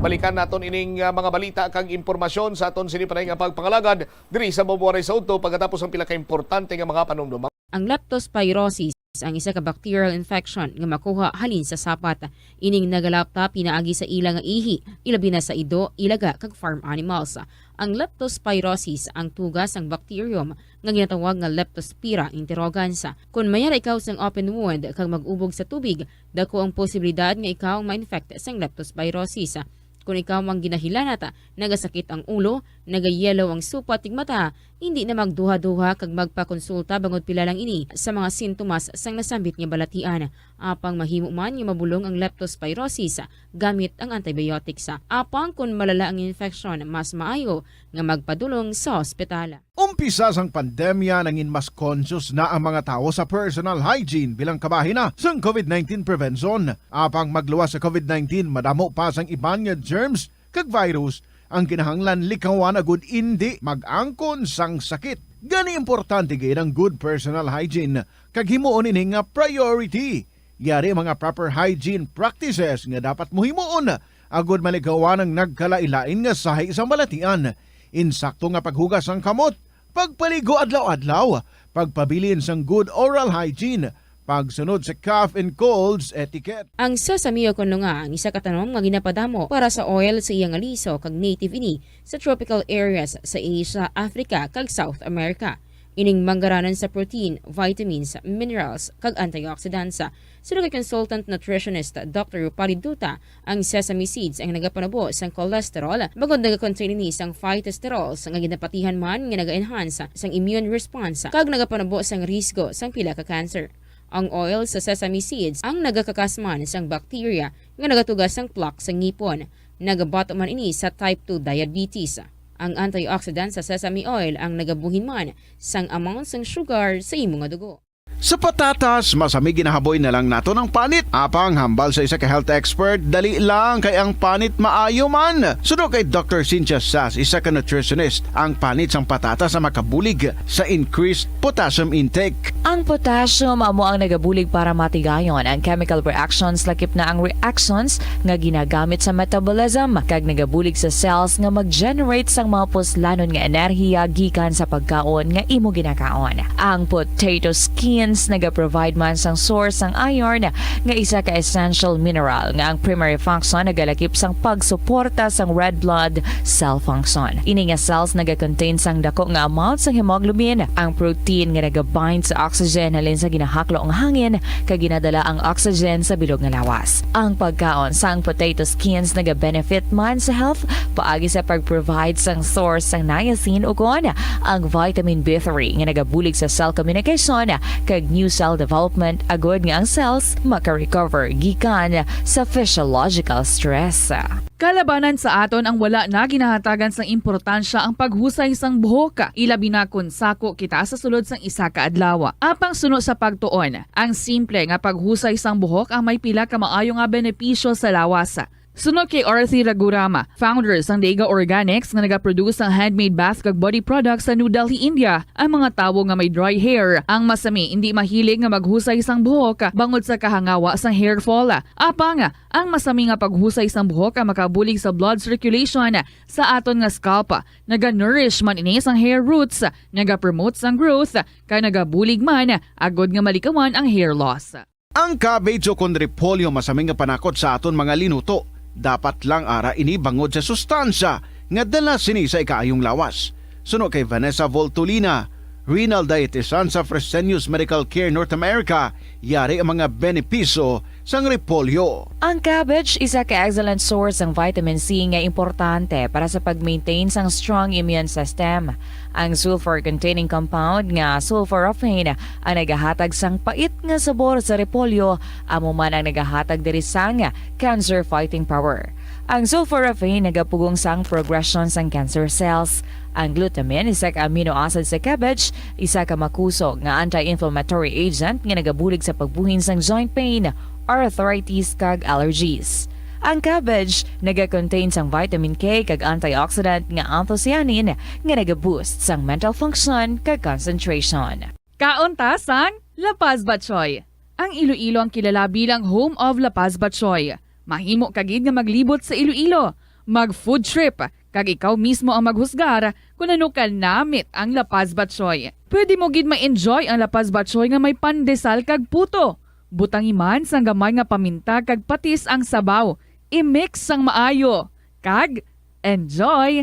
Balikan naton ining, ah, mga balita kag impormasyon sa aton sini panay nga pagpangalagad diri sa Mabuaray sa Udto pagkatapos ang pila ka importante nga mga panumdum. Ang leptospirosis ang isa ka bacterial infection nga makuha halin sa sapat. Ining nagalapta pinaagi sa ila nga ihi, ilabi na sa ido, ilaga, kag farm animals. Ang leptospirosis ang tuga sang bacterium nga ginatawag nga Leptospira interrogans. Kon mayara ikaw sang open wound kag mag-ubog sa tubig, dako ang posibilidad nga ikaw ma-infect sang leptospirosis. Kon ikaw ang ginahilanat, nagasakit ang ulo, nagayelo ang supat tig mata, hindi na magduha-duha kag magpakonsulta bangod pila lang ini sa mga sintomas sang nasambit nga balatian. Apang mahimo man nga mabulong ang leptospirosis gamit ang antibiotics. Apang kon malala ang infection, mas maayo nga magpadulong sa ospital. Umpisa sang pandemya, nangin mas conscious na ang mga tawo sa personal hygiene bilang kabahin na sang COVID nineteen prevention. Apang magluwas sa COVID nineteen, madamo pa sang iban nga germs kag virus ang kinahanglan likawan agud indi mag-angkon sang sakit. Gani, importante gid ang good personal hygiene, kag himuon ini nga priority. Yari mga proper hygiene practices nga dapat mo himuon agod malikawan ang nagkalain-lain nga sahi sa balatian. Insakto nga paghugas sang kamot, pagpaligo adlaw-adlaw, pagpabilin sang good oral hygiene, pagsunod sa cough and colds etiquette. Ang sesame, o kon lunga, ang isa ka tanom nga ginapadamo para sa oil sa iya nga liso, kag native ini sa tropical areas sa Asia, Africa, kag South America. Ining manggaranan sa protein, vitamins, minerals, kag antioxidants. Suno kay consultant nutritionist Doctor Rupali Duta, ang sesame seeds ang nagapanubo sang cholesterol, bangod nagakontain ini sang phytosterols nga ginapatihan man nga naga-enhance sang immune response kag nagapanubo sang risgo sang pila ka cancer. Ang oil sa sesame seeds ang nagakakas man sang bacteria nga nagatuga sang plaque sa ngipon. Nagabato man ini sa type two diabetes. Ang antioxidant sa sesame oil ang nagabuhin man sang amount sang sugar sa imo nga dugo. Sa patatas, masami ginahaboy na lang nato ang panit. Apang hambal sa isa ka health expert, dali lang kay ang panit maayo man. Suno kay Doctor Cynthia Sass, isa ka nutritionist, ang panit sang patatas ang makabulig sa increased potassium intake. Ang potassium amo ang nagabulig para matigayon ang chemical reactions, lakip na ang reactions nga ginagamit sa metabolism, kag nagabulig sa cells nga mag-generate sang mga puslanon nga enerhiya gikan sa pagkaon nga imo ginakaon. Ang potato skins nagaprovide man sang source sang iron, nga isa ka essential mineral nga ang primary function nagalakip sang pagsuporta sang red blood cell function. Ini nga cells nagakontain sang dako nga amount sang hemoglobin, ang protein nga nagabind sa oxygen halin sa ginahaklo nga hangin, kag ginadala ang oxygen sa bilog nga lawas. Ang pagkaon sang potato skins nagabenefit man sa health paagi sa pag-provide sang source sang niacin, ukon ang vitamin B three nga nagabulig sa cell communication kag new cell development, agod nga ang cells maka-recover gikan sa physiological stress. Kalabanan sa aton ang wala na ginahatagan sang importansya ang paghusay sang buhok, ilabi na kon sako kita sa sulod sang isa ka adlaw. Apang suno sa pagtuon, ang simple nga paghusay sang buhok ang may pila ka maayo nga benepisyo sa lawas. Suno kay Arthi Raghuram, founder sang Dega Organics nga nagaproduce sang handmade bath kag body products sa New Delhi, India, ang mga tawo nga may dry hair ang masami indi mahilig nga maghusay sang buhok bangod sa kahangawa sang hair fall. Apang ang masami nga paghusay sang buhok ang makabulig sa blood circulation sa aton nga scalp. Naga-nourish man ini sang hair roots, naga-promote sang growth, kag nagabulig man agod nga malikawan ang hair loss. Ang cabbage, o kon repolyo, masami nga panakot sa aton mga linuto. Dapat lang ara ini bangod sa sustansya nga dala sini sa ikaayong lawas. Suno kay Vanessa Voltolina, renal dietitian sa Fresenius Medical Care North America, yari ang mga benepisyo sang repolyo. Ang cabbage isa ka excellent source sang vitamin C nga importante para sa pag-maintain sang strong immune system. Ang sulfur-containing compound nga sulforaphane ang nagahatag sang pait nga sabor sa repolyo, amo man ang nagahatag diri sang cancer-fighting power. Ang sulforaphane nagapugong sang progression sang cancer cells. Ang glutamine, isa ka amino acid sa cabbage, isa ka makusog nga anti-inflammatory agent nga nagabulig sa pagbuhin sang joint pain, arthritis, kag allergies. Ang cabbage nagakontain sang vitamin K kag antioxidant nga anthocyanin nga nagaboost sang mental function kag concentration. Kaon ta sang La Paz Batchoy. Ang Iloilo ang kilala bilang home of La Paz Batchoy. Mahimo ka gid nga maglibot sa Iloilo, mag-food trip, kag ikaw mismo ang maghusgar kon ano ka namit ang La Paz Batchoy. Pwede mo gid ma-enjoy ang La Paz Batchoy nga may pandesal kag puto. Butangi man sang gamay nga paminta kag patis ang sabaw. I-mix sang maayo. Kag enjoy!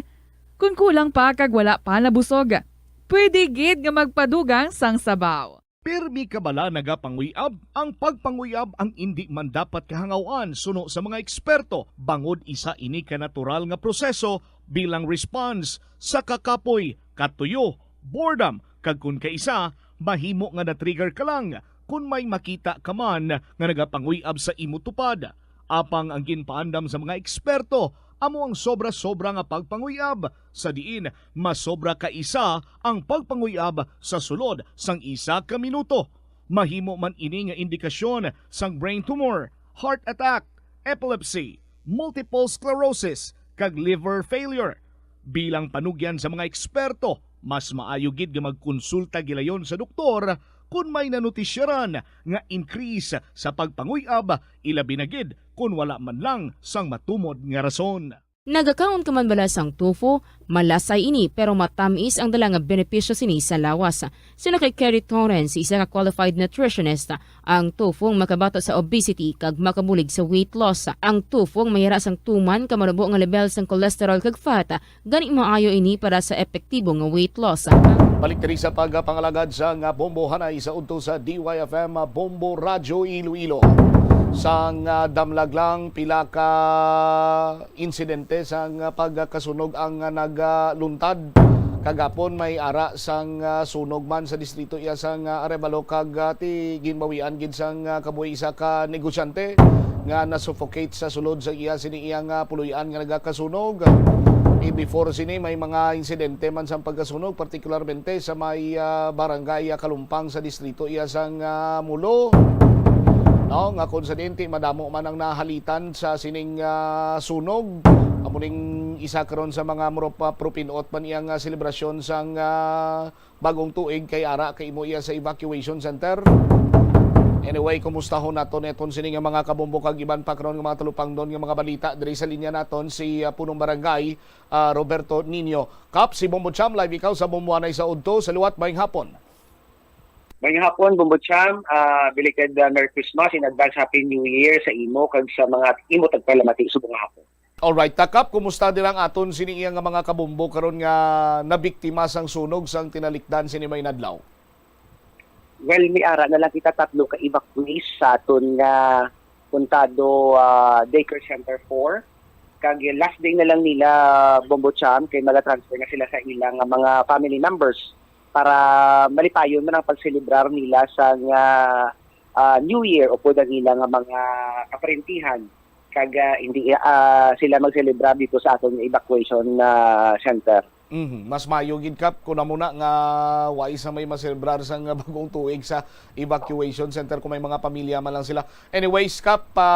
Kon kulang pa kag wala pa nabusog, pwede gid nga magpadugang sang sabaw. Pirmi ka bala nagapanguyab? Ang pagpanguyab ang indi man dapat kahangawan suno sa mga eksperto, bangod isa ini ka natural nga proseso bilang response sa kakapoy, katuyo, boredom, kag kon kaisa, mahimo nga na-trigger ka lang kon may makita ka man nga nagapanguyab sa imo tupad. Apang ang ginpaandam sa mga eksperto amo ang sobra-sobra nga pagpanguyab, sa diin masobra ka isa ang pagpanguyab sa sulod sang isa ka minuto. Mahimo man ini nga indikasyon sang brain tumor, heart attack, epilepsy, multiple sclerosis, kag liver failure. Bilang panugyan sa mga eksperto, Mas maayo gid nga magkonsulta gilayon sa doktor kon may nanotisyaran nga increase sa pagpanguy-ab, ilabi na gid kon wala man lang sang matumod nga rason. Nagakaon ka man bala sang tofu? Malasay ini, pero matamis ang dala nga benepisyo sini sa lawas. Suno kay Kerry Torrens, isa ka qualified nutritionist, ang tofu ang makabato sa obesity kag makabulig sa weight loss. Ang tofu ang mayara sang tuman ka manubo nga level sang cholesterol kag fat, gani maayo ini para sa epektibo nga weight loss. Balik diri sa pagpangalagad sang Bombo Hanay sa udto sa D Y F M Bombo Radyo Iloilo. Sang, ah, damlag lang, pila ka insidente sang, ah, pagkasunog ang, ah, nagluntad kagapon. May ara sang, ah, sunog man sa distrito iya sang, ah, Arevalo kag, ah, ti ginbawian gid sang, ah, kabuhi isa ka negosyante nga nasuffocate sa sulod sa iya sini iyang, ah, puloy-an nga nagakasunog. Eh, before sini, may mga insidente man sang pagkasunog, partikularmente sa may, ah, barangay, ah, Kalumpang sa distrito iya sang, ah, Mulo. No, nga kung sa diin ti madamo man ang nahalitan sa sining, ah, sunog. Amo ning isa karon sa mga murop-, ah, propinot man iyang, ah, selebrasyon sang, ah, bagong tuig kay ara kay imo iya sa evacuation center. Anyway, kumustahon naton eton sini nga mga kabombo kag iban pa karon nga mga talupangnon nga mga balita diri sa linya naton si, ah, Punong Barangay, ah, Roberto Nino. Kap, si Bombo Cham, live ikaw sa Bombo Hanay sa udto. Sa liwat, maayong hapon. Maayong hapon, Bombo Cham. Ah, belated, ah, Merry Christmas and advance Happy New Year sa imo kag sa mga imo tagpalamati subong nga hapon. Alright, Takap, kumusta dira ang aton sini iya nga mga kabombo karon nga nabiktima sang sunog sang tinalikdan sini may nadlaw? Well, may ara na lang kita tatlo ka evacuees sa aton nga Puntado, ah, Daycare Center four. Kag last day na lang nila, Bombo Cham, kay maga-transfer na sila sa ilang nga mga family members para malipayon man ang pagselebrar nila sa nga, ah, New Year upod ang ilang nga mga kaparentihan. Kag, ah, hindi, ah, sila magselebrar dito sa aton nga evacuation, ah, center. Mhm. Mas maayo gid, Kap, kun amo na nga wala sa may maselebrar sang bagong tuig sa evacuation center kung may mga pamilya man lang sila. Anyways, Kap, pa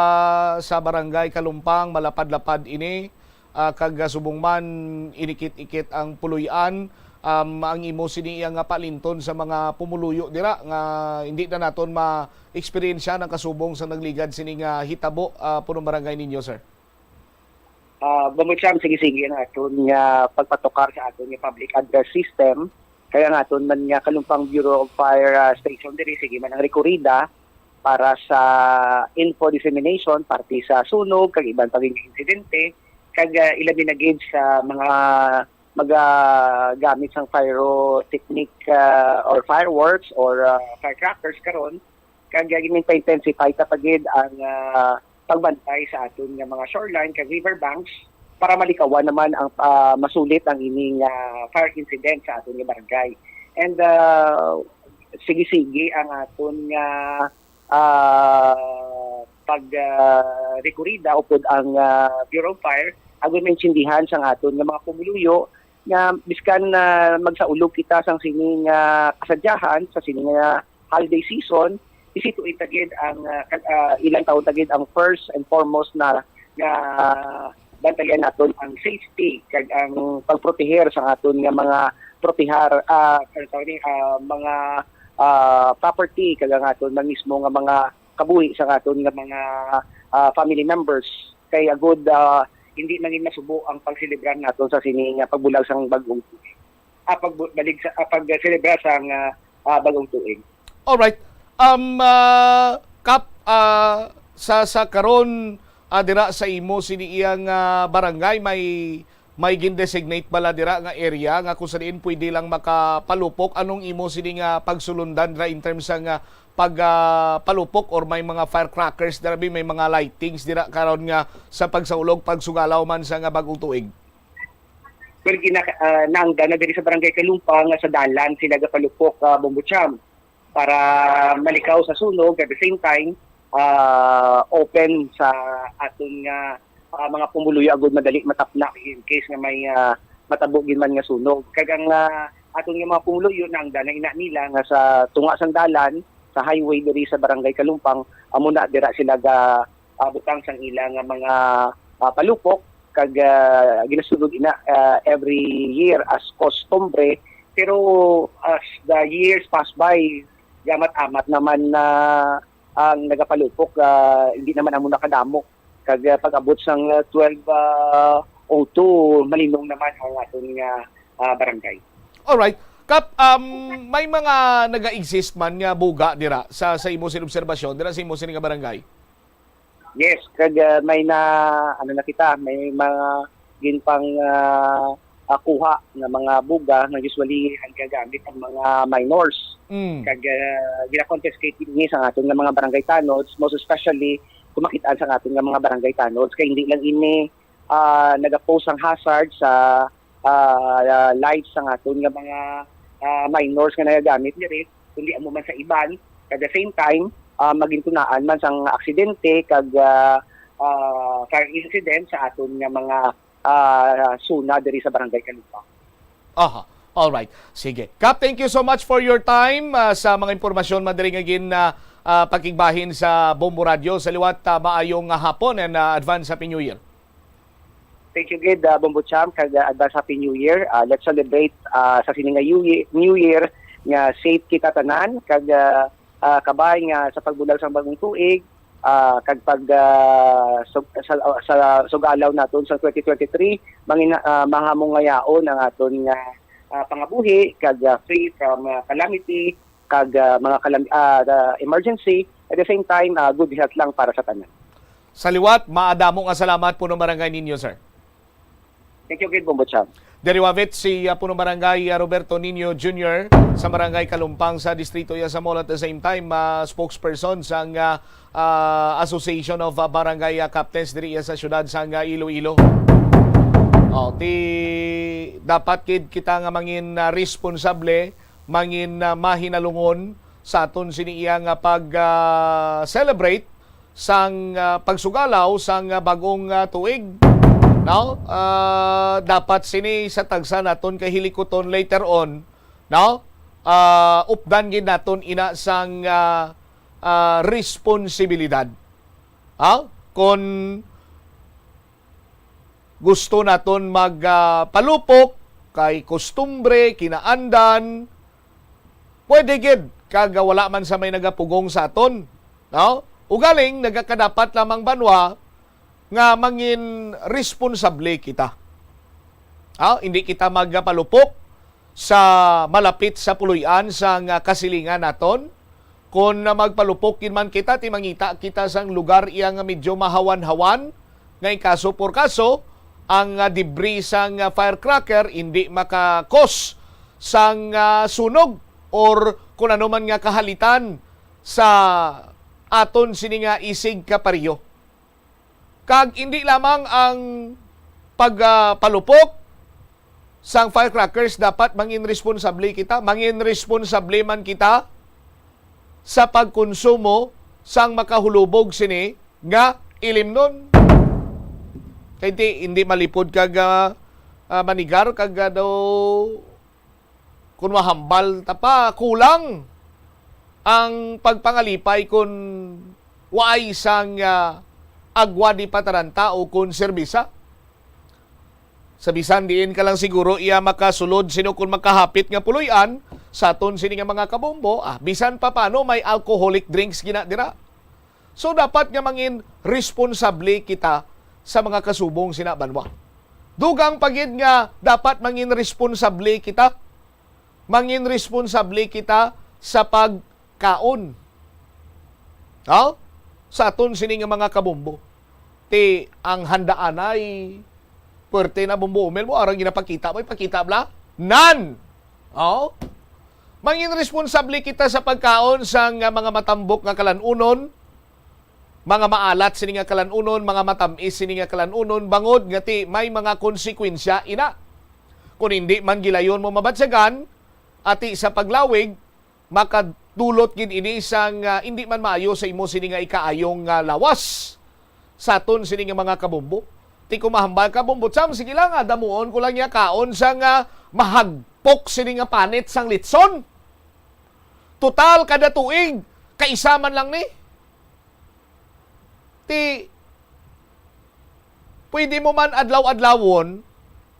sa Barangay Kalumpang, malapad-lapad ini, ah, kag, ah, subong man inikit-ikit ang puloy-an, um, ang imo sini iya nga palinton sa mga pumuluyo dira nga hindi na naton ma-eksperyensya ang kasubong sa nagligad sini nga hitabo, ah, punong barangay ninyo, sir? Ah, Bombo Cham, sige-sige ang aton nga pagpatukar sa aton nga public address system. Kaya ang aton man nga Kalumpang Bureau of Fire, ah, Station diri, sige man ang rekorida para sa info dissemination, parte sa sunog, kag iban pa gid nga insidente, kag, ah, ilabi na gid sa mga magagamit sang pyrotechnic, ah, or fireworks or, ah, firecrackers karon. Kag, ah, ginpa-intensify ta pa gid ang, ah, pagbantay sa aton nga mga shoreline kag river banks para malikawan naman ang, ah, masulit ang ining, ah, fire incident sa aton nga barangay. And, ah, sige-sige ang aton nga, ah, pag, ah, rekorida upod ang, ah, Bureau of Fire, agud maintindihan sang aton nga mga pumuluyo nga biskan, ah, magsaulog kita sang sini nga kasadyahan, sa sini nga holiday season, isituin ta gid ang, ah, kag-, ah, ilang taon ta gid ang first and foremost na nga bantayan naton ang safety kag ang pagproteher sa aton nga mga protehar, ah, ano tawag ni, ah, mga, ah, property kag ang aton man mismo nga mga kabuhi sa aton nga mga, ah, family members. Kay agud, ah, hindi man gid masubo ang pagselebrar naton sa sini nga pagbulag sang bagong tuig. Ah, pagbu-, balig sa, ah, pagselebrar sang, ah, ah, bagong tuig. Alright. Um, ah, Kap, ah, sa, sa karon, ah, dira sa imo sini iyang, ah, barangay, may, may gin-designate bala dira nga area nga kung sa diin pwede lang makapalupok? Anong imo sini nga pagsulundan dira in terms sa nga pag, ah, palupok or may mga firecrackers dira, bi, may mga lightings dira karon nga sa pagsaulog, pagsugalaw man sa nga bagong tuig? Well, gina-, ah, naangdan na diri sa Barangay Kalumpang nga sa dalan sila gapalupok, ah, Bombo Cham, para malikaw sa sunog. At the same time, ah, open sa aton nga, ah, mga pumuluyo agud madali matapna in case nga may, ah, matabo gid man nga sunog. Kag ang, ah, aton nga mga pumuluyo naangdan na ina nila nga sa tunga sang dalan, sa highway diri sa Barangay Kalumpang, amo na dira sila ga, ah, butang sang ila nga mga, ah, palupok, kag, ah, ginasulod ina, ah, every year as customary Pero as the years pass by, gamat-amat naman na ang nagapalupok, ah, hindi naman amo nakadamo. Kag, ah, pag-abot sang, ah, twelve, ah, oh two, malinong naman ang aton nga, ah, barangay. Alright. Kap, um, may mga naga-exist man nga buga dira sa, sa imo sin obserbasyon, dira sa imo sini nga barangay? Yes, kag, ah, may na, ano na kita, may mga ginpang, ah, ah, kuha nga mga buga nga usually ang gagamit ang mga minors. Mm. Kag, ah, gina-confiscate ini sa aton nga mga barangay tanods, most especially kung makit-an sa aton nga mga barangay tanods. Kay hindi lang ini, ah, nagapose ang hazard sa, ah, lives sa aton nga mga, ah, minors nga nagagamit diri, kundi amo man sa iban. At the same time, ah, magintunaan man sang aksidente kag, ah, ah, fire incident sa aton nga mga, ah, suna diri sa Barangay Kalumpang. Aha. All right. Sige. Kap, thank you so much for your time, ah, sa mga impormasyon madiri nga gin, ah, ah, pakigbahin sa Bombo Radio. Sa liwat, ah, maayong, ah, hapon and, ah, advance Happy New Year. Thank you gid, ah, Bombo Cham, kag, ah, advance Happy New Year. Ah, let's celebrate, ah, sa sini nga New Year, New Year nga safe kita tanan, kag, ah, ah, kabay nga sa pagbulag sang bagong tuig, ah, kag pag, ah, sug-, sa, sa sugalaw naton sa twenty twenty-three, mangina-, ah, mahamongayaon ang aton nga, ah, pangabuhi, kag, ah, free from, ah, calamity, kag, ah, mga kalam-, ah, ah, emergency. At the same time, ah, good health lang para sa tanan. Sa liwat, maadamo nga salamat, Punong Barangay Nino, sir. Thank you gid, Bombo Cham. Diri wavit si, ah, Punong Barangay, ah, Roberto Nino Junior sa Barangay Kalumpang sa Distrito iya sa Molo, at the same time, ah, spokesperson sang, ah, ah, Association of, ah, Barangay, ah, Captains diri iya sa siyudad sang, ah, Iloilo. Oh, ti dapat gid kita nga mangin, ah, responsable, mangin, ah, mahinalungon sa aton sini iya nga pag, ah, celebrate sang, ah, pagsugalaw sang, ah, bagong, ah, tuig, no? Ah, dapat sini sa tagsa naton kahilikuton later on, no? Ah, updan gid naton ina sang, ah, ah, responsibilidad. Ha? Kon gusto naton mag, ah, palupok kay kustumbre, kinaandan, pwede gid kag wala man sa may nagapugong sa aton, no? Ugaling nagakadapat lamang banwa nga mangin responsable kita. Ah, hindi kita magpalupok sa malapit sa puloy-an sang kasilingan naton. Kon magpalupok gid man kita, ti mangita kita sang lugar iya nga medyo mahawan-hawan, nga in kaso por kaso, ang, ah, debris sang, ah, firecracker hindi maka-cause sang, ah, sunog or kon ano man nga kahalitan sa aton sini nga isig kapareho. Kag indi lamang ang pag, ah, palupok sang firecrackers, dapat mangin responsable kita. Mangin responsable man kita sa pagkonsumo sang makahulubog sini nga ilimnon. Kay di, hindi malipod kag, ah, ah, manigar kag, ah, daw kun mahambal ta pa, kulang ang pagpangalipay kun waay sang, ah, agwa di pataranta o kun serbisa. Sa bisan diin ka lang siguro iya makasulod sino kun makahapit nga puloy-an sa aton sini nga mga kabombo, ah, bisan pa paano may alcoholic drinks gina dira. So, dapat nga mangin responsable kita sa mga kasubong sina banwa. Dugang pa gid nga dapat mangin responsable kita. Mangin responsable kita sa pagkaon. No? Sa aton sini nga mga kabombo. Ti ang handaanay, puwerte na, Bombo Umel, mo arang ginapakita mo, ipakita bla? Nan! Oh? Mangin responsable kita sa pagkaon sang, ah, mga matambok nga kalanunon, mga maalat sini nga kalanunon, mga matamis sini nga kalanunon, bangod nga ti may mga konsekwensya ina. Kung hindi man gilayon mo mabatyagan, ati sa paglawig, makadulot gid ini sang, ah, indi man maayo sa imo sini nga ikaayong, ah, lawas. Sa aton sini nga mga kabombo, ti kung mahambal ka, Bombo Cham, sige lang, ah, damuon ko lang niya kaon sang, ah, mahagpok sini nga panit sang litson. Total, kada tuig, kaisa man lang ni. Ti, pwede mo man adlaw-adlawon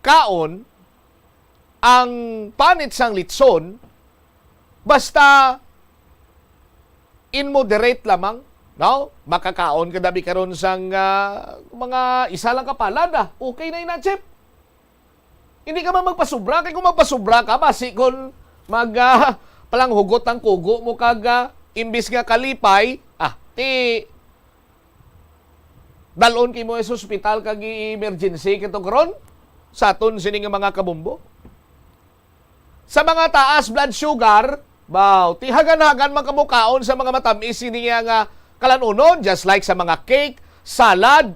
kaon ang panit sang litson, basta in moderate lamang, no? Makakaon ka dabi karon sang, ah, mga isa lang ka palad, ah. Okay na ina, Chip. Hindi ka man magpasubra, kay kung magpasubra ka, basi kung mag, ah, palanghugot ang kugo mo kag, ah, imbis nga kalipay, ah, ti dalon kay mo sa ospital kag i-emergency kito karon sa aton sini nga mga kabombo. Sa mga taas blood sugar, baw, ti hagan-hagan man kamo kaon sa mga matamis sini nga, nga kalanunon, just like sa mga cake, salad,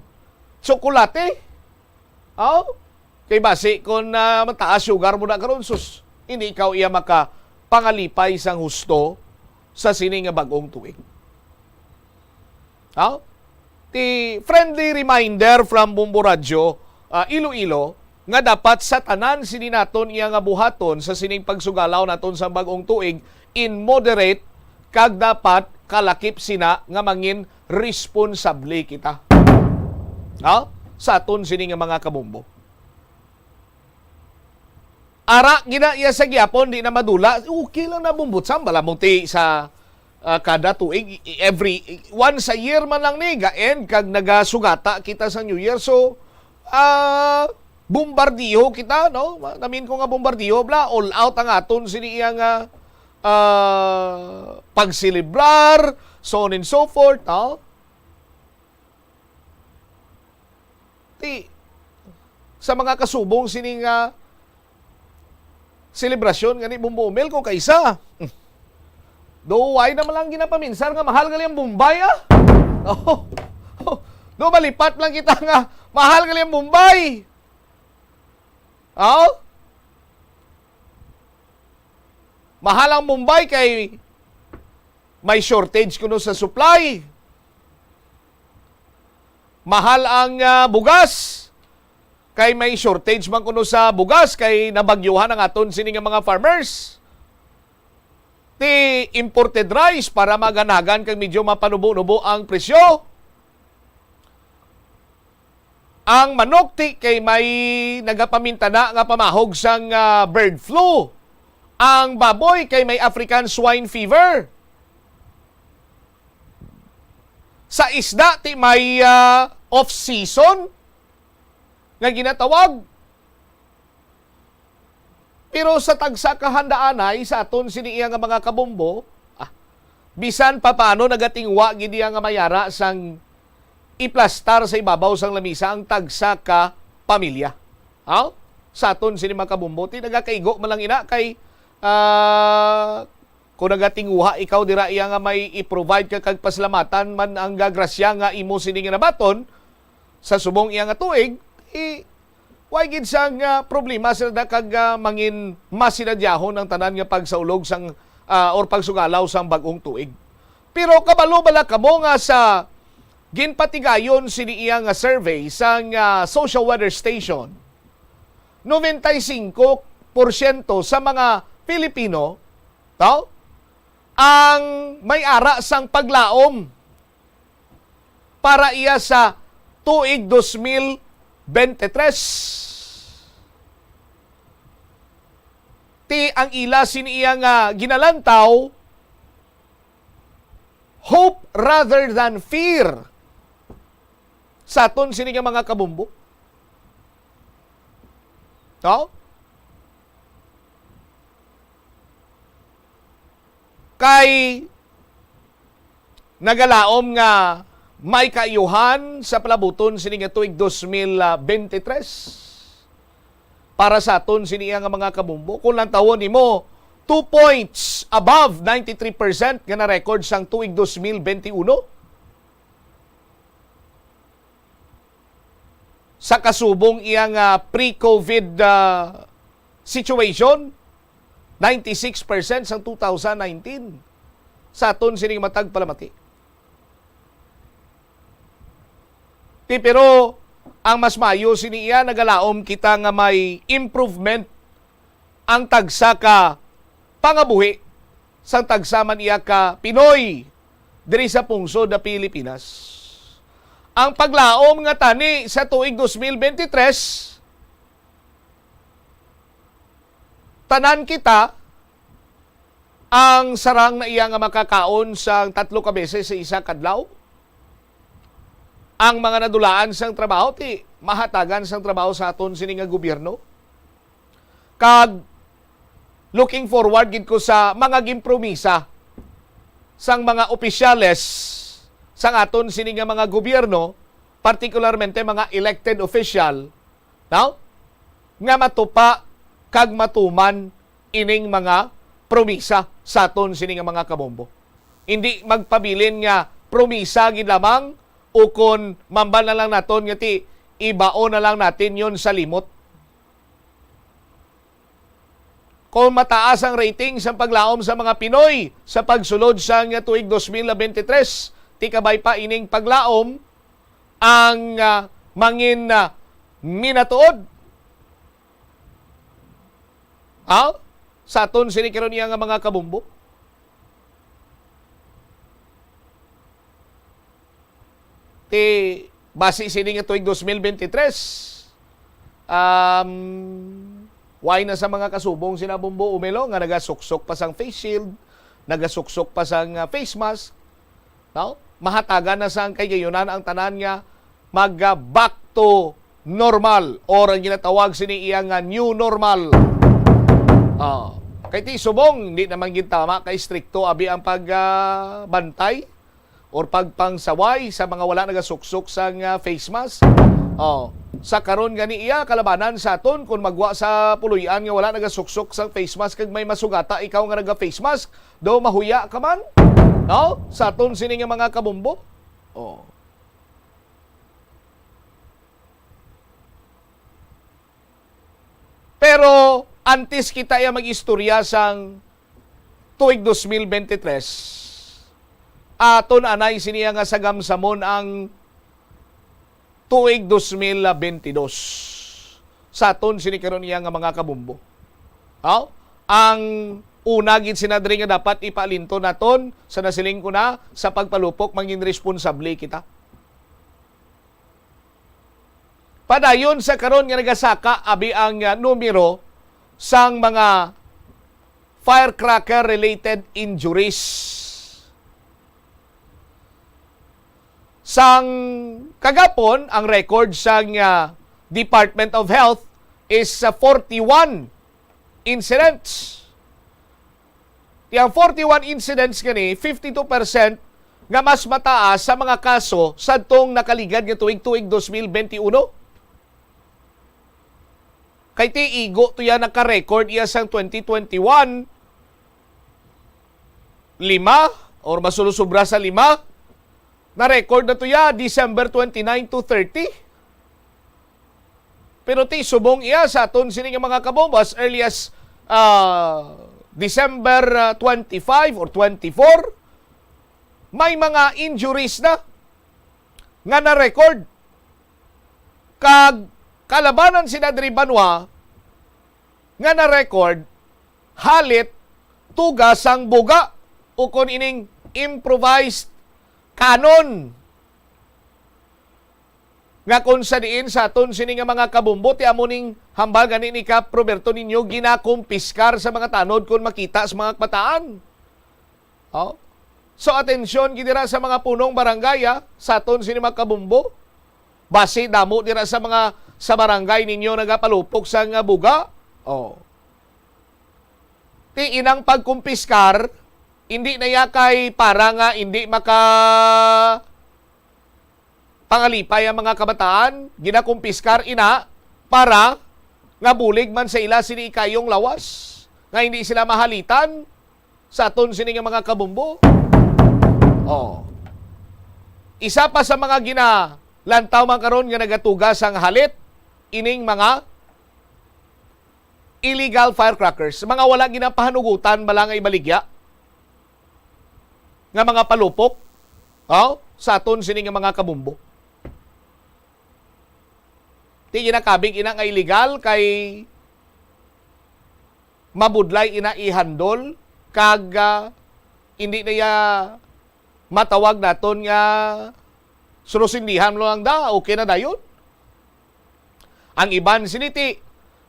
tsokolate. Aw, kay basi kung, ah, mataas sugar mo na karon, sus, hindi ikaw iya makapangalipay sang husto sa sini nga bag-ong tuig. Aw, ti friendly reminder from Bombo Radyo, ah, Iloilo, nga dapat sa tanan sini naton iya nga buhaton sa sining pagsugalaw naton sa bag-ong tuig in moderate, kag dapat kalakip sina nga mangin responsable kita. Ha? Sa aton sini nga mga kabombo. Ara gina iya sa gyapon, di na madula. Okay lang na, Bombo Sam, bala mo ti sa, ah, kada tuig, i-, every, i-, once a year man lang ni, ga-end, kag nagasugata kita sa New Year. So, ah, bombardiho kita, no? Ma-, namin ko nga bombardiho, bla, all out ang aton sini iya nga, ah, pagselebrar, so on and so forth, no? Ti, sa mga kasubong sini nga selebrasyon nga ni Bombo Mel, ko kaisa. Do, why naman lang ginapaminsar nga mahal gali ang Bombay, ah? Oh, oh. Do, malipat lang kita nga mahal gali ang Bombay. Oh? Mahal ang Bombay kay may shortage kuno sa supply. Mahal ang, ah, bugas. Kay may shortage man kuno sa bugas, kay nabagyuhan ang aton sini nga mga farmers. Ti imported rice para maganagan kag medyo mapanubo-nubo ang presyo. Ang manok ti kay may nagapamintana nga pamahog sang, ah, bird flu. Ang baboy kay may African swine fever. Sa isda ti may, ah, off-season nga ginatawag. Pero sa tagsa ka handaanay sa aton sini iya nga mga kabombo, ah, bisan pa paano nagatingwa gid iya nga mayara sang iplastar sa ibabaw sang lamisa ang tagsa ka pamilya. Ha? Sa aton sini mga kabombo, ti nagakaigo man lang ina kay, ah, kung nagatinguha ikaw dira iya nga may i-provide ka kag pasalamatan man ang grasya nga imo sini nga nabaton sa subong iya nga tuig, i-, way gid sang, ah, problema sila da kag, ah, mangin masinadyahon ang tanan nga pagsaulog sang, ah, or pagsugalaw sang bag-ong tuig. Pero kabalo bala kamo nga sa ginpatigayon sini iya nga survey sang, ah, Social Weather Station, noventa y cinco porsyento sa mga Pilipino, to, ang may ara sang paglaom para iya sa tuig dos mil bente tres. Ti ang ila sini iya nga ginalantaw, hope rather than fear sa aton sini nga mga kabombo. No? Kay nagalaom nga may kaayuhan sa palabuton sini nga tuig dos mil bente tres para sa aton sini nga mga kabombo. Kung lantawon nimo, two points above ninety-three percent nga na-record sang tuig dos mil bente uno. Sa kasubong iya nga pre-COVID, ah, situation, ninety-six percent sang two thousand nineteen sa aton sining matag palamati. Ti, pero ang mas maayo sini iya, nagalaom kita nga may improvement ang tagsa ka pangabuhi sang tagsa man iya ka Pinoy diri sa pungsod na Pilipinas. Ang paglaom nga tani sa tuig dos mil bente tres, tanan kita ang sarang na iya nga makakaon sang tatlo ka beses sa isa ka adlaw. Ang mga nadulaan sang trabaho, ti mahatagan sang trabaho sa aton sini nga gobyerno. Kag looking forward gid ko sa mga ginpromisa sang mga opisyales sang aton sini nga mga gobyerno, partikularmente mga elected official, no? Nga matupa kag matuman ining mga promisa sa aton sini nga mga kabombo. Hindi magpabilin nga promisa gid lamang, ukon mambal na lang naton nga ti ibaon na lang natin yon sa limot. Kung mataas ang rating sa paglaom sa mga Pinoy sa pagsulod sang tuig dos mil bente tres, ti kabay pa ining paglaom ang, ah, mangin, ah, minatuod. Ha? Sa aton sini karon iya nga mga kabombo. Ti, basi sini nga tuig dos mil bente tres, um, why na sa mga kasubong sina Bombo Umelo nga nagasuksok pa sang face shield, nagasuksok pa sang, ah, face mask, no? Mahatagan na sang kay gayunan ang tanan nga mag, ah, back to normal, or ang ginatawag sini iya nga new normal. Ah, kay ti subong, hindi naman gid tama kay strikto abi ang pag, ah, bantay or pagpangsaway sa mga wala nagasuksok sang, ah, face mask. Oh, sa karon gani iya kalabanan sa aton, kung magwa sa puloy-an nga wala nagasuksok sang face mask kag may masugata ikaw nga naga face mask, do mahuya ka man, no? Sa aton sini nga mga kabombo. Oh. Pero antes kita iya mag-istorya sang tuig dos mil bente tres, aton anay sini nga sagamsamon ang tuig dos mil bente dos. Sa aton sini karon iya nga mga kabombo. Aw, ang una gid sina diri nga dapat ipaalinton naton sa nasiling ko na sa pagpalupok, mangin responsable kita. Padayon sa karon nga nagasaka abi ang, ah, numero sang mga firecracker-related injuries. Sang kagapon, ang record sang, ah, Department of Health is, ah, forty-one incidents. Ti ang forty-one incidents gani, fifty-two percent nga mas mataas sa mga kaso sadtong nakaligad nga tuig, tuig dos mil bente uno. Kay ti igo to iya naka-record iya sang twenty twenty-one, lima, or masulusubra sa lima, na-record na to iya December twenty-nine to thirty. Pero ti subong iya sa aton sini nga mga kabombo, as early as, ah, December, ah, twenty-five or twenty-four, may mga injuries na nga na-record. Kag kalabanan sina diri banwa nga na-record, halit tuga sang buga, ukon ining improvised cannon, nga kung sa diin sa aton sini nga mga kabombo, ti amo ning hambal gani ni Kap Roberto Niño, ginakumpiskar sa mga tanod kon makita sa mga kabataan. Oh. So, atensyon gid dira sa mga punong barangay, ah, sa aton sini mga kabombo. Basi damo dira sa mga, sa barangay ninyo nagapalupok sa nga buga. Oh. Ti inang pagkumpiskar, hindi na iya kay para nga hindi maka pangalipay ang mga kabataan, ginakumpiskar ina para nga bulig man sa ila sini ikayong lawas, nga hindi sila mahalitan sa aton sini nga mga kabombo. Oh. Isa pa sa mga ginalantaw man karon nga nagatuga sang halit, ining mga illegal firecrackers, mga wala ginapahanugutan bala nga ibaligya nga mga palupok, oh, sa aton sini nga mga kabombo. Ti ginakabig ina nga illegal kay mabudlay ina i-handle kag, ah, hindi na iya matawag naton nga surusindihan mo lang da, okay na dayon. Ang iban sini ti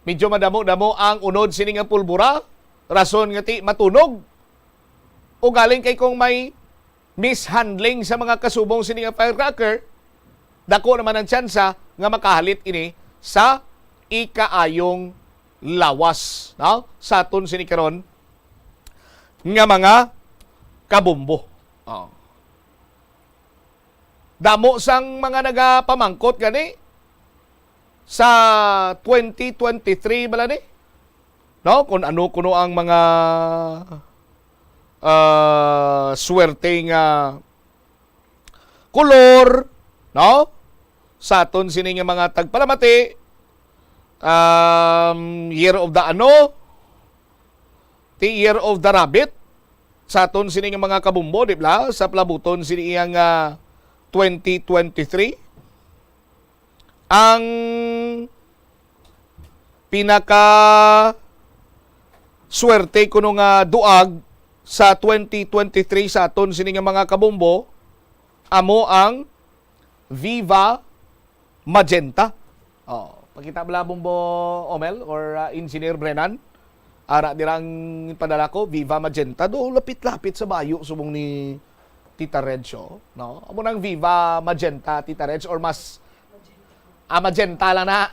Medyo madamo-damo ang unod sini nga pulbura, rason nga ti matunog. Ugaling kay kung may mishandling sa mga kasubong sini nga firecracker, dako naman ang tsansa nga makahalit ini sa ikaayong lawas, no? Sa aton sini karon nga mga kabombo. Oh. Damo sang mga nagapamangkot gani sa twenty twenty-three bala ni, no? Kung ano kuno ang mga, ah, swerte nga kolor, no? Sa aton sini nga mga tagpalamati, um, Year of the ano, the Year of the Rabbit, sa aton sini nga mga kabumbo, di ba? Sa palabuton sini iyang, ah, twenty twenty-three. Ang pinaka swerte kuno nga duag sa twenty twenty-three sa aton sini nga mga kabumbo, amo ang Viva Magenta. Oh, pakita bala, Bumbo Omel or, ah, Engineer Brennan. Ara dira ang padala ko, Viva Magenta. Do lapit-lapit sa bayo subong ni Tita Reg, oh, no? Amo nang Viva Magenta, Tita Reg, or mas, ah, magenta lang na.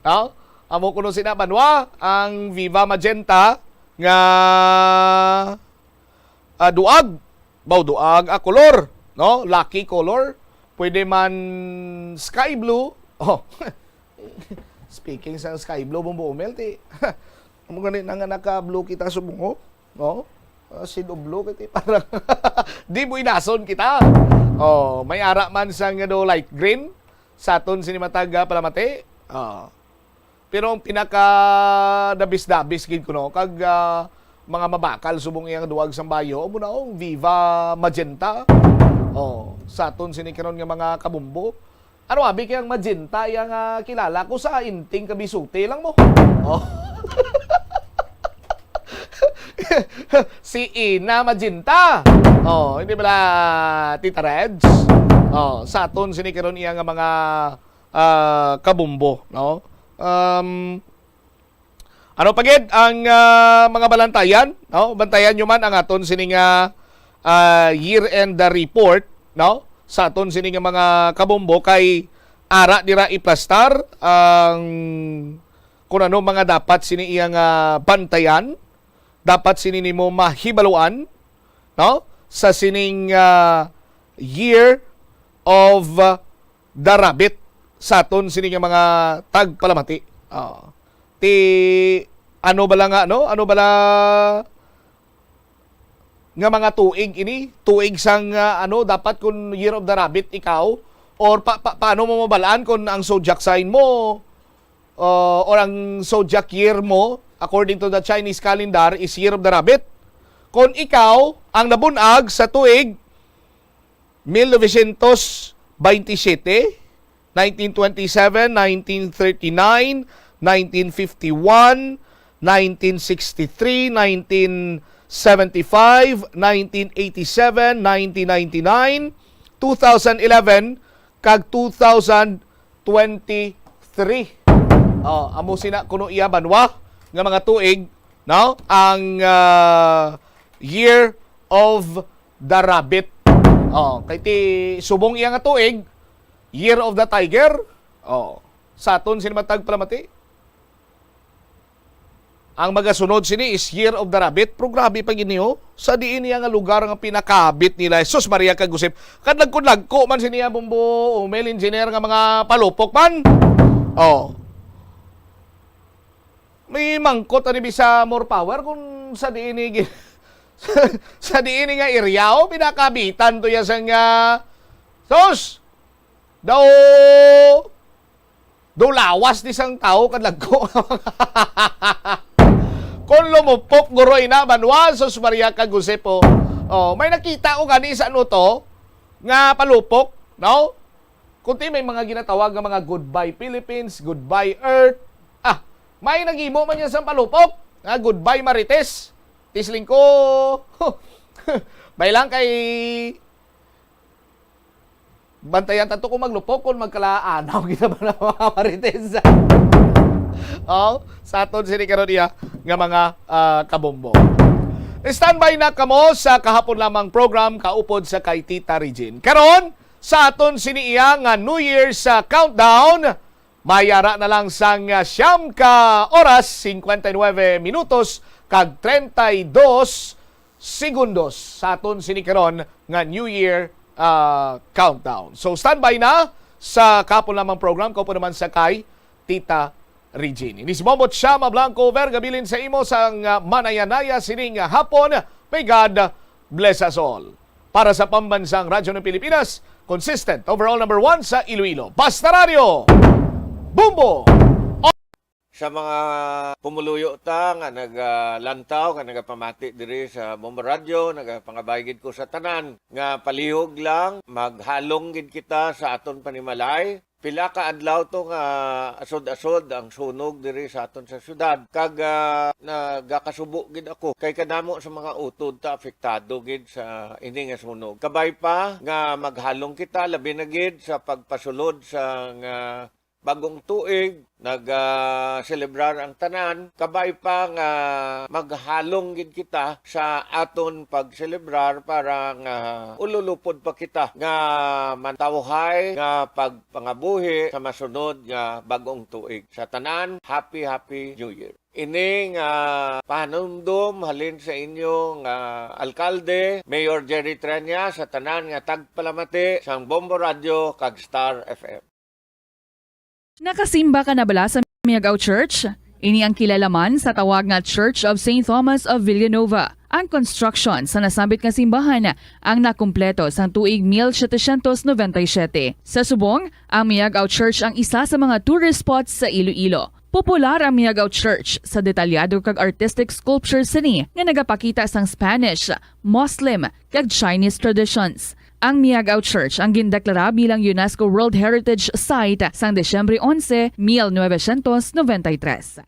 No? Amo kuno sina banwa ang Viva Magenta nga, ah, duag. Baw duag a kolor, no? Lucky color. Pwede man sky blue. Oh. Speaking sa sky blue, Bumbo Umel, ti. Amo gani na nga naka-blue kita subong, no? Ah, shade of blue kay ti parang di mo inason kita. Oh, may ara man sa nga do light green sa aton sini matag, ah, palamati. Ah. Pero ang pinaka dabis-dabis gid kuno kag, ah, mga mabakal subong iyang duag sang bayo, amo na ang Viva Magenta. Oh, sa aton sini karon nga mga kabumbo. Ano abi kay ang Magenta iya nga kilala ko sa inting kabisuti lang mo. Oh. Si Ina Magenta. Oh, hindi bala Tita Reds? Oh, sa aton sini karon iya nga mga, ah, kabumbo, no? Um, ano pa gid ang, ah, mga balantayan, no? Bantayan nyo man ang aton sini nga, ah, year-end, ah, report, no? Sa aton sini nga mga kabumbo kay ara dira iplastar ang kung ano mga dapat sini iya nga bantayan, dapat sini nimo mahibaluan, no? Sa sining, ah, Year of, ah, the Rabbit sa aton sini nga mga tagpalamati. Ah. Ti, ano bala nga, no? Ano bala nga mga tuig ini? Tuig sang, ah, ano, dapat kun Year of the Rabbit ikaw? Or pa, pa, paano mo mabalaan kung ang zodiac sign mo, uh, or ang zodiac year mo, according to the Chinese calendar, is Year of the Rabbit? Kung ikaw ang nabunag sa tuig mil novecientos baynte siyete, nineteen twenty-seven, nineteen thirty-nine, nineteen fifty-one, nineteen sixty-three, nineteen seventy-five, nineteen eighty-seven, nineteen ninety-nine, two thousand eleven, kag two thousand twenty-three. Oh, amo sina kuno iya banwa nga mga tuig, no? Ang, ah, Year of the Rabbit. Oh, kay ti subong iya nga tuig, Year of the Tiger. Oh, sa aton sini matag palamati. Ang magasunod sini is Year of the Rabbit. Pero grabe pa gini, oh. Sa diin niya nga lugar nga pinakabit nila, Jesus Maria kag Josep. Kadlagko-dlagko man sini, ah, Bumbo, o may engineer nga mga palupok man. Oh. May mangkot ani bisa more power kung sa diin ni gi-, sa diin ni nga area, oh, pinakabitan to ya sang, ah, sus! Daw, daw lawas ni sang tawo kadlagko. Kung lumupok, guroy na, banwa, sus Maria kag Josep, oh. Oh, may nakita ko gani sa ano to, nga palupok, no? Kunti may mga ginatawag nga mga goodbye Philippines, goodbye Earth. Ah, may nagimo man yan sa palupok, nga goodbye Marites. Tisling ko. May lang kay Bantayan ta to kung maglupok, kung magkalaanaw kita ba na mga marites. Oh, sa aton sini karon iya nga mga, ah, kabombo. Standby na kamo sa kahapon lamang program kaupod sa kay Tita Regine. Karon, sa aton sini iya nga New Year's, ah, countdown, mayara na lang sang, ah, siyam ka oras, cincuenta y nueve minutos, kag treinta y dos segundos sa aton sini karon nga New Year, ah, countdown. So, standby na sa kahapon lamang program, kaupod naman sa kay Tita Regine. Ini si Bombot Shama Blanco Vergabilin sa imo sang, ah, manayanaya sining, ah, hapon. May God bless us all. Para sa Pambansang Radyo ng Pilipinas, consistent, overall number one sa Iloilo. Basta Radyo! Bumbo! Sa mga pumuluyo ta nga nagalantaw, nga nagapamati diri sa Bombo Radyo, nagapangabay gid ko sa tanan nga palihog lang, maghalong gid kita sa aton panimalay. Pila ka adlaw to nga asod-asod ang sunog diri sa aton sa syudad, kag, ah, nagakasubo gid ako kay kadamo sa mga utod ta apektado gid sa ini nga sunog. Kabay pa nga maghalong kita, labi na gid sa pagpasulod sa nga bagong tuig, nag-selebrar ang tanan. Kabay pa nga maghalong gid kita sa aton pagselebrar para nga ululupod pa kita nga matawhay nga pagpangabuhi sa masunod nga bagong tuig. Sa tanan, happy, happy New Year. Ini nga pahanumdom halin sa inyo nga alkalde, Mayor Jerry Treña, sa tanan nga tagpalamati sang Bombo Radyo kag Star F M. Nakasimba ka na bala sa Miagao Church? Ini ang kilala man sa tawag nga Church of Saint Thomas of Villanova. Ang construction sa nasambit nga simbahan ang nakumpleto sang tuig mil setecientos noventa y siete. Sa subong, ang Miagao Church ang isa sa mga tourist spots sa Iloilo. Popular ang Miagao Church sa detalyado kag artistic sculpture sini nga nagapakita sang Spanish, Muslim, kag Chinese traditions. Ang Miagao Church ang gindeklara bilang UNESCO World Heritage Site sang Disyembre onse, mil novecientos noventa y tres.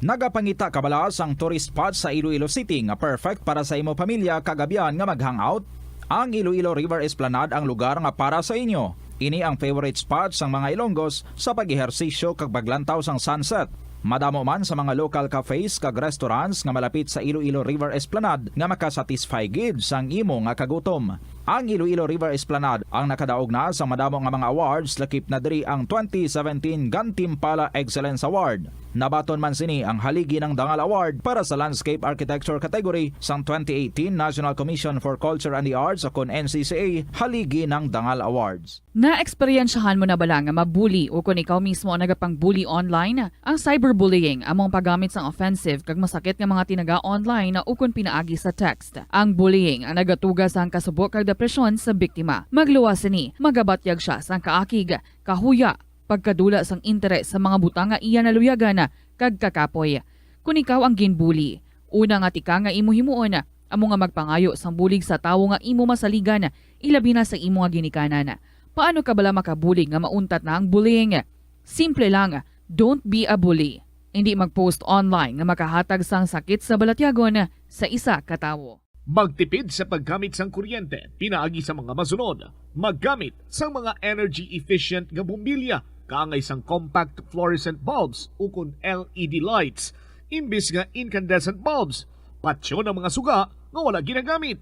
Nagapangita ka bala sang tourist spot sa Iloilo City nga perfect para sa imo pamilya kag abyan nga mag-hangout? Ang Iloilo River Esplanade ang lugar nga para sa inyo. Ini ang favorite spot sang mga Ilonggos sa pag-ehersisyo kag paglantaw sang sunset. Madamo man sa mga local cafes kag restaurants nga malapit sa Iloilo River Esplanade nga makasatisfy gid sang imo nga kagutom. Ang Iloilo River Esplanade ang nakadaog na sang madamo nga mga awards, lakip na diri ang twenty seventeen Gantimpala Excellence Award. Nabaton man sini ang Haligi ng Dangal Award para sa Landscape Architecture category sang twenty eighteen National Commission for Culture and the Arts, o kon N C C A Haligi ng Dangal Awards. Naeksperyensyahan mo na bala nga mabuli o kon ikaw mismo ang nagapang-bully online? Ang cyberbullying amo ang paggamit sang offensive kag masakit nga mga tinaga online o kon pinaagi sa text. Ang bullying ang nagatuga sang kasubo kag depresyon sa biktima. Magluwas sini, magabatyag sia sang kaakig, kahuya, pagkadula sang interes sa mga butang nga iya naluyagan kag kakapoy. Kon ikaw ang ginbully, una nga tikang nga imo himuon amo nga magpangayo sang bulig sa tawo nga imo masaligan, ilabi na sa imo nga ginikanan. Paano ka bala makabulig nga mauntat na ang bullying? Simple lang, don't be a bully. Indi mag-post online nga makahatag sang sakit sa balatyagon sa isa ka tawo. Magtipid sa paggamit sang kuryente pinaagi sa mga masunod. Maggamit sang mga energy efficient nga bombilya kaangay sang compact fluorescent bulbs ukon L E D lights imbis nga incandescent bulbs. Patyon ang mga suga nga wala ginagamit.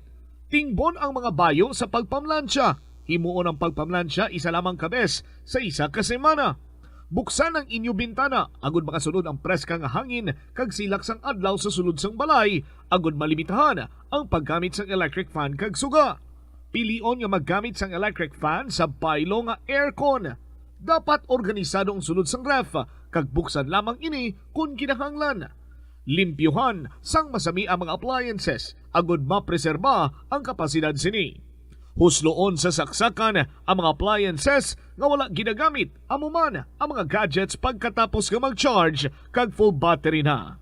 Tingbon ang mga bayo sa pagpamlansya. Himuon ang pagpamlansya isa lamang ka bes sa isa ka semana. Buksan ang inyo bintana agud makasulod ang preska nga hangin kag silak sang adlaw sa sulod sang balay, agud malimitahan ang paggamit sang electric fan kag suga. Pilion nga maggamit sang electric fan sa baylo nga aircon. Dapat organisado ang sulod sang ref, kag buksan lamang ini kon kinahanglan. Limpyuhan sang masami ang mga appliances agud mapreserba ang kapasidad sini. Husloon sa saksakan ang mga appliances nga wala ginagamit, amo man ang mga gadgets pagkatapos nga mag-charge kag full battery na.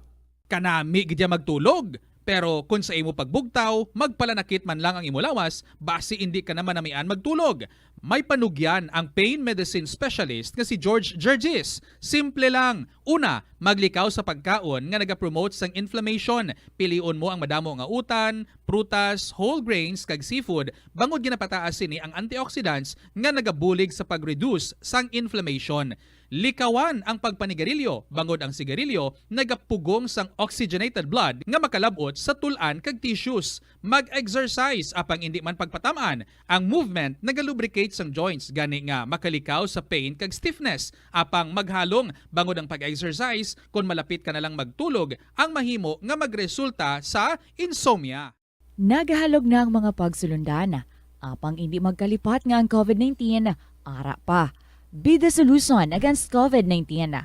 Kanami gid ya magtulog, pero kon sa imo pagbugtaw, magpalanakit man lang ang imo lawas, basi indi ka na manamian magtulog. May panugyan ang pain medicine specialist nga si George Gergis. Simple lang. Una, maglikaw sa pagkaon nga nagapromote sang inflammation. Pilion mo ang madamo nga utan, prutas, whole grains, kag seafood, bangod ginapataas sini ang antioxidants nga nagabulig sa pag-reduce sang inflammation. Likawan ang pagpanigarilyo, bangod ang sigarilyo nagapugong sang oxygenated blood nga makalab-ot sa tul-an kag tissues. Mag-exercise, apang indi man pagpatam-an. Ang movement nagalubricate sang joints, gani nga makalikaw sa pain kag stiffness. Apang maghalong, bangod ang pag-exercise, kon malapit ka na lang magtulog, ang mahimo nga magresulta sa insomnia. Nagahalog na ang mga pagsulundan, apang indi magkalipat nga ang covid nineteen ara pa. Be the solution against covid nineteen.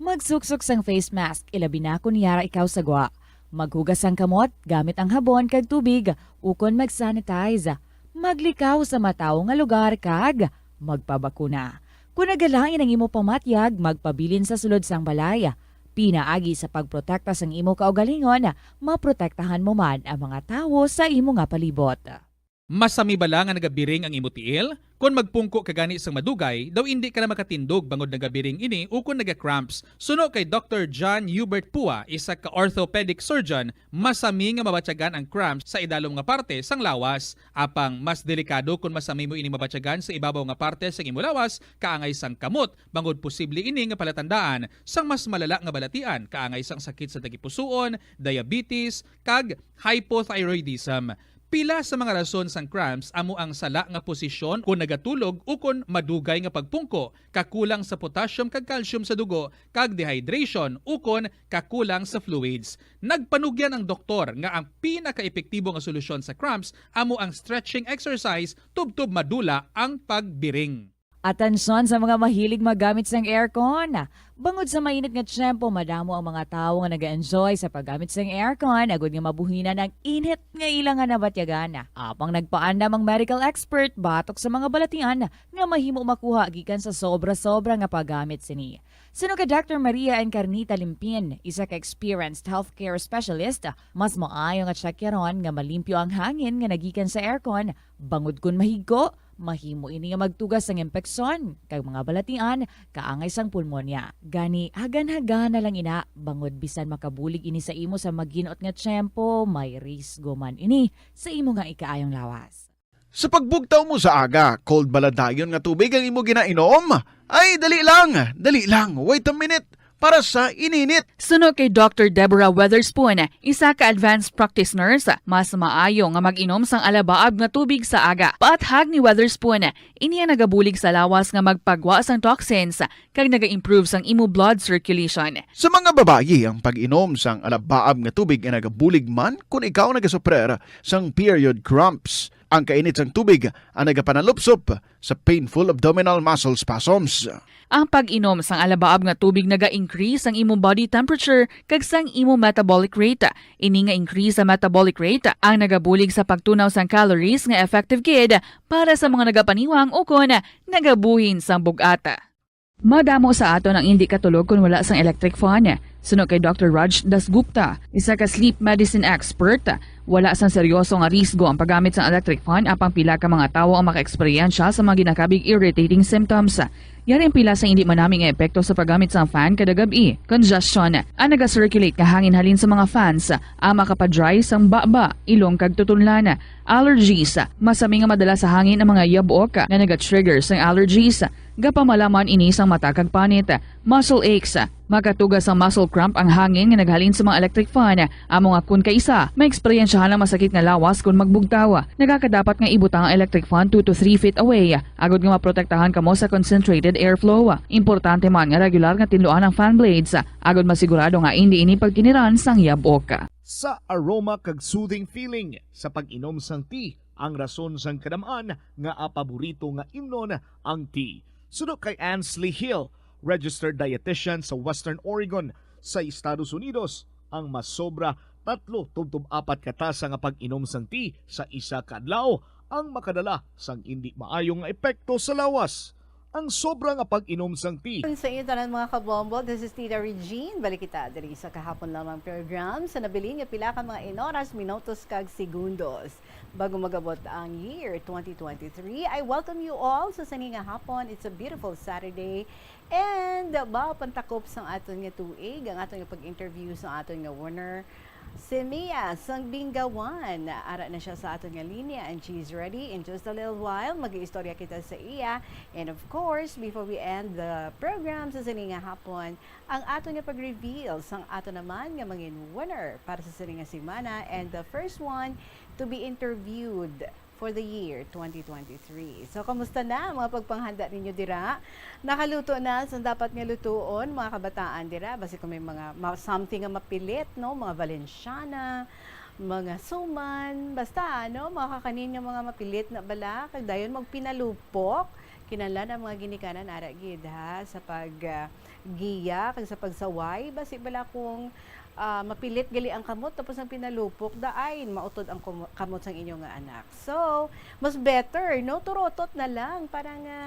Magsuksok sang face mask, ilabi na kon yara ikaw sa gwa. Maghugas sang kamot gamit ang habon kag tubig, ukon mag-sanitize. Maglikaw sa matawo nga lugar kag magpabakuna. Kon nagalain ang imo pamatyag, magpabilin sa sulod sang balay. Pinaagi sa pagprotekta sang imo kaugalingon, maprotektahan mo man ang mga tawo sa imo nga palibot. Masami bala nga nagabiring ang imo tiil? Kon magpungko ka gani sang madugay, daw indi ka na makatindog bangod nagabiring ini ukon naga-cramps. Suno kay Doctor John Hubert Pua, isa ka orthopedic surgeon, masami nga mabatyagan ang cramps sa idalom nga parte sang lawas. Apang mas delikado kon masami mo ini mabatyagan sa ibabaw nga parte sang imo lawas, kaangay sang kamot, bangod posible ini nga palatandaan sang mas malala nga balatian, kaangay sang sakit sa tagipusoon, diabetes, kag hypothyroidism. Pila sa mga rason sang cramps amo ang sala nga posisyon kon nagatulog ukon madugay nga pagpungko, kakulang sa potassium kag calcium sa dugo, kag dehydration ukon kakulang sa fluids. Nagpanugyan ang doktor nga ang pinakaepektibo nga solusyon sa cramps amo ang stretching exercise tubtob madula ang pagbiring. Atensyon sa mga mahilig maggamit sang aircon. Bangod sa mainit nga tiyempo, madamo ang mga tawo nga nag-enjoy sa paggamit sang aircon agod nga mabuhinan ang init nga ila nga nabatyagan. Apang nagpaandam ang medical expert batok sa mga balatian nga mahimo makuha gikan sa sobra-sobra nga paggamit sini. Suno kay Doctor Maria Encarnita Limpin, isa ka experienced healthcare specialist, mas maayo nga tsakyaron nga malimpyo ang hangin nga nagikan sa aircon, bangod kon mahigko, mahimo ini nga magtugas sang impeksyon kag mga balatian kaangay sang pulmonya. Gani, hagan-hagan na lang ina, bangod bisan makabulig ini sa imo sa maginot nga tiyempo, may risgo man ini sa imo nga ikaayong lawas. Sa pagbugtaw mo sa aga, cold bala dayon nga tubig ang imo ginainom? Ay, dali lang, dali lang, wait a minute. Para sa ininit. Suno kay Doctor Deborah Weatherspoon, isa ka advanced practice nurse, mas maayo nga mag-inom sang alabaab nga tubig sa aga. Paathag ni Weatherspoon, ini ang nagabulig sa lawas nga magpagwa sang toxins kag naga-improve sang imo blood circulation. Sa mga babayi, ang pag-inom sang alabaab nga tubig ay nagabulig man kon ikaw nagasuprer sang period cramps. Ang kainit sang tubig ang nagapanalupsop sa painful abdominal muscle spasms. Ang pag-inom sang alabaab nga tubig naga-increase sang imo body temperature kag sang imo metabolic rate. Ini nga increase sa metabolic rate ang nagabulig sa pagtunaw sang calories nga effective gid para sa mga nagapaniwang ukon nagabuhin sang bug-at. Madamo sa aton ang indi katulog kon wala sang electric fan. Suno kay Doctor Raj Dasgupta, isa ka sleep medicine expert, wala sang seryoso nga risgo ang paggamit sang electric fan, apang pila ka mga tawo ang makaeksperyensya sa mga ginakabig irritating symptoms. Yari ang pila sa indi manami nga epekto sa paggamit sang fan kada gab-i. Congestion, ang naga-circulate nga hangin halin sa mga fans, ang makapa-dry sang baba, ilong kag tutunlan. Allergies, masami nga madala sa hangin ang mga yabok nga naga-trigger sang allergies. Gapamalaman ini sang mata kag panit. Muscle aches, makatuga sang muscle cramp ang hangin nga naghalin sa mga electric fan. Amo nga kun kaisa, maeksperiensyahan ang masakit nga lawas kun magbugtaw. Nagakadapat nga ibutang ang electric fan two to three feet away, agod nga maprotektahan kamo sa concentrated airflow. Importante man nga regular nga tinluan ang fan blades, agod masigurado nga indi ini pagkiniran sang yabok. Sa aroma kag soothing feeling sa pag-inom sang tea ang rason sang kadam-an nga paborito nga imnon ang tea. Suno kay Ansley Hill, registered dietitian sa Western Oregon sa Estados Unidos, ang masobra tatlo tubtob apat ka tasa nga pag-inom sang tea sa isa ka adlaw ang makadala sang indi maayo nga epekto sa lawas. ang sobra nga pag-inom sang tea. Sa inyo tanan, mga kabombo, this is Tita Regine. Balik kita diri sa kahapon lamang program sa nabilin nga pila ka mga inoras, minutos, kag segundos. Bago magabot ang year twenty twenty-three, I welcome you all sa sini nga hapon. It's a beautiful Saturday. And, uh, ba, pantakop sang aton nga tuig, ang aton nga pag-interview sa aton nga winner, si Mia sang Bingawan. Ara na siya sa aton nga linya, and she's ready. In just a little while, mag-iistorya kita sa iya. And of course, before we end the program sa sini nga hapon, ang aton nga pag-reveal sang aton naman nga mangin winner para sa sini nga semana, and the first one to be interviewed for the year twenty twenty-three. So, kamusta na ang mga pagpanghanda ninyo dira? Nakaluto na sa dapat nga lutuon, mga kabataan dira? Basi kung may mga ma-, something nga mapilit, no? Mga Valenciana, mga suman, basta, ano, mga kakanin nga mga mapilit na bala, kag dayon magpinalupok. Kinahanglan ang mga ginikanan ara gid, ha, sa pag, ah, giya kag sa pagsaway. Basi bala kung, ah, mapilit gali ang kamot tapos ang pinalupok, daay mautod ang kumo-, kamot sang inyo nga anak. So, mas better, no? Turotot na lang para nga,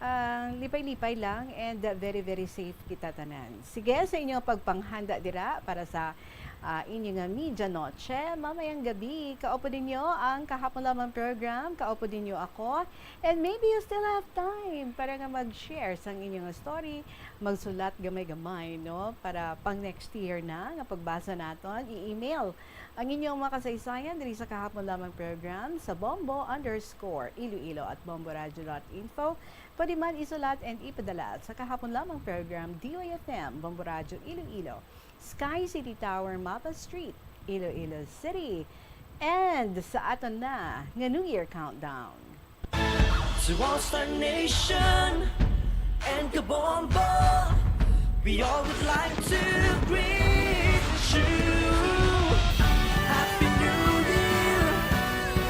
ah, lipay-lipay lang and, ah, very, very safe kita tanan. Sige, sa inyong pagpanghanda dira para sa, ah, inyo nga medianoche, mamayang gabi, kaupod ninyo ang kahapon lamang program, kaupod ninyo ako, and maybe you still have time para nga mag-share sang inyo nga story, magsulat gamay-gamay, no? Para pang next year na nga pagbasa naton, i-email ang inyong mga kasaysayan diri sa kahapon lamang program sa bombo underscore iloilo at bomboradio dot info. Pwede man isulat and ipadala sa kahapon lamang program, D Y F M, Bombo Radio Iloilo, Sky City Tower, Mapa Street, Iloilo City. And sa aton na nga New Year Countdown. To all Star Nation and Kabombo, we all would like to greet you. Happy New Year,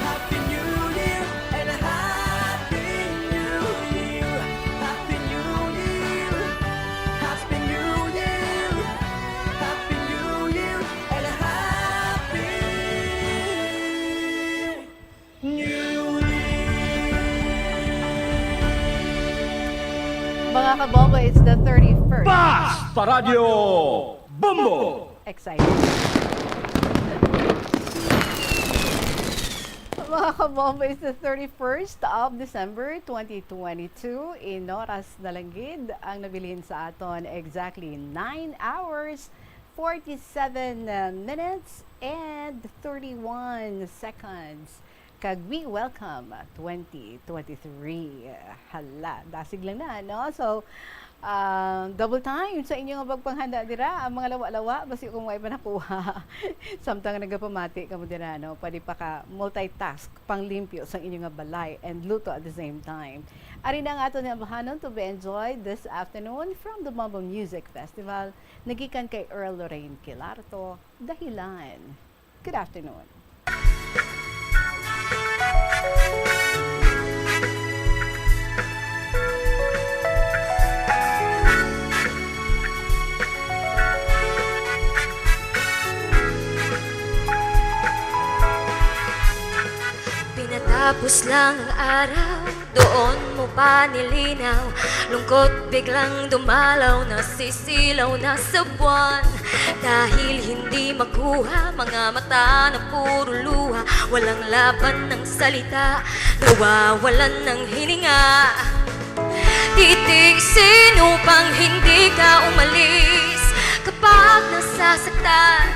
Happy New Year, and a Happy New Year, Happy New Year, Happy New Year, Happy New Year, and a Happy New Year. Mga kabombo, it's the thirty-first. Basta Radyo Bombo! Excited. Mga kabombo, it's the thirty-first of December, twenty twenty-two. Inoras na lang gid ang nabilin sa aton. Exactly nine hours, forty-seven minutes, and thirty-one seconds. Kag we welcome twenty twenty-three. Hala, dasig lang na, no? So, ah, double time sa inyo nga pagpanghanda dira. Ang mga lawa-lawa, basi kung may pa nakuha. Samtang nagapamati kamo dira, no? Pwede pa ka multitask, panglimpyo sa inyo nga balay and luto at the same time. Ari na ang aton nga bahanon to be enjoyed this afternoon from the Mambo Music Festival. Nagikan kay Earl Lorraine Quilarto, Dahilan. Good afternoon. Pinatapos lang ang araw, doon mo pa nilinaw. Lungkot biglang dumalaw, nasisilaw na sa buwan. Dahil hindi makuha, mga mata na puro luha. Walang laban ng salita, nawawalan ng hininga. Titiisin upang hindi ka umalis. Kapag nasasaktan,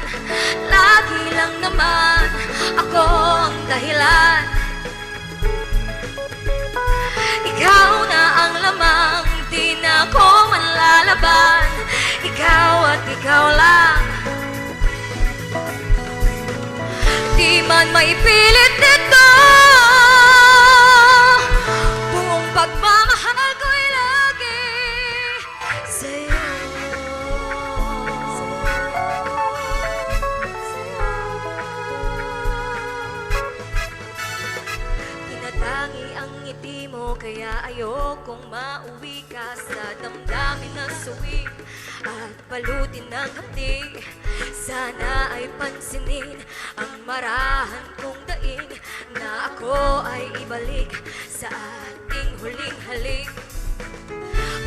lagi lang naman ako ang dahilan. Ikaw na ang lamang, di na ko manlalaban. Ikaw at ikaw lang. Di man maipilit ito, buong pagmamahal ko'y lagi sa'yo. Tinatangi ang ngiti mo, kaya ayokong mauwi ka sa damdamin na suwi at balutin ng hapdi. Sana ay pansinin ang marahan kong daing, na ako ay ibalik sa ating huling halik.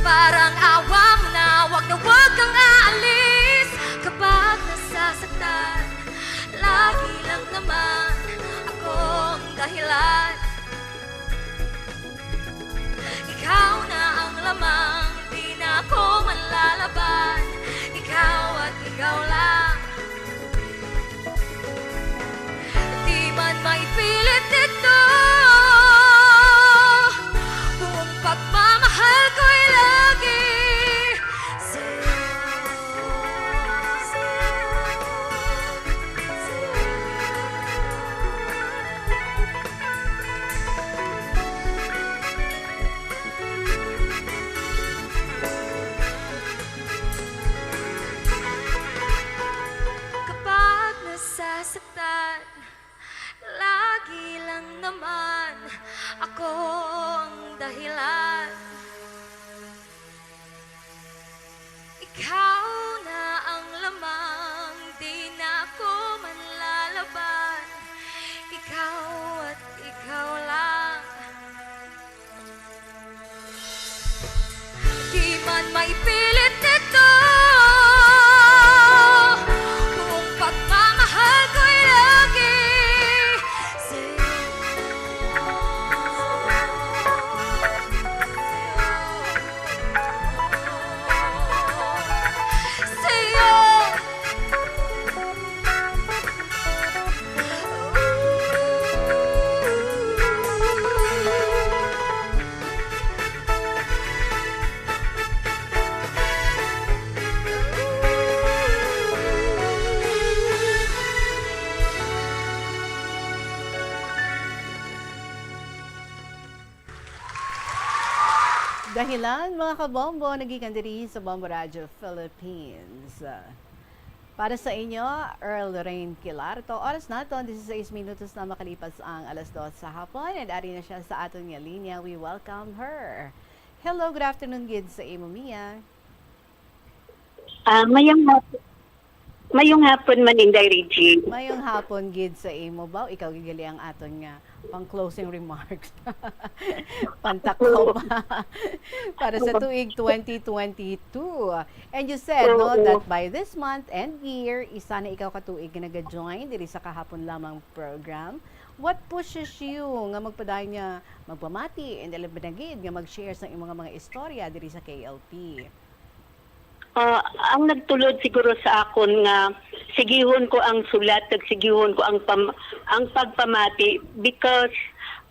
Parang awa mo na, wag na wag kang aalis. Kapag nasasaktan, lagi lang naman akong dahilan. Ikaw na ang lamang, di na ako manlalaban. Ikaw at ikaw lang. Di man maipilit ito, buong pagmamahal ko'y lagi sa'yo, sa'yo, sa'yo. Kapag nasasaktan, lagi lang naman ako ang dahilan. Ikaw na ang lamang, di na ako manlalaban. Ikaw at ikaw lang. Di man maipilit ito, buong pagmamahal ko'y lagi sa'yo. Sa'yo. Dahilan, mga kabombo, nagikan diri sa Bombo Radio Philippines. Para sa inyo, Earl Lorraine Kilarto. Oras naton, dieciséis minutos na makalipas ang alas dos sa hapon, and ari na siya sa aton nga linya. We welcome her. Hello, good afternoon gid sa imo, Mia. Ah, mayong hap-, mayong hapon man, Inday Regine. Mayong hapon gid sa imo, baw. Ikaw gid gali ang aton nga pang closing remarks. Pantakop. Para sa tuig twenty twenty-two. And you said, no, Oo. that by this month and year, isa na ikaw ka tuig nga naga-join diri sa Kahapon Lamang program. What pushes you nga magpadayon nga magpamati and labi na gid nga mag-share sa imong mga istorya diri sa K L P? Ah, ang nagtulod siguro sa akon nga sigihon ko ang sulat, kag sigihon ko ang pam-, ang pagpamati because,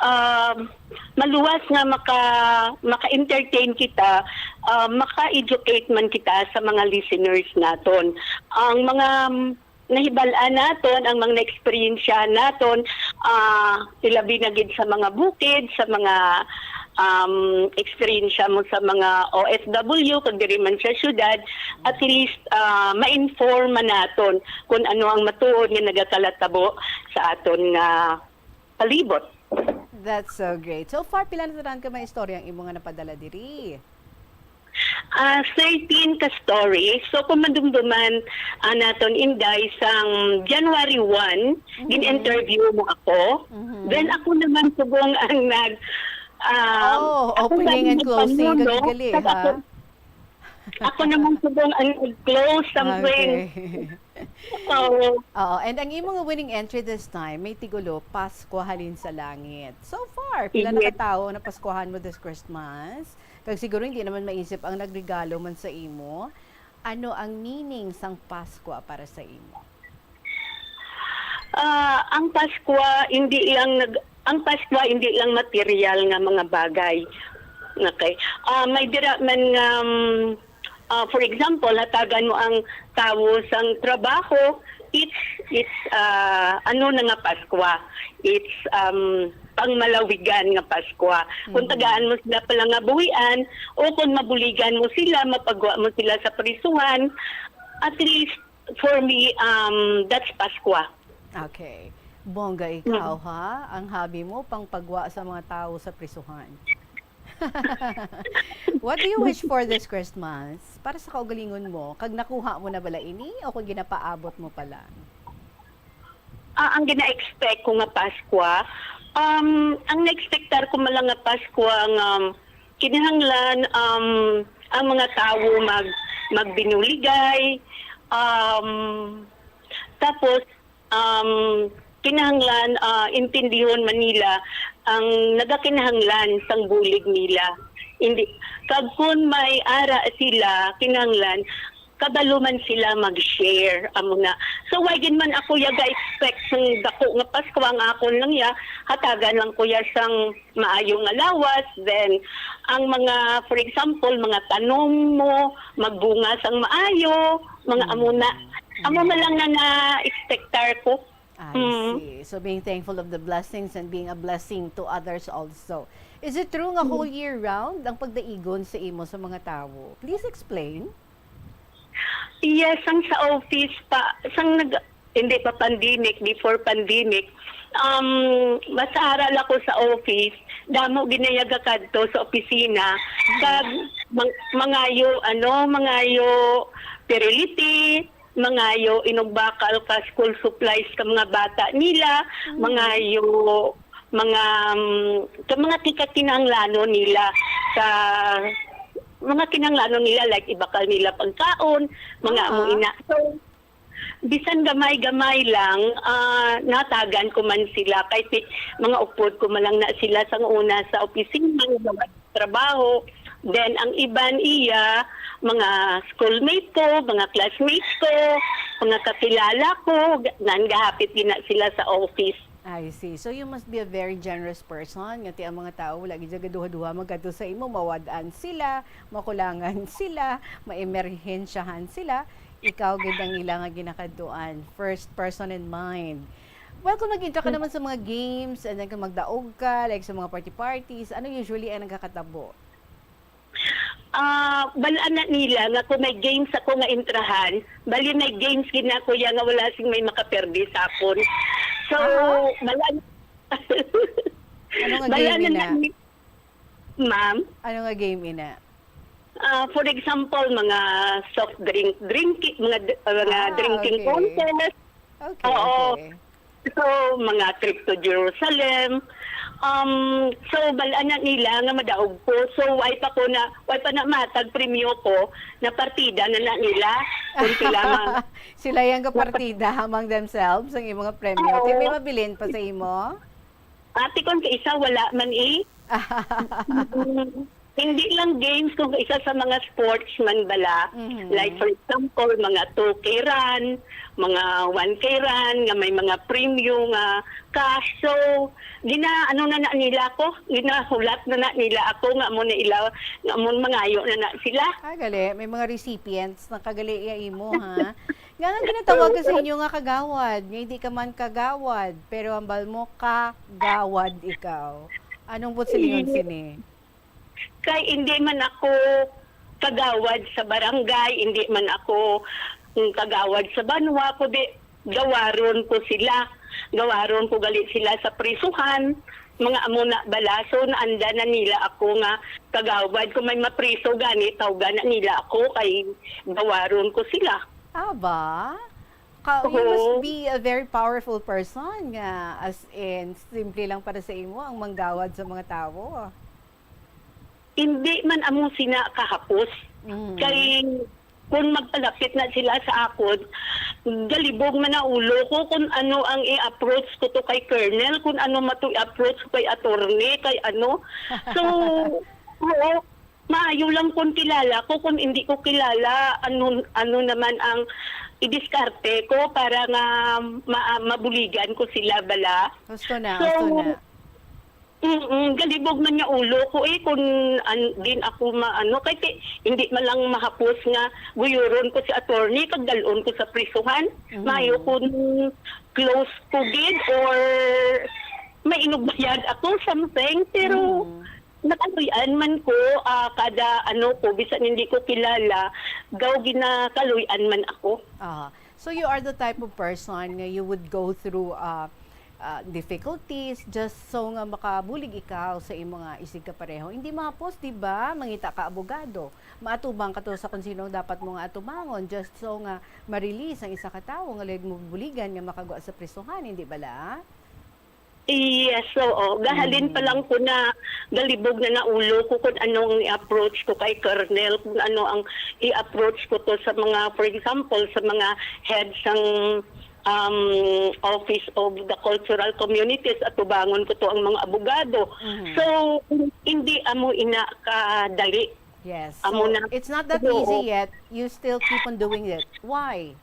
um, maluwas nga maka-, maka-entertain kita, ah, maka-educate man kita sa mga listeners naton. Ang mga nahibal-an naton, ang mga naeksperyensyahan naton, ah, ilabi na gid sa mga bukid, sa mga, um, eksperyensya mo sa mga O F W, kag diri man sa syudad, at least, ah, ma-inform man naton kung ano ang matuod nga nagakalatabo sa aton nga palibot. That's so great. So far, pila na tanan ka mga istorya ang imo nga napadala diri? Ah, thirteen ka stories. So, kung madumduman, ah, naton, Inday, sang January one, Mhm. gin-interview mo ako. Mhm. Then, ako naman subong ang nag, ah, Oh, ako opening man and closing, nagpamuno, kag gali, tas ha? ako, ako naman subong ang nag-close something. Okay. Oo. Oo, and ang imo nga winning entry this time, may tigulo, Paskwa Halin sa Langit. So far, pila na Yes. ka tawo ang napaskuhan mo this Christmas? Kag siguro hindi naman maisip ang nagregalo man sa imo. Ano ang meaning sang Paskwa para sa imo? Ah, ang Paskwa, hindi lang nag-, ang Paskwa, hindi lang material nga mga bagay. Okay. Ah, may dira man nga, um, ah, for example, hatagan mo ang tawo sang trabaho, it's, it's, ah, ano na nga Paskwa? It's, um, pangmalawigan nga Paskwa. Kung Mhm. tagaan mo sila palangabuhian, o kung mabuligan mo sila, mapagwa mo sila sa prisuhan, at least, for me, um, that's Paskwa. Okay. Bongga ikaw, Mm. ha? Ang hobby mo, pangpagwa sa mga tawo sa prisuhan. What do you wish for this Christmas? Para sa kaugalingon mo, kag nakuha mo na bala ini o kung ginapaabot mo pa lang? Ah, ang gina-expect ko nga Paskwa, um, ang na-expectar ko man lang nga Paskwa nga, um, kinahanglan, um, ang mga tawo mag-, magbinuligay, um, tapos, um, kinahanglan, ah, intindihon man nila ang nagakinahanglan sang bulig nila. Hindi, kag kun may ara sila, kinahanglan kabalo man sila mag-share, amo na. So, why gid man ako ya ga-expect sang dako nga Pasko, ang akon lang ya, hatagan lang ko ya sang maayo nga lawas, then ang mga, for example, mga tanom mo, magbunga sang maayo, mga amo na. Mm. Amo na lang na na-expectar ko. I Mm. see. So, being thankful of the blessings and being a blessing to others also. Is it true nga Mm. whole year round ang pagdaigon sa imo sa mga tawo? Please explain. Yes, ang sa office pa, sang nag-, hindi pa pandemic, before pandemic, um, mas aral ako sa office, damo ginayaga kadto sa opisina, kag mang-, mangayo, ano, mangayo piriliti, mangayo inugbakal ka school supplies ka mga bata nila, Mm. mangayo mga, um, ka mga kikakinahanglanon nila sa mga kinahanglanon nila, like ibakal nila pagkaon, mga amo Ah. ina. So, bisan gamay-gamay lang, ah, natagan ko man sila, kay ti-, mga upod ko man lang na sila sang una sa opisina, nga trabaho. Then, ang iban iya, mga schoolmate ko, mga classmates ko, mga kakilala ko, ga-, nangahapit gina sila sa office. I see. So, you must be a very generous person, nga ti ang mga tawo wala gid gaduha-duha magkadto sa imo, mawad-an sila, makulangan sila, maemerhensyahan sila, ikaw gid ang ila nga ginakadtuan, first person in mind. Well, kung nag-entra ka Hmm. naman sa mga games, and then kung magdaog ka, like sa mga party-parties, ano usually ang nagkakatabo? Ah, bal-an na nila nga kung may games ako nga intrahan, bali may games gid na, kuya, nga wala sing may makaperde sa akon. So, Aha. bal-an-, Ano nga bal-an game na ina? ni-, ma'am? Ano nga game ina? Ah, for example, mga soft drink, drinki-, mga d-, ah, mga Ah, drinking okay. contest. Okay, Oo. okay. So, mga trip to Jerusalem. Um, so, bal-an na nila nga madaog ko. So, why pa ko na, why pa na matag premyo ko, na partida na na nila. Kung sila ma- Sila yang kapartida among themselves, ang imong premyo. Ti may Oo. mabilin pa sa imo? Ate, kung kaisa, wala man eh. Mm, hindi lang games, kung kaisa sa mga sports man bala. Mhm. Like, for example, mga two K run, mga one K run, nga may mga premyo nga cash. So, gina-, ano na na nila ako, ginahulat na na nila ako, nga amo na ila, nga amo mangayo na na sila. Ah, gali. May mga recipients na kagali iya imo, ha? Nga nga ginatawag ka sa inyo nga kagawad, nga hindi ka man kagawad, pero hambal mo kagawad ikaw. Anong buot silingon Hindi. sini? Kay hindi man ako kagawad sa barangay, hindi man ako, mm, kagawad sa banwa, kundi gawaron ko sila. Gawaron ko gali sila sa prisuhan, mga amo na bala. So, naanda na nila ako nga kagawad. Kung may mapriso gani, tawga na nila ako kay gawaron ko sila. Aba, ka, you Oo. must be a very powerful person nga, as in, simple lang para sa imo ang manggawad sa mga tawo. Hindi man amo sina kahapos. Mm. Kay kung magpalapit na sila sa akon, galibog man ang ulo ko kung ano ang i-approach ko to kay Colonel, kung ano man to i-approach ko kay attorney, kay ano. So, oo, maayo lang kung kilala ko, kung hindi ko kilala, ano, ano naman ang idiskarte ko para nga ma-, mabuligan ko sila bala. Husto na, So, husto na. Mm, galibog man nga ulo ko eh, kung an-, din ako ma-, ano, kay ti-, hindi man lang mahapos nga guyuron ko si attorney, kag dal-on ko sa prisuhan. Mm. Maayo kung close ko gid or may inugbayad ako, something. Pero Mm. nakaluy-an man ko, ah, kada ano ko, bisan hindi ko kilala, daw ginakaluy-an man ako. Aha. So, you are the type of person nga you would go through, ah, ah, difficulties just so nga makabulig ikaw sa imo nga isigkapareho. Hindi mahapos, di ba? Mangita ka abogado. Maatubang ka to sa kung sino ang dapat mo nga atubangon just so nga ma-release ang isa ka tawo nga luyag mo buligan nga makagwa sa prisuhan, hindi bala? Yes, oo. Gahalin pa lang ko na galibog na naulo ko kung ano ang i-approach ko kay Colonel, kung ano ang i-approach ko to sa mga, for example, sa mga head sang, um, Office of the Cultural Communities, atubangon ko to ang mga abogado. Mhm. So, hindi amo ina kadali. Yes. Amo So, na. it's not that Oo. easy yet. You still keep on doing it. Why?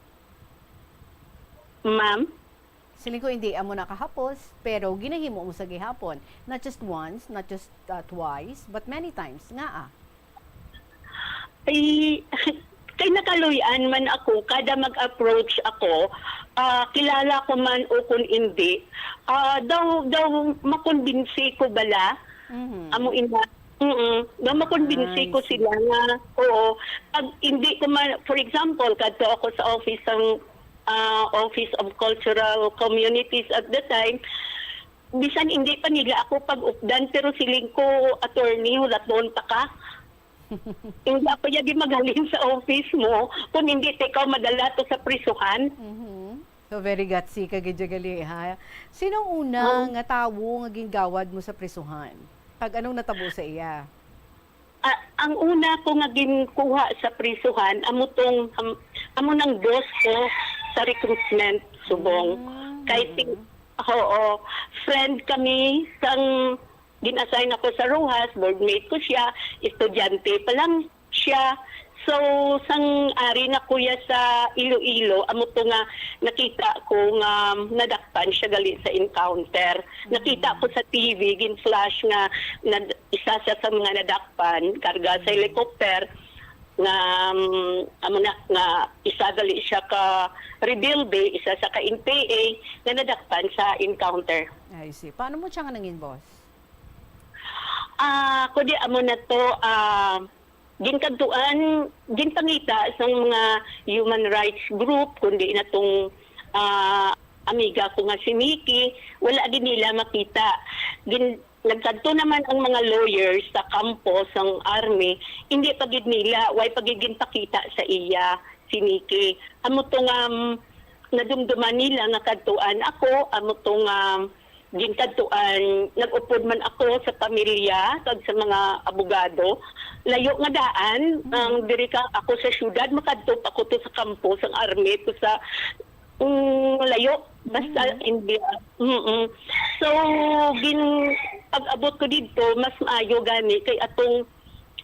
Ma'am? Siling ko, hindi amo na kahapos, pero ginahimo mo sa gihapon. Not just once, not just, uh, twice, but many times. Nga, ah. Ay, kay nakaluy-an man ako, kada mag-approach ako, ah, kilala ko man o kung hindi, ah, daw, daw makumbinsi ko bala. Mhm. Amo ina. Mm. Daw makumbinsi I ko see. sila nga, oo. Pag hindi ko man, for example, kadto ako sa office sang, ah, Office of Cultural Communities at the time, bisan hindi pa nila ako pag-updan, pero siling ko, "Attorney, hulaton ta ka." Hindi ako yagi maghalin sa office mo kung hindi ta ikaw madala to sa prisuhan. Mhm. So, very gutsy ka gid, gali, ha? Sino ang una Oo. nga tawo nga gingawad mo sa prisuhan? Kag anong natabo sa iya? Ah, ang una ko nga ginkuha sa prisuhan, amo tong, am-, amo nang boss ko sa recruitment, subong. Mm, Kay ti-, mm. oo, friend kami sang gin-assign ako sa Roxas, boardmate ko siya, estudyante pa lang siya. So, sang ari na ko ya sa Iloilo, amo to nga nakita ko nga nadakpan siya gali sa encounter. Nakita ko sa T V, gin-flash nga nad-, isa siya sa mga nadakpan, karga sa helicopter, nga, um, amo na, nga isa gali siya ka rebelde, isa siya ka N P A, nga nadakpan sa encounter. I see. Paano mo siya nga nangin boss? Ah, kundi amo na to, ah, ginkadtuan, ginpangita sang mga human rights group, kundi na tong, ah, amiga ko nga si Nikki, wala gid nila makita. Gin-, nagkadto naman ang mga lawyers sa kampo sang army, hindi pa gid nila, way pa gid ginpakita sa iya si Nikki. Amo to nga, um, nadumduman nila nga kadtuan ako, amo to nga, um, ginkadtuan, nag-upod man ako sa pamilya kag sa mga abogado. Layo nga daan, Mm. ang diri ka ako sa syudad, makadto pa ko to sa kampo sang army, to sa, mm, layo. Basta Mm. India. Mm-mm. So, gin-, pag-abot ko didto, mas maayo gani kay atong,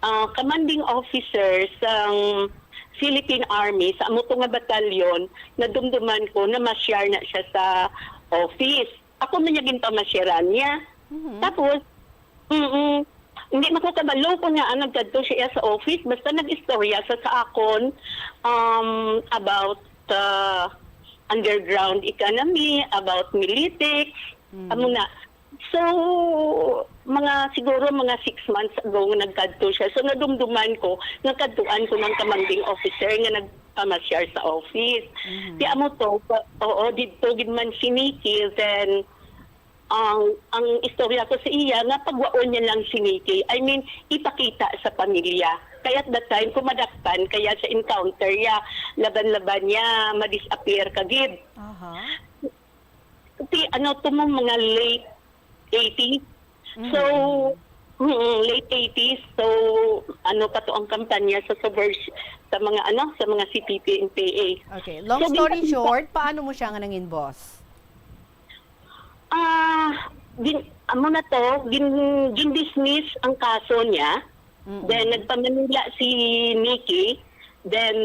ah, commanding officer sang Philippine Army, sa amo to nga batalyon, nadumduman ko na ma-share na siya sa office. Ako man niya ginpamasyaran niya. Mhm. Tapos, mm, hindi man ko kabalo kung nga nagkadto siya sa office, basta nag-istorya siya sa akon, um, about the underground economy, about Militex, Mm. amo na. So, mga, siguro mga six months ago nga nagkadto siya. So, nadumduman ko, nagkadtuan ko ng commanding officer nga nagpamasyar sa office. Mhm. Di amo to, pa-, oo, didto gid man si Nikki, then, ang, ang istorya ko sa iya, nga pagwaon niya lang si Nikki. I mean, ipakita sa pamilya. Kaya at that time, kung madakpan, kaya sa encounter niya, laban-laban niya, ma-disappear ka gid. Aha. Ti, ano to mo, mga late eighties. So, Mm. mm, late eighties. So, ano pa to ang kampanya sa, sa vers-, sa mga, ano, sa mga C P P and P A. Okay. Long So, story ginpakita short, paano mo siya nga nangin boss? Ah, gin-, amo na to, gin-, gin-dismiss ang kaso niya. Mm-mm. Then, nagpa-Manila si Nikki. Then,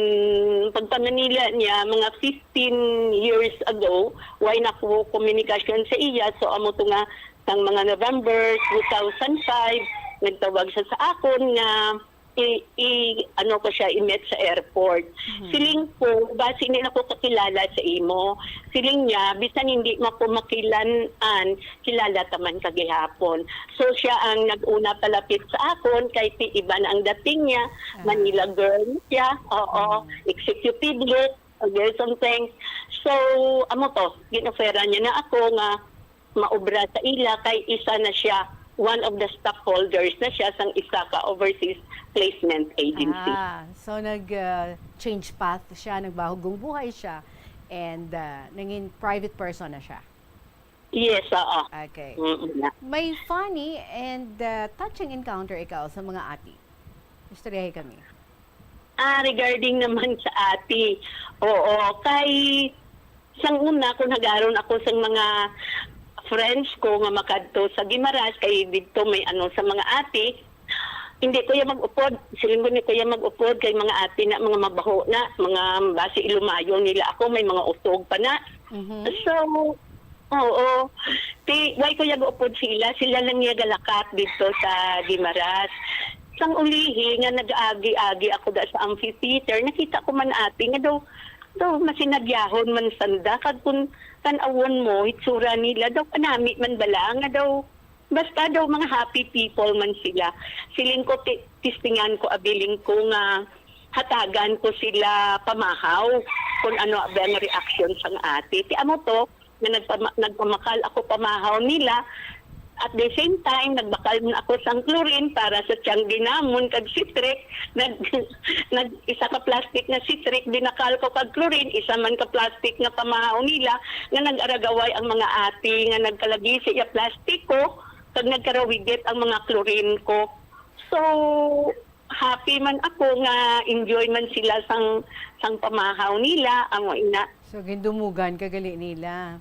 pagpa-Manila niya, mga fifteen years ago, way na ko komunikasyon sa iya. So, amo to nga, sang mga November two thousand five, nagtawag siya sa akon nga i-, i-, ano ko siya, i-meet sa airport. Mhm. Siling ko, "Basi hindi na ko kakilala sa imo." Siling niya, "Bisan hindi mo ko makilan-an, kilala ta man ka gihapon." So, siya ang nag-una palapit sa akon, kay ti-, iba na ang dating niya, Ah. Manila girl siya, oo, Mm. executive look, or something. So, amo to, gin-offeran niya na ako nga maobra sa ila kay isa na siya, one of the stockholders na siya sang isa ka overseas placement agency. Ah, so nag, ah, change path siya, nagbahugong buhay siya, and, ah, nangin private person na siya. Yes, oo. Okay. Mm, na. May funny and, ah, touching encounter ikaw sa mga ati? Istoryahi kami. Ah, regarding naman sa ati, oo, kay sang una, kung nagaron ako sa mga friends ko nga makadto sa Guimaras, kay didto may ano sa mga ati, hindi ko ya mag-upod. Siling ko, "Hindi ko ya mag-upod kay mga ati na, mga mabaho na, mga basi ilumayo nila ako, may mga usog pa na." Mhm. So, oo. Ti, why ko ya upod sila? Sila lang ya galakat didto sa Guimaras. Sang ulihi nga nag-agi-agi ako da sa amphitheater, nakita ko man ati nga daw, daw masinagyahon man sanda. Kag kun tan-awon mo, hitsura nila, daw kanami man bala nga daw, basta daw mga happy people man sila. Siling ko, ti-, testingan ko, abiling ko nga hatagan ko sila pamahaw kung ano ba ang reaksyon sang ati. Ti amo to, nga nagpama-, nagpamakal ako pamahaw nila. At the same time, nagbakal man ako sang chlorine para sa tiyanggi namon kag Citric. Nag-, nag-, isa ka plastic nga Citric, dinakal ko kag chlorine, isa man ka plastic nga pamahaw nila, nga nag-aragaway ang mga ati nga nagkalagisi ya plastic ko, kag nagkarawigit ang mga chlorine ko. So, happy man ako nga enjoy man sila sang, sang pamahaw nila, amo ina. So, gindumugan ka gali nila.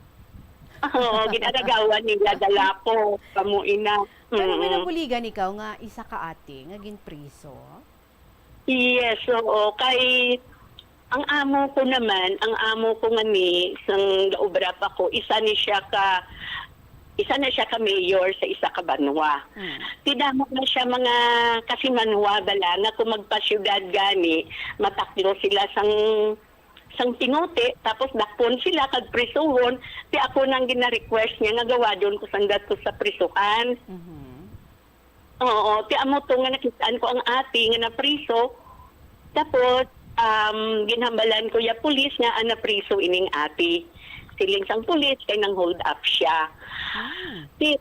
Oo, ginaragawan nila, dalapo, amo ina. Pero may Mm. nabuligan ikaw nga isa ka ati nga ginpriso? Yes, oo. Kay ang amo ko naman, ang amo ko nga ni, sang gaobra pa ko, isa ni siya ka, isa na siya ka mayor sa isa ka banwa. Mm. Ti damo na siya mga kasimanwa bala nga kung magpasyudad gani, mataklo sila sang, sang tinuti, tapos dakpon sila kag prisuhon. Ti ako nang gina-request niya nga gawadon ko sanda to sa prisuhan. Mhm. Oo, ti amo to nga nakit-an ko ang ati nga napriso. Tapos, um, ginhambalan ko ya pulis nga ang napriso ining ati. Siling sang pulis kay nang hold up siya. Ah. Ti,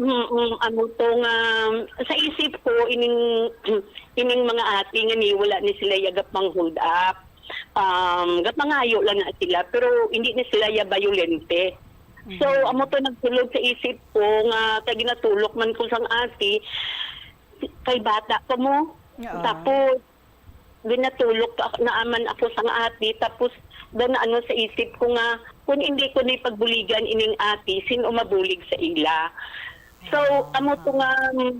mm, amo to nga sa isip ko ining, ining mga ati nga ni wala ni sila ya gapang hold up. Um, gapangayo lang na sila, pero hindi ni sila ya bayolente. So, Mhm. amo to nagsulod sa isip ko nga kay ginatulok man ko sang ati, kay bata pa mo. Oo. Tapos, ginatulok pa, naaman ako sang ati, tapos daw na ano sa isip ko nga, kung hindi ko ni pagbuligan ining ati, sin-o mabulig sa ila? So, Ah, amo to ah. nga, mm,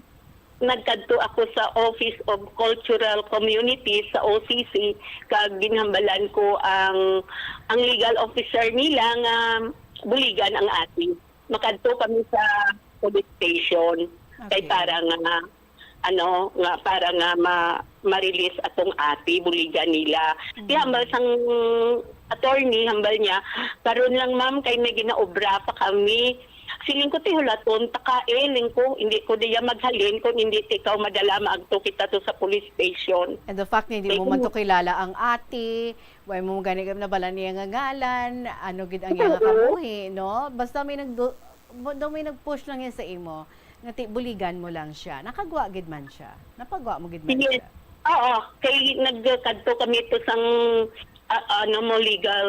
nagkadto ako sa Office of Cultural Communities sa O C C, kag ginhambalan ko ang, ang legal officer nila nga buligan ang ati. Makadto kami sa police station kay Okay. para nga, ano, nga para nga ma-, ma-release atong ati, buligan nila. Mhm. Di hambal sang attorney, hambal niya, "Karon lang, ma'am, kay may ginaobra pa kami." Siling ko, "Ti hulaton ta ka, eh," ling ko, "hindi ko diya maghalin kung hindi ti ikaw madala, maagto kita to sa police station." And the fact nga hindi Kay mo man kung to kilala ang ati, wa mo gani nabala niya nga ngalan, ano gid ang iyang Oo. kabuhi, no? Basta may nagdu-, mo-, daw may nag-push lang yan sa imo, nga ti-, buligan mo lang siya. Nakagwa gid man siya. Napagwa mo gid man Yes. siya. Oo. Kay nagkadto kami to sang, ah, ano mo, legal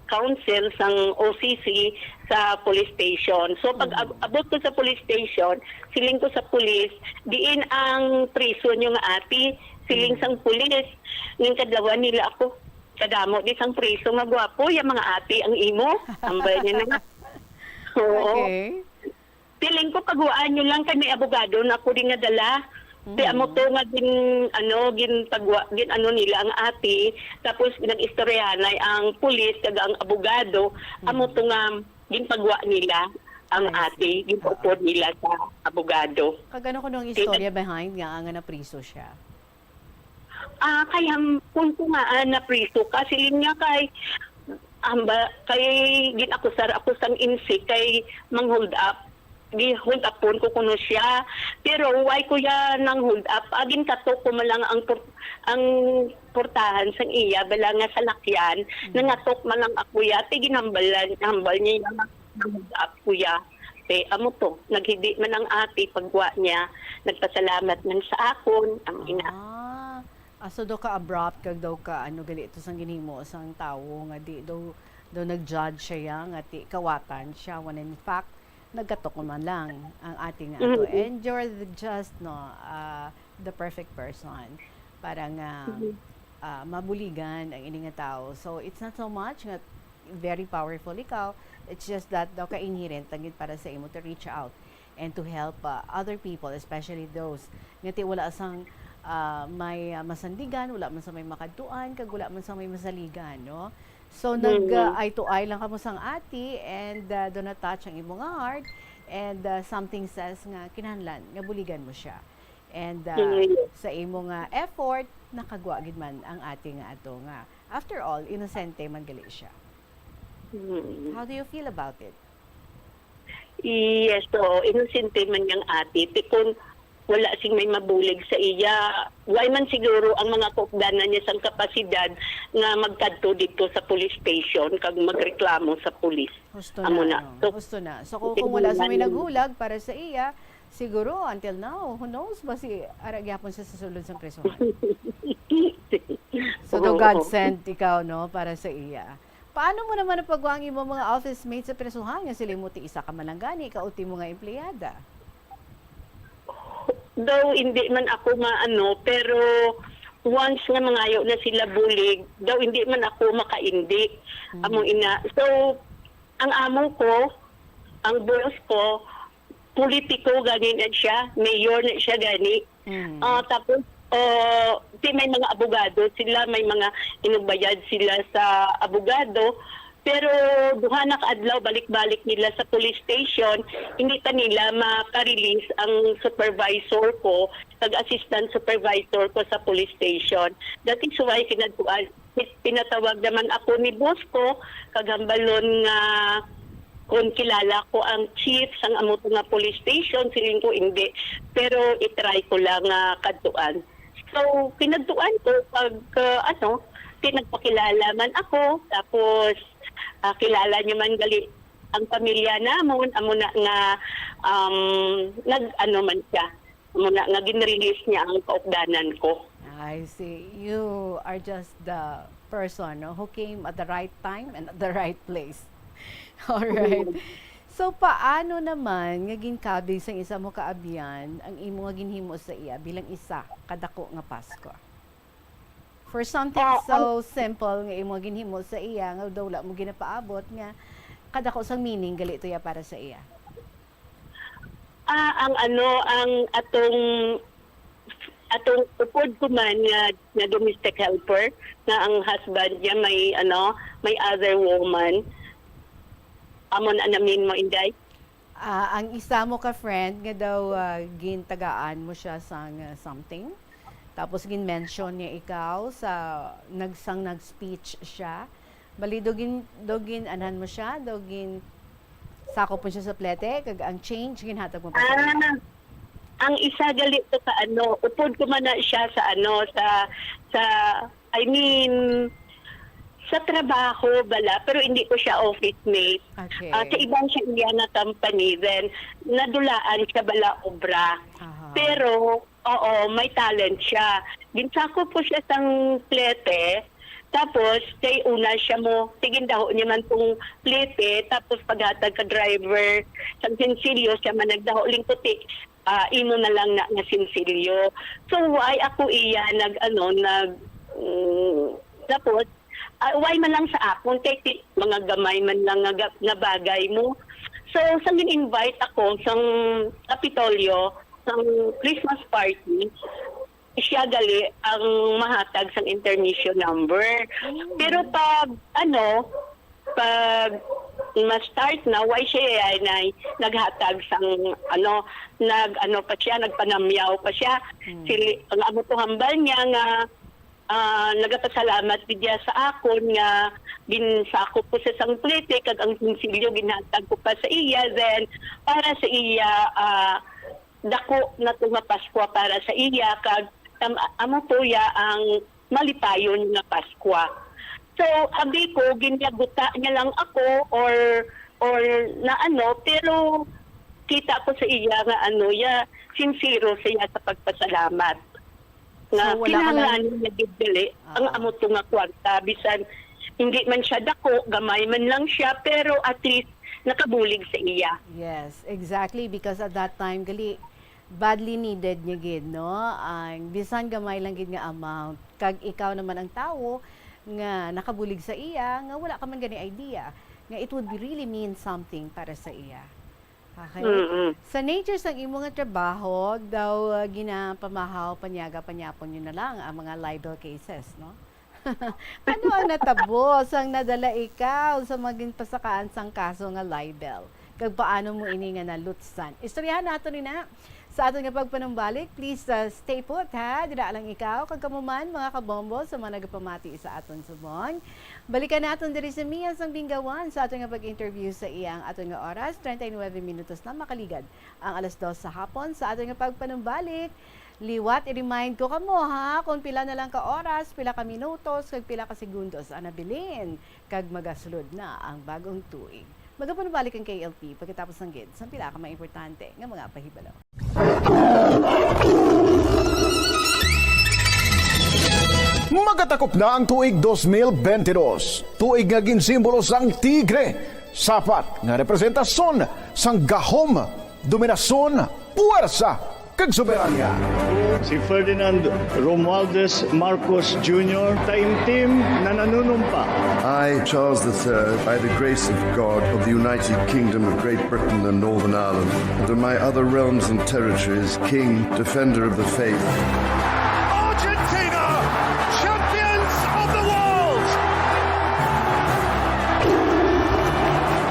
counsel sang O C C sa police station. So, pag Mhm. ab-, abot ko sa police station, siling ko sa police, "Diin ang priso nyo nga ati?" Siling Mhm. sang police, ning kadlawan nila ako, "Kadamo di sang priso nga gwapo, yung mga ati ang imo." Ambay niya na. Oo. Okay. Siling ko, "Paguwaan nyo lang kay may abogado na ako di nga dala." Ti amo Mhm. to nga gin-, ano, ginpagwa-, gin-, ano nila ang ati, tapos nag-istoryahanay ang pulis kag ang abogado, amo Mhm. to nga ginpagwa nila ang I see. ati, ginpaupod Oo. nila sa abogado. Kag ano kuno ang Kay istorya nag- behind nga, nga napriso siya? Ah, kay ham-, kung ko nga, ah, napriso ka, siling niya kay, hamba-, kay gin-akusar ako sang insik kay mang-hold up. Gi-hold upon ko kuno siya. Pero why ko ya nang-hold up? Ah, ginkatok ko man lang ang por-, ang portahan sang iya, bala nga salakyan, Mm. nangatok man lang ako ya, ti ginhambalan, hambal niya nga nang-hold up ko ya. Ti, amo to, naghidi man ang ati, pagwa niya, nagpasalamat man sa akon, ang ina. Ah. Ah, so daw ka abrupt kag daw ka, ano, gali to sang ginhimo sang tawo nga di daw, daw nag-judge siya ya nga ti kawatan siya, when in fact, nagkatok man lang ang ate nga ato. Mm-mm. And you're the, just, no, uh, the perfect person para nga, Mhm. uh, mabuligan ang ini nga tao. So, it's not so much nga very powerful ikaw. It's just that daw ka inherent lang gid para sa imo to reach out and to help, uh, other people, especially those nga ti wala sang, uh, may, uh, masandigan, wala man sa may makadtuan, kag wala man sa may masaligan, no? So, nag, Mm. uh, eye to eye lang kamo sang ati and, uh, do not touch ang imo nga heart and, uh, something says nga kinahanglan nga buligan mo siya. And, uh, Mm. sa imo nga effort, nakagwa gid man ang ati nga ato nga, after all, inosente man gali siya. Mm. How do you feel about it? Yes, oo. Inosente man yang ati. Ti kun wala sing may mabulig sa iya, why man siguro ang mga kaupdanan niya sang kapasidad nga magkadto didto sa police station kag magreklamo sa pulis? Husto Amo na, na, no? So, Husto na. So, kung, kung wala sa may naghulag para sa iya, siguro, until now, who knows, basi ara gyapon siya sa sulod sang prisuhan. So, Oo, do God oo. sent ikaw, no, para sa iya. Paano mo naman napagwa ang imong mga office mates sa prisuhan nga sila mo ti isa ka malanggani, ikaw ti mo nga empleyada? Daw hindi man ako maano, pero once nga mangayo na sila bulig, daw hindi man ako makaindi. Mm. Amo ina. So, ang amo ko, ang boss ko, politiko gani na siya, mayor na siya gani. Mm. Ah, tapos, ah, di may mga abogado sila, may mga inugbayad sila sa abogado. Pero duha na ka adlaw, balik-balik nila sa police station, hindi pa nila mapa-release ang supervisor ko, kag assistant supervisor ko sa police station. That is why kinadtuan, pinatawag naman ako ni boss ko, kag hambalon nga kung kilala ko ang chief sang amo to nga police station, siling ko, "Hindi." Pero i-try ko lang nga kadtuan. So, kinadtuan ko pag, ah, ano, ti nagpakilala man ako, tapos, ah, kilala niya man gali ang pamilya namon, amo na nga, um, nag-ano man siya, amo na nga gin-release niya ang kaupdanan ko. I see. You are just the person, no, who came at the right time and at the right place. All right. Mm. So, paano naman nga ginkabig sang isa mo ka abyan ang imo nga ginhimo sa iya bilang isa ka dako nga Pasko? For something Ah, so ang simple nga imo ginhimo sa iya, nga daw wala mo ginapaabot, nga kadako sang meaning gali to ya para sa iya? Ah, ang ano, ang atong, atong upod ko man nga, nga domestic helper, nga ang husband niya may, ano, may other woman. Amo na namin mo, Inday. Ah, ang isa mo ka friend nga daw, ah, gintagaan mo siya sang, ah, something? Tapos gin-mention niya ikaw sa nagsang nag-speech siya. Bali, daw gin-, daw gin-anhan mo siya, daw gin-, sakop mo siya sa plete, kag ang change ginhatag mo pa sa iya. Ah, ang isa gali to ka ano, upod ko man na siya sa ano, sa, sa, I mean, sa trabaho bala, pero hindi ko siya office mate. Okay. Ah, sa ibang siya iya nga company, then nadulaan siya bala obra. Aha. Pero, oo, may talent siya. Ginsakop ko siya sang plete, tapos kay una siya mo, ti gindaho niya man tong plete, tapos paghatag ka driver, sang sinsilyo siya man nagdaho, lingkuti, ah, imo na lang na nga sinsilyo. So, why ako iya nag, ano, nag, mm, tapos, ah, why man lang sa akon, kay ti-, mga gamay man lang nga, ga-, nga bagay mo. So, sa gin-invite ako sang Kapitolyo, sang Christmas party, siya gali ang mahatag sang intermission number. Mm. Pero pag, ano, pag ma-start na, why siya ay nay naghatag sang, ano, nag, ano pa siya, nagpanamyaw pa siya. Mm. Sili-, ang amo to hambal niya nga, ah, nagapasalamat gid siya sa akon nga ginsakop ko sa sang plete kag ang sinsilyo ginhatag ko pa sa iya. Then, para sa iya, ah, dako na to nga Paskwa para sa iya, kag am-, amo to ya ang malipayon nga Paskwa. So, abi ko, ginyaguta niya lang ako or, or na ano, pero kita ko sa iya nga ano, ya, sincero siya sa pagpasalamat. Nga So, wala ka lang kinahanglan niya gid gali ang Oo. amo to nga kwarta, bisan hindi man siya dako, gamay man lang siya, pero at least nakabulig sa iya. Yes, exactly. Because at that time, gali, badly needed niya gid, no? Ang bisan gamay lang gid nga amount. Kag ikaw naman ang tawo nga nakabulig sa iya, nga wala ka man gani idea nga it would be really mean something para sa iya. Okay? Mm-mm. Sa nature sang imo nga trabaho, daw, uh, ginapamahaw, panyaga, panyapon nyo na lang ang mga libel cases, no? Ano ang natabo sang nadala ikaw sa maging pasakaan sang kaso nga libel? Kag paano mo ini nga nalutsan? Istoryahan nato ni na sa aton nga pagpanumbalik. Please, uh, stay put, ha? Dira lang ikaw, kag kamo man, mga kabombo, sa mga nagapamati sa aton subong. Balikan naton diri si Mia sang Binggawan sa aton nga pag-interview sa iya. Ang aton nga oras, treinta y nueve minutos na makaligad ang alas dos sa hapon. Sa aton nga pagpanumbalik, liwat i-remind ko kamo, ha, kung pila na lang ka oras, pila ka minutos, kag pila ka segundos ang nabilin, kag magasulod na ang bagong tuig. Magapanumbalik ang K L P pagkatapos ng gid sa pila ka mga importante nga mga pahibalo. Magatakop na ang tuig dos mil bentidós, tuig nga ginsimbolo sang tigre, sapat nga representasyon sang gahom, dominasyon, puwersa, kag soberanya. Si Ferdinand Romualdez Marcos Junior, taimtim na nanunumpa. I, Charles the Third, by the grace of God, of the United Kingdom of Great Britain and Northern Ireland, and of my other realms and territories, King, Defender of the Faith. Argentina, champions of the world!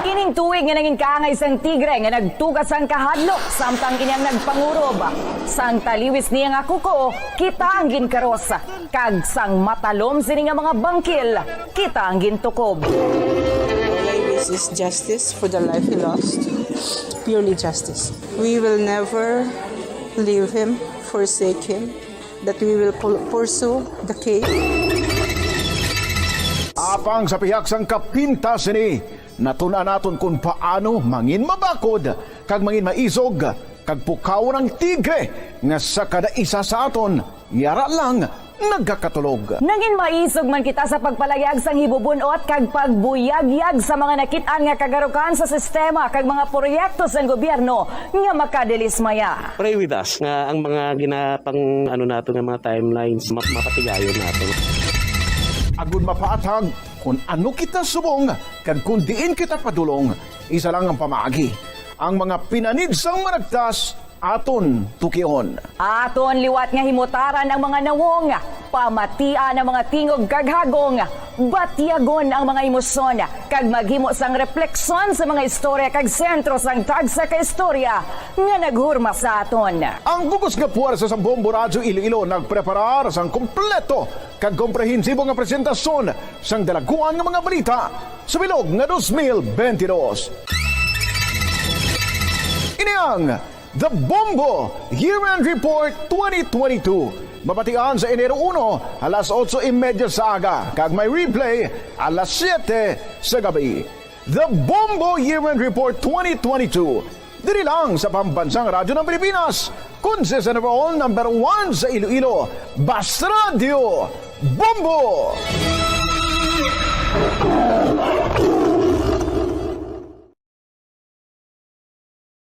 Ining tuig nga nangin kaangay sang tigre nga nagtuga sang kahadlok samtang ini ang nagpangurob sang taliwis niya nga kuko, kita ang ginkaros, kag sang matalom sini nga mga bangkil, kita ang gintukob. All I wish is justice for the life he lost. Purely justice. We will never leave him, forsake him, that we will pu- pursue the case. Apang sa pihak sang kapintas sini, natun-an naton kon paano mangin mabakod kag mangin maisog kag pukawon ang tigre nga sa kada isa sa aton nga yara lang nagakatulog. Nangin maisog man kita sa pagpalayag sang hibubun-ot kag pagbuyagyag sa mga nakit-an nga kagarukan sa sistema kag mga proyekto sang gobyerno nga makadilismaya. Pray with us nga ang mga ginapang ano nato nga mga timelines ma- mapatigayon nato. Agud mapatag kon ano kita subong kag kon diin kita padulong, isa lang ang pamaagi. Ang mga pinanid sang Managtas aton tukion. Aton liwat nga himutaran ang mga nawong, pamatian ang mga tingog kag hagong, batyagon ang mga emosyon, kag maghimo sang refleksyon sa mga istorya kag sentro sang tagsa ka istorya nga naghurma sa aton. Ang bug-os nga puwersa sa Bombo Radyo Iloilo nagpreparar sang kompleto kag komprehensibo nga presentasyon sang dalaguan nga mga balita sa bilog nga dos mil bentidós. Ini ang The Bombo Year-End Report twenty twenty-two. Mabatian sa Enero uno, alas otso y media sa aga, kag may replay alas siyete sa gabi. The Bombo Year-End Report twenty twenty-two. Diri lang sa Pambansang Radyo ng Pilipinas, Consistent Overall Number One sa Iloilo, Bas Radyo, Bombo!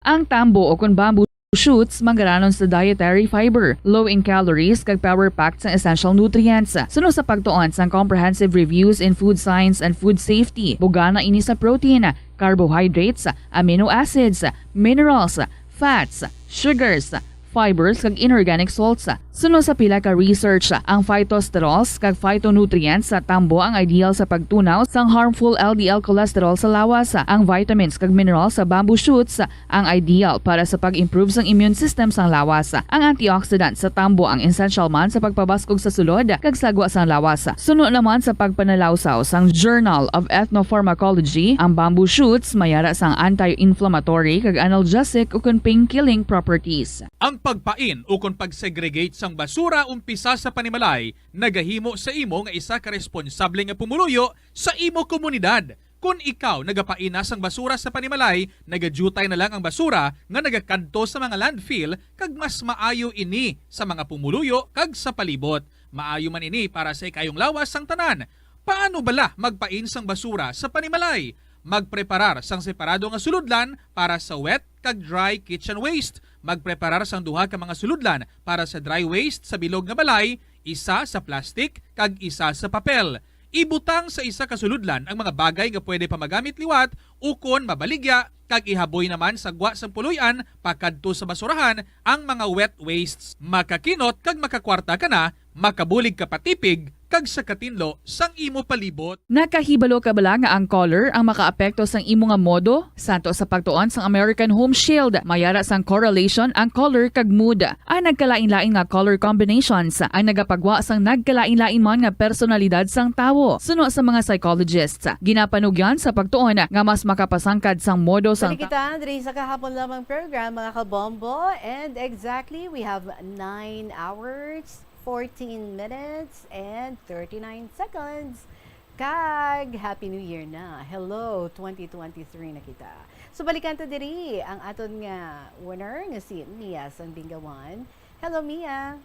Ang tambo o kon bamboo shoots manggaranon sa dietary fiber, low in calories, kag power-packed sang essential nutrients. Suno sa pagtuon sang Comprehensive Reviews in Food Science and Food Safety, bugana ini sa protein, carbohydrates, amino acids, minerals, fats, sugars, fibers, kag inorganic salts. Suno sa pila ka research, ang phytosterols kag phytonutrients sa tambo ang ideal sa pagtunaw sang harmful L D L cholesterol sa lawas. Ang vitamins kag minerals sa bamboo shoots ang ideal para sa pag-improve sang immune system sang lawas. Ang antioxidant sa tambo ang essential man sa pagpabaskog sa sulod kag sagwa sang lawas. Suno naman sa pagpanalawsaw sang Journal of Ethnopharmacology, ang bamboo shoots may ara sang anti-inflammatory kag analgesic ukon pain-killing properties. Ang pagpain ukon pag-segregate sang basura umpisa sa panimalay nagahimo sa imo nga isa ka responsable nga pumuluyo sa imo komunidad. Kon ikaw nagapain na sang basura sa panimalay, nagadiutay na lang ang basura nga nagakadto sa mga landfill, kag mas maayo ini sa mga pumuluyo kag sa palibot. Maayo man ini para sa ikayong lawas sang tanan. Paano bala magpain sang basura sa panimalay? Magpreparar sang separado nga sulodlan para sa wet kag dry kitchen waste. Magpreparar sang duha ka mga sulodlan para sa dry waste sa bilog nga balay, isa sa plastik kag isa sa papel. Ibutang sa isa ka sulodlan ang mga bagay nga pwede pa magamit liwat ukon mabaligya, kag ihaboy naman sa gwa sang puloy-an pakadto sa basurahan ang mga wet wastes. Makakinot kag makakwarta ka na, makabulig ka patipig, kag sa katinlo sang imo palibot. Nakahibalo ka bala nga ang color ang makaapekto sang imo nga modo? Santo sa pagtuon sang American Home Shield, may ara sang correlation ang color kag mood. Ang nagkalain-lain nga color combinations ang nagapagwa sang nagkalain-lain man nga personalidad sang tawo. Suno sa mga psychologists, ginapanugyan sa pagtuon nga mas makapasangkad sang modo sang Balik ta- kita diri sa kahapon lamang program, mga kabombo. And exactly, we have nine hours, fourteen minutes, and thirty-nine seconds. Kag Happy New Year na. Hello, twenty twenty-three na kita. So, balikan ta diri ang aton nga winner nga si Mia sang Bingawan. Hello, Mia.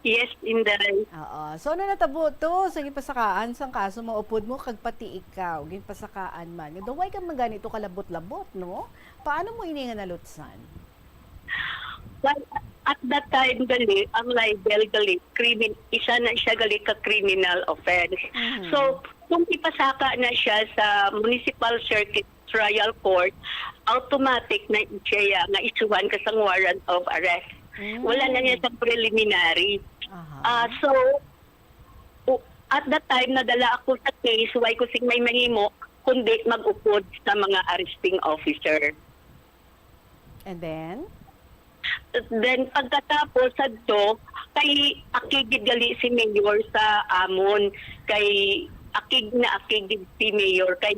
Yes, Inday. Oo. So, ano natabo to sa ginpasakaan sang kaso, maupod mo kag pati ikaw, ginpasakaan man? Nga daw, way ka man gani to kalabot-labot, no? Paano mo ini nga nalutsan? Well, at that time, gali, ang libel, gali, crimin-, isa na siya, gali, ka criminal offense. Mhm. So, kung ipasaka na siya sa Municipal Circuit Trial Court, automatic na siya nga isuhan ka sang warrant of arrest. Mm. Wala na niya sa preliminary. Aha. Ah, so, u-, at that time, nadala ako sa case, why ko sing may mahimo, kundi mag-upod sa mga arresting officer. And then? Then, pagkatapos sadto, kay akig gid gali si Mayor sa amon, kay akig na akig gid si Mayor, kay,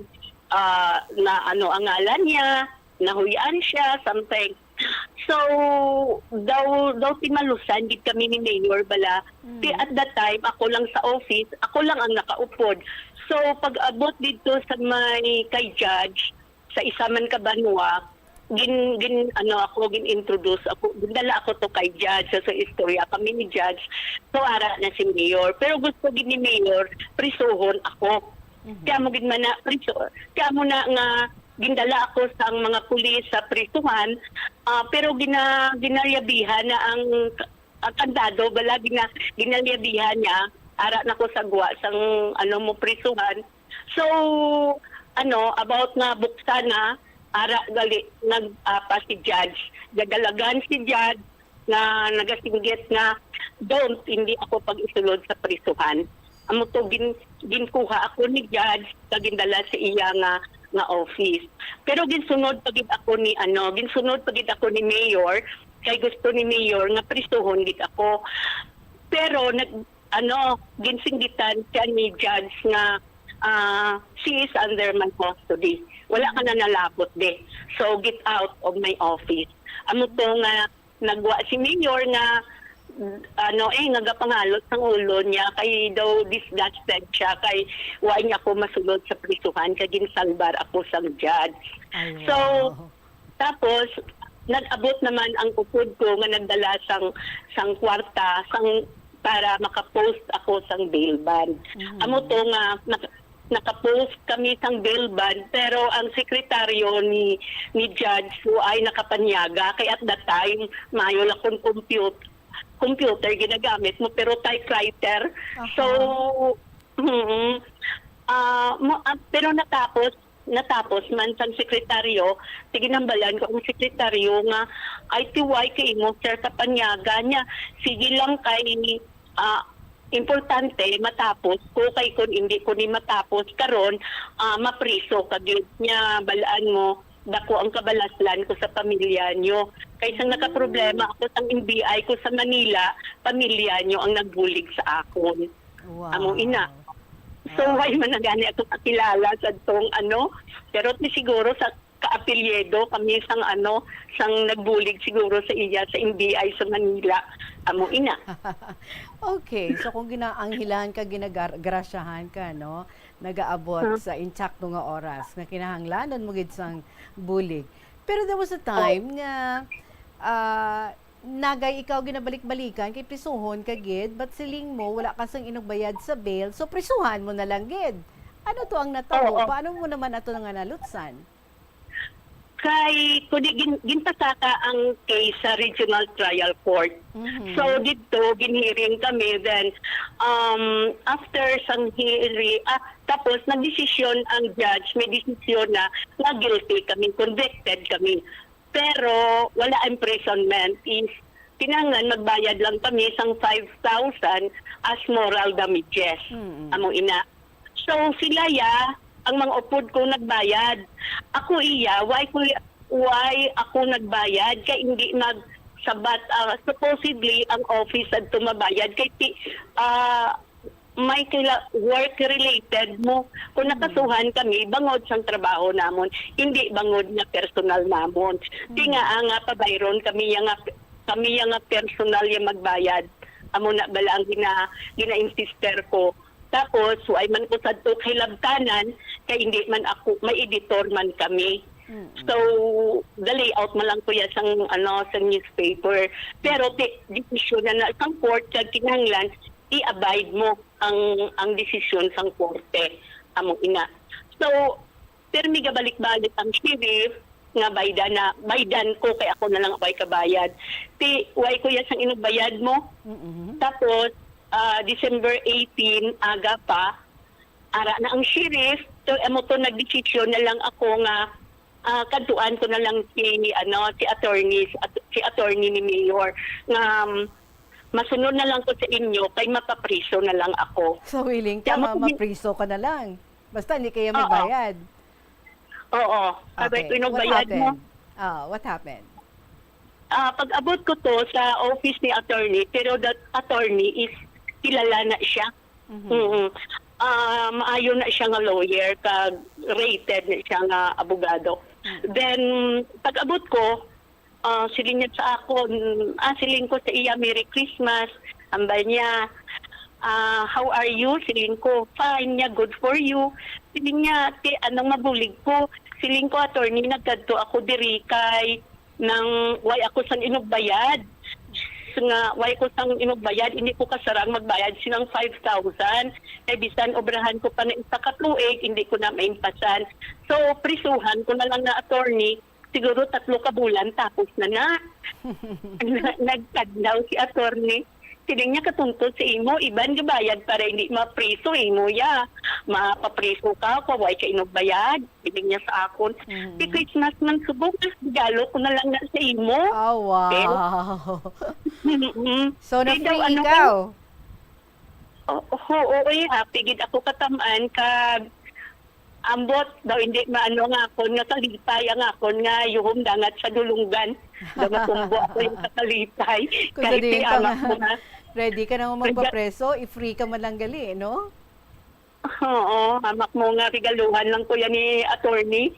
ah, na ano ang ngalan niya, nahuy-an siya, something. So, daw, daw timalusan gid kami ni Mayor bala. Mm. Ti at that time, ako lang sa office, ako lang ang nakaupod. So, pag-abot didto sa may kay judge, sa isa man ka banwa, gin, gin, ano ako, gin-introduce ako, gindala ako to kay judge. So, sa istorya kami ni judge, so, ara na si Mayor. Pero gusto gid ni Mayor, prisuhon ako. Mhm. Kaya mo gid man na, priso, kaya mo na nga, gindala ako sa mga pulis sa prisuhan, ah, pero gina-, ginalyabihan na ang, ang kandado, bala, gina-, ginalyabihan niya, ara na ko sa gwa, sang, ano, mo prisuhan. So, ano, about nga buksan na, ara gali, nag, ah, pa si judge, gagalagan si judge, nga nagasinggit nga, "Don't, hindi ako pag-isulod sa prisuhan." Amo to, gin-, ginkuha ako ni judge, kag gindala sa iya nga, nga office. Pero ginsunod pa gid ako ni, ano, ginsunod pa gid ako ni Mayor, kay gusto ni Mayor nga prisuhon gid ako. Pero nag-, ano, ginsinggitan siya ni judge nga, ah, "She is under my custody. Wala ka na nalabot, de. So, get out of my office." Amo to nga nagwa si Mayor nga, ano, eh, nagapangalot sang ulo niya, kay daw disgusted siya, kay wa niya ako masulod sa prisuhan, kay ginsalbar ako sang judge. Ay, so, wow. Tapos, nag-abot naman ang upod ko nga nagdala sang, sang kwarta, sang, para maka-post ako sang bail bond. Mhm. Amo to nga, nak-, naka-post kami sang bail bond, pero ang sekretaryo ni, ni Judge Luay nakapanyaga, kay at that time, mayo lang kung compute-, computer ginagamit mo, pero typewriter. Aha. So, mm, ah, mo, ah, pero natapos, natapos man sang sekretaryo, sige, nambalan ko ang sekretaryo nga, "Ay, ti way kay imo, sir, kapanyaga niya. Sige lang kay, ah, importante matapos ko, kay kun hindi ko ni matapos karon, ah, mapriso ka gyud." Niya, balaan mo, dako ang kabalaslan ko sa pamilya niyo. Kay sang nakaproblema ako sang N B I ko sa Manila, pamilya niyo ang nagbulig sa akon. Wow. Amo ina. So, wow. Why man na gani ako kakilala sa tong ano? Pero ti siguro sa kaapelyido kami sang ano, sang nagbulig siguro sa iya sa N B I sa Manila. Amo ina. Okay, so kung ginaanghilan ka, ginagar-, grasyahan ka, no? Nagaabot Hmm. sa insakto nga oras nga kinahanglanon mo gid sang bulig. Pero there was a time nga, ah, nagay ikaw ginabalik-balikan kay prisuhon ka gid, but siling mo wala ka sang inugbayad sa bail, so prisuhan mo na lang gid. Ano to ang natabo? Oo. Paano mo naman ato nga nalutsan? Kay, kundi gin-, ginpasaka ang case sa Regional Trial Court. Mhm. So, dito, ginhearing kami. Then, um, after sang hearing, ah, tapos, nagdesisyon ang judge, may desisyon na, na guilty kami, convicted kami. Pero, wala imprisonment. Is, kinahanglan magbayad lang kami sang five thousand as moral damages. Mm-mm. Amo ina. So, sila ya, ang mga upod ko nagbayad. Ako iya, why ko, why ako nagbayad? Kay hindi magsabat, ah, supposedly, ang office adto mabayad. Kay ti-, ah, may kaila-, work related mo. Kung Mm. nakasuhan kami, bangod sang trabaho namon, hindi bangod nga personal namon. Ti Mm. nga, ah, nga pabayron kami ya nga, kami ya nga personal ya magbayad. Amo na bala ang gina-, gina-insister ko. Tapos, wa man ko sadto kahilabtanan, kay hindi man ako, may editor man kami. Mm. So, the layout man lang ko ya sang, ano, sang newspaper. Pero, ti-, desisyon na na sang court, kag kinahanglan, i-abide mo ang, ang desisyon sang korte. Amo ina. So, pirmi gabalik-balik ang sheriff nga baydan na, baydan ko kay ako na lang way kabayad. Ti, way ko ya sang inugbayad mo. Mm-mm. Tapos, ah, December eighteen, aga pa, ara na ang sheriff. So, amo to, nagdesisyon na lang ako nga, ah, kadtuan ko na lang si, ano, si attorney, si at-, si attorney ni Mayor nga, um, masunod na lang ko sa inyo kay mapapriso na lang ako. So, willing ka Tama ma-, po, mapriso ka na lang? Basta hindi kaya Oo. magbayad? Oo. Abay, Okay. What pinagbayad mo. happened? Ah, what happened? Ah, pag-abot ko to sa office ni attorney, pero that attorney is kilala na siya. Mhm. Mm. Ah, maayo na siya nga lawyer, kag rated na siya nga abogado. Mm. Then, pag-abot ko, ah, siling niya sa akon, ah, siling ko sa iya, "Merry Christmas." Ambal niya, ah, "How are you?" Siling ko, "Fine." Niya, "Good for you." Siling niya, "Ti, anong mabulig ko?" Siling ko, "Attorney, nagkadto ako diri kay nang way ako sang inugbayad. Nga way ko sang inugbayad, hindi ko kasarang magbayad sinang five thousand. Kay bisan obrahan ko pa na isa ka tuig, hindi ko na maimpasan. So, prisuhan ko na lang na, attorney, siguro tatlo ka bulan, tapos na na." Na-, nagkadlaw si attorney. Siling niya, "Katuntod sa imo, iban gabayad para hindi mapriso imo ya. Mapapriso ka, kung way ka inugbayad." Siling niya sa akon. Mm. Si Christmas man subong, regalo ko na lang na sa imo. Oh, wow. Eh? Mm-mm. So, Di daw, na-free ano, ikaw? Oo, oo, eh, happy gid ako katam-an kag ambot daw, hindi maano nga akon nga kalipay ang akon nga yuhom dangat sa dulunggan. Daw matumbo ako yung sa kalipay. Kung sa Kahit diin si pa anak nga, mo nga. Ready ka na nga Rega- magpapreso, i-free ka man lang gali, no? Oo, hamak mo nga regaluhan lang ko yan ni attorney.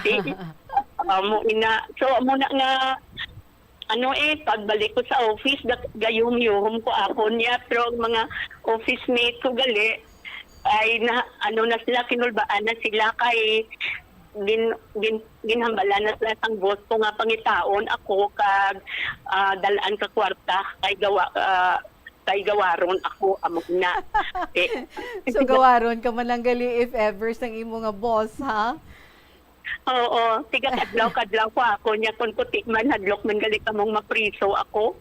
Si, amo ina. So, amo na nga, ano eh, pagbalik ko sa office, dak-, gayuhom-yuhom ko akon niya, pero ang mga office mate ko gali, ay na, ano na sila, kinulbaan na sila kay gin-, gin-, ginhambalan na sila sang boss ko nga pangitaon ako kag, ah, dalaan ka kwarta kay gawa, ah, kay gawaron ako, amo na. Eh. So, gawaron ka man lang gali if ever sang imo nga boss, ha? Oo, tiga kadlaw-kadlaw ko ako niya, kun puti man, hadlok man gali kamong mapriso ako.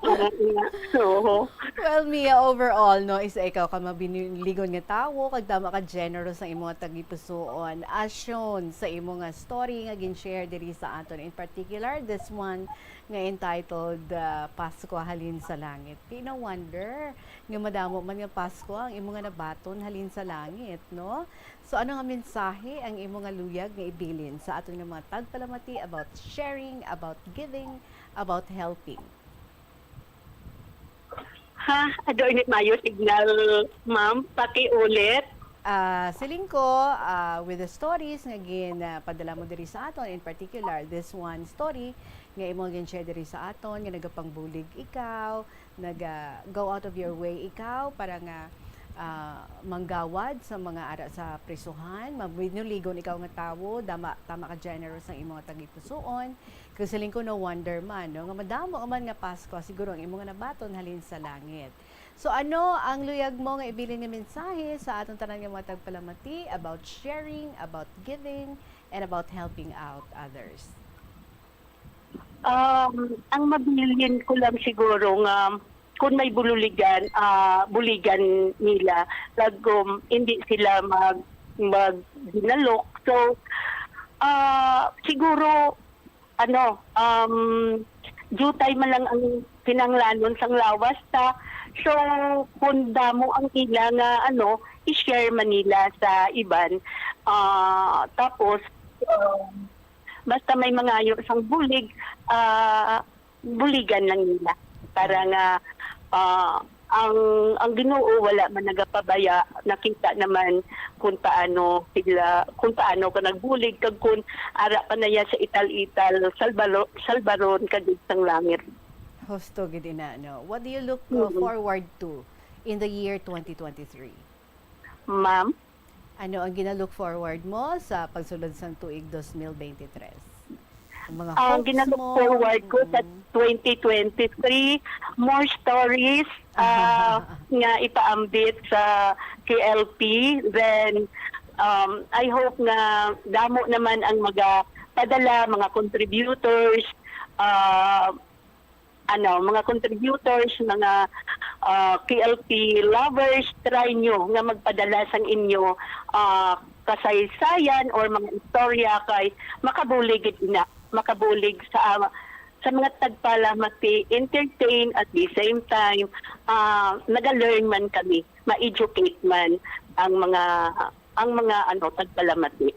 Oo, nga. Oo. Well, Mia, overall, no, isa ikaw ka mabiniligon nga tawo, kag tama ka generous ang imo nga tagipusoon. As shown sa imo nga story nga gin-share diri sa aton. In particular, this one nga entitled, ah, Pasko Halin sa Langit. Di na wonder nga madamo man nga Pasko ang imo nga nabaton halin sa langit, no? So, ano nga mensahe ang imo nga luyag nga ibilin sa aton nga mga tagpalamati about sharing, about giving, about helping? Ha? Ado ini mayo signal, ma'am. Pakiulit. Ah, siling ko, ah, with the stories nga gin, ah, padala mo diri sa aton, in particular, this one story nga imo gin-share diri sa aton, nga nagapangbulig ikaw, naga-, go out of your way ikaw para nga, ah, manggawad sa mga ara sa prisuhan, mabinuligon ikaw nga tawo, dama-, tama ka generous ang imo nga tagipusoon. Kag siling ko, no wonder man, no, nga madamo man nga Pasko, siguro ang imo nga nabaton halin sa langit. So, ano ang luyag mo nga ibilin nga mensahe sa aton tanan nga mga tagpalamati about sharing, about giving, and about helping out others? Um, ang mabilin ko lang siguro nga kung may bululigan, ah, buligan nila, kag, um, hindi sila mag-, magdinalok. So, ah, siguro, ano, um, jutay man lang ang kinahanglanon sang lawas ta. So, kung damo ang ila nga, ano, i-share man nila sa iban. Ah, tapos, um, basta may mangayo sang bulig, ah, buligan lang nila. Para nga, ah, ang, ang Ginoo wala man nagapabaya, nakita naman kung paano sila, kung paano ka nagbulig, kag kung ara pa na iya sa ital-ital, salbalo-, salbaron ka gid sang langit. Husto gid ina, no? What do you look uh, Mm. forward to in the year twenty twenty-three? Ma'am? Ano ang gina-look forward mo sa pagsulod sang tuig dos mil bente tres? Ang mga Ang hopes gina-look mo? forward ko sa Mm. twenty twenty-three, more stories ah, nga ipaambit sa K L P. Then, um, I hope nga damo naman ang magapadala, mga contributors, ah, ano, mga contributors, mga, ah, K L P lovers, try nyo nga magpadala sang inyo, ah, kasaysayan or mga istorya kay makabulig gid ina, makabulig sa, ah, sa mga tagpalamati, entertain at the same time, ah, naga-learn man kami, ma-educate man ang mga, ang mga, ano, tagpalamati.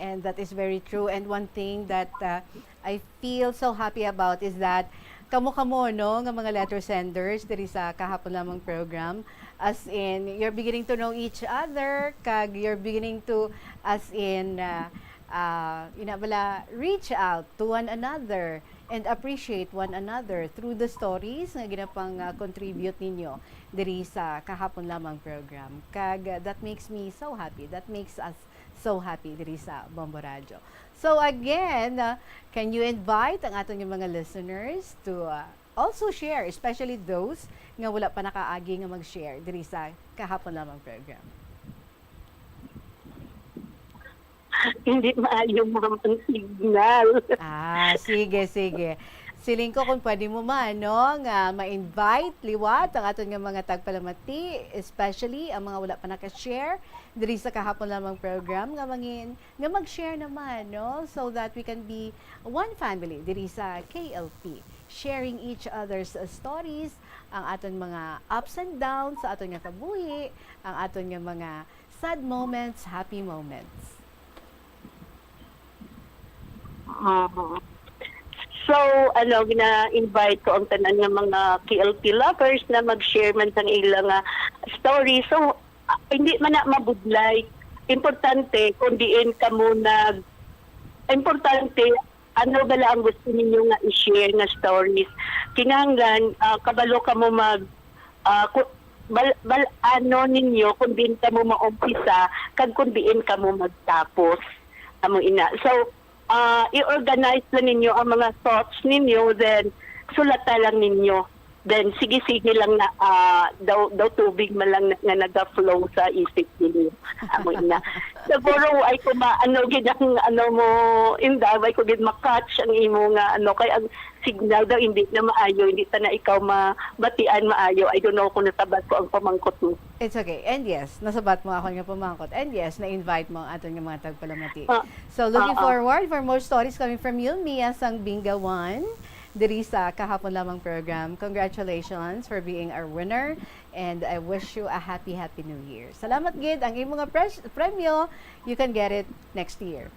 And that is very true. And one thing that uh, I feel so happy about is that kamo-kamo, no, nga mga letter senders diri sa Kahapon Lamang program, as in, you're beginning to know each other, kag you're beginning to, as in, uh, uh, ina bala, reach out to one another and appreciate one another through the stories nga ginapang uh, contribute ninyo diri sa Kahapon Lamang program. Kag uh, that makes me so happy. That makes us so happy diri sa Bombo Radyo. So again, uh, can you invite ang aton nga mga listeners to uh, also share, especially those nga wala pa nakaagi nga mag-share diri sa Kahapon Lamang program? Hindi maayo, ma'am, ang signal. Ah, sige, sige. Siling ko kung pwede mo man, no, nga ma-invite liwat ang aton nga mga tagpalamati, especially ang mga wala pa naka-share diri sa Kahapon Lamang program nga mangin nga mag-share naman, no, so that we can be one family diri sa K L P, sharing each other's uh, stories, ang aton mga ups and downs sa aton nga kabuhi, ang aton nga mga sad moments, happy moments. Mhm. So, ano, gina-invite ko ang tanan nga mga K L P lovers na mag-share man sang ila nga story. So, ah, hindi man na mabudlay. Importante kung diin kamo nag-, importante, ano bala ang gusto ninyo nga i-share nga stories. Kinahanglan, ah, kabalo kamo mag, ah, ku-, bal-, bal-, ano ninyo kung diin kamo maumpisa kag kung diin kamo magtapos. Amo ina. So, ah, i-organize na ninyo ang mga thoughts ninyo, then sulata lang ninyo. Then, sige-sige lang na, ah, daw, daw tubig man lang na, nga naga-flow sa isip ninyo. Amo ina. Siguro, ay ko ma-, ano, gid ang, ano mo, Indaw, ay ko gid ma-catch ang imo nga, ano, kay ang signal daw, hindi na maayo, hindi ta na ikaw mabatian maayo. I don't know kung nasabat ko ang pamangkot mo. It's okay. And yes, nasabat mo ako nga pamangkot. And yes, na-invite mo ang aton nga mga tagpalamati. Ah, So, looking ah, ah. forward for more stories coming from you, Mia Sangbingawan, diri sa Kahapon Lamang program. Congratulations for being our winner. And I wish you a happy, happy New Year. Salamat gid. Ang imo nga pres- premyo, you can get it next year.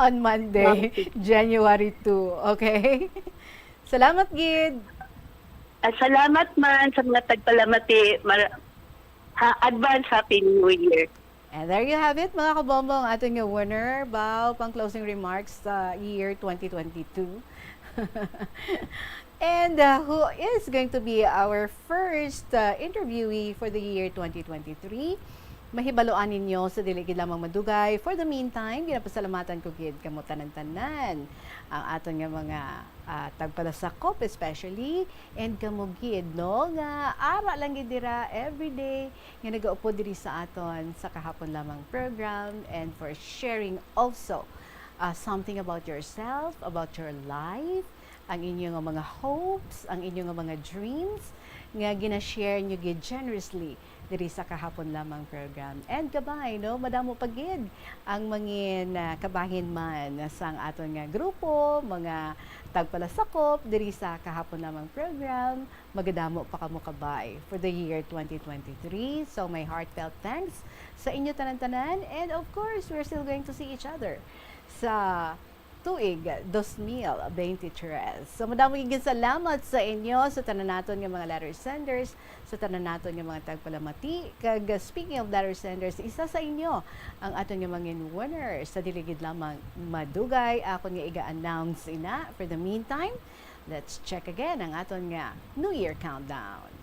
On Monday, January two. Okay? Salamat gid. Ah, salamat man sa mga tagpalamati. Mar-, ha, advance Happy New Year. And there you have it, mga kabombo, ang aton nga winner. Bao, pang closing remarks sa year twenty twenty-two. And uh, who is going to be our first uh, interviewee for the year twenty twenty-three? Mahibaluan ninyo sa dili gid lamang madugay. For the meantime, ginapasalamatan ko gid kamo tanan-tanan, ang aton nga mga, ah, tagpalasakop especially, and kamo gid, no, nga ara lang gid dira everyday nga nagaupod diri sa aton sa Kahapon Lamang program, and for sharing also, ah, something about yourself, about your life, ang inyo nga mga hopes, ang inyo nga mga dreams nga gina-share nyo gid generously diri sa Kahapon Lamang program. And kabay, no, madamo pa gid ang mangin, ah, kabahin man sang aton nga grupo, mga tagpalasakop diri sa Kahapon Lamang program. Magadamo pa kamo kabay for the year twenty twenty-three. So, my heartfelt thanks sa inyo tanan-tanan. And of course, we're still going to see each other sa tuig dos mil bente tres. So, madamo gid salamat sa inyo, sa tanan naton nga mga letter senders, sa tanan naton nga mga tagpalamati. Kag, uh, speaking of letter senders, isa sa inyo ang aton nga mga winner sa dili gid lamang madugay. Akon nga iga-announce ina. For the meantime, let's check again ang aton nga New Year countdown.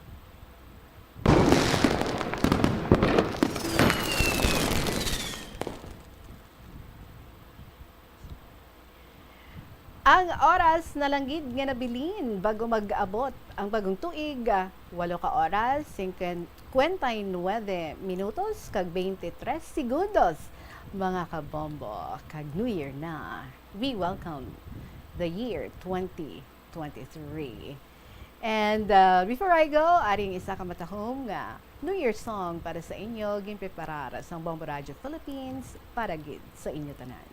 Ang oras na lang gid nga nabilin bago mag-abot ang bagong tuig, ah, walo ka oras, singkwenta y nuebe minutos, kag bente tres segundos. Mga kabombo, kag New Year na. We welcome the year twenty twenty-three. And, uh, before I go, ari ang isa ka matahom nga New Year song para sa inyo, ginpreparar sang Bombo Radio Philippines para gid sa inyo tanan.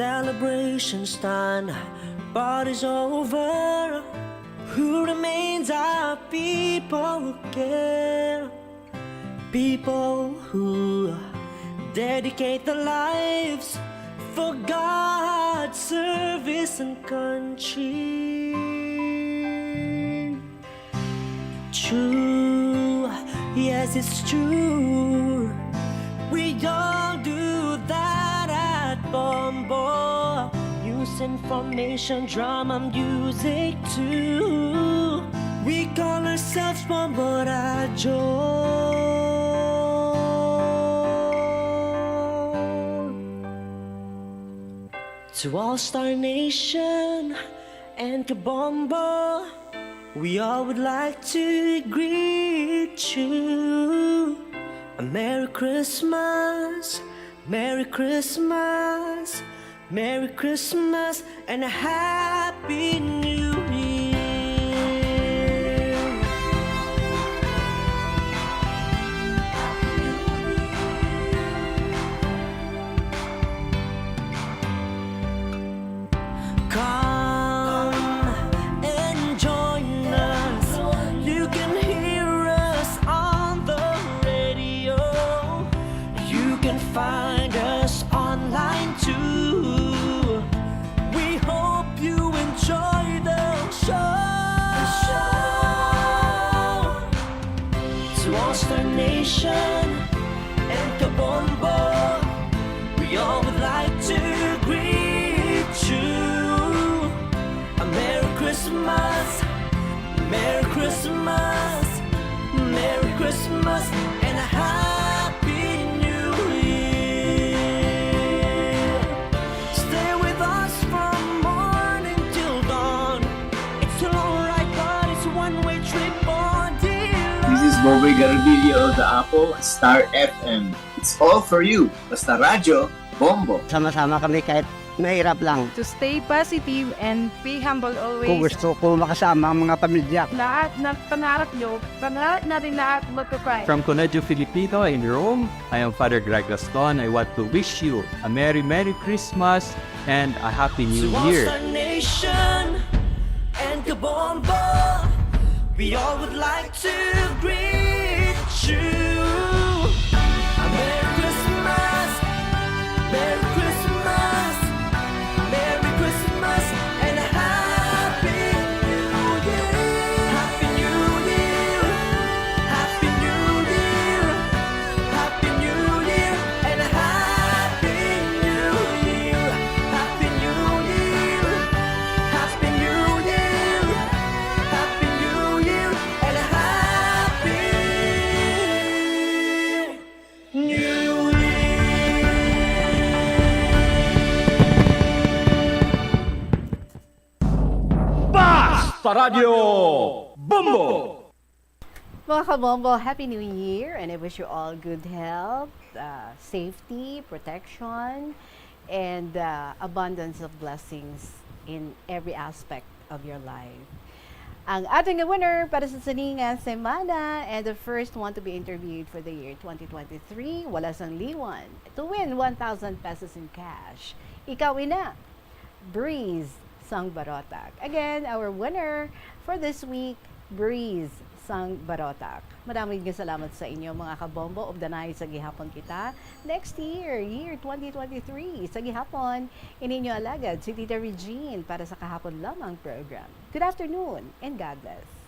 Celebration's done, party's over. Who remains are people who care, people who dedicate their lives for God's service and country. True, yes, it's true. We all do that at Bombo. News, information, drama, music too. We call ourselves Bombo Radyo. To All Star Nation and Kabombo, we all would like to greet you a Merry Christmas, Merry Christmas, Merry Christmas, and a Happy New Year. Come and join us. You can hear us on the radio. You can find us online too. We hope you enjoy the show. To All Star Nation and Kabombo, we all would like to greet you a Merry Christmas, Merry Christmas, Merry Christmas, and a Happy New Year. Stay with us from morning till dawn. It's all right, but it's one-way trip on the This is Boboy Garbillo of the Apo, Star F M. It's all for you. Basta Radyo, Bombo. Sama-sama kami kahit mahirap lang. To stay positive and be humble always. Kung gusto ko makasama ang mga pamilya. Lahat ng pangarap nyo, pangarap natin lahat matupad. From Colegio Filipino in Rome, I am Father Greg Gaston. I want to wish you a Merry, Merry Christmas and a Happy New Year. To All Star Nation and Kabombo, we all would like to greet you a Merry Christmas, Merry Christmas, Merry Christmas, and a Happy Sa Radyo Bombo! Mga kabombo, Happy New Year, and I wish you all good health, uh, safety, protection, and uh, abundance of blessings in every aspect of your life. Ang ating winner para sa sining nga semana, and the first one to be interviewed for the year twenty twenty-three, wala sang liwan, to win one thousand pesos in cash. Ikaw ina, Breeze sang Barotac. Again, our winner for this week, Breeze sang Barotac. Madamig nga salamat sa inyo, mga kabombo. Ugdanay sa gihapon kita next year, year twenty twenty-three. Sa gihapon, ininyo alagad si Tita Regine para sa Kahapon Lamang program. Good afternoon and God bless.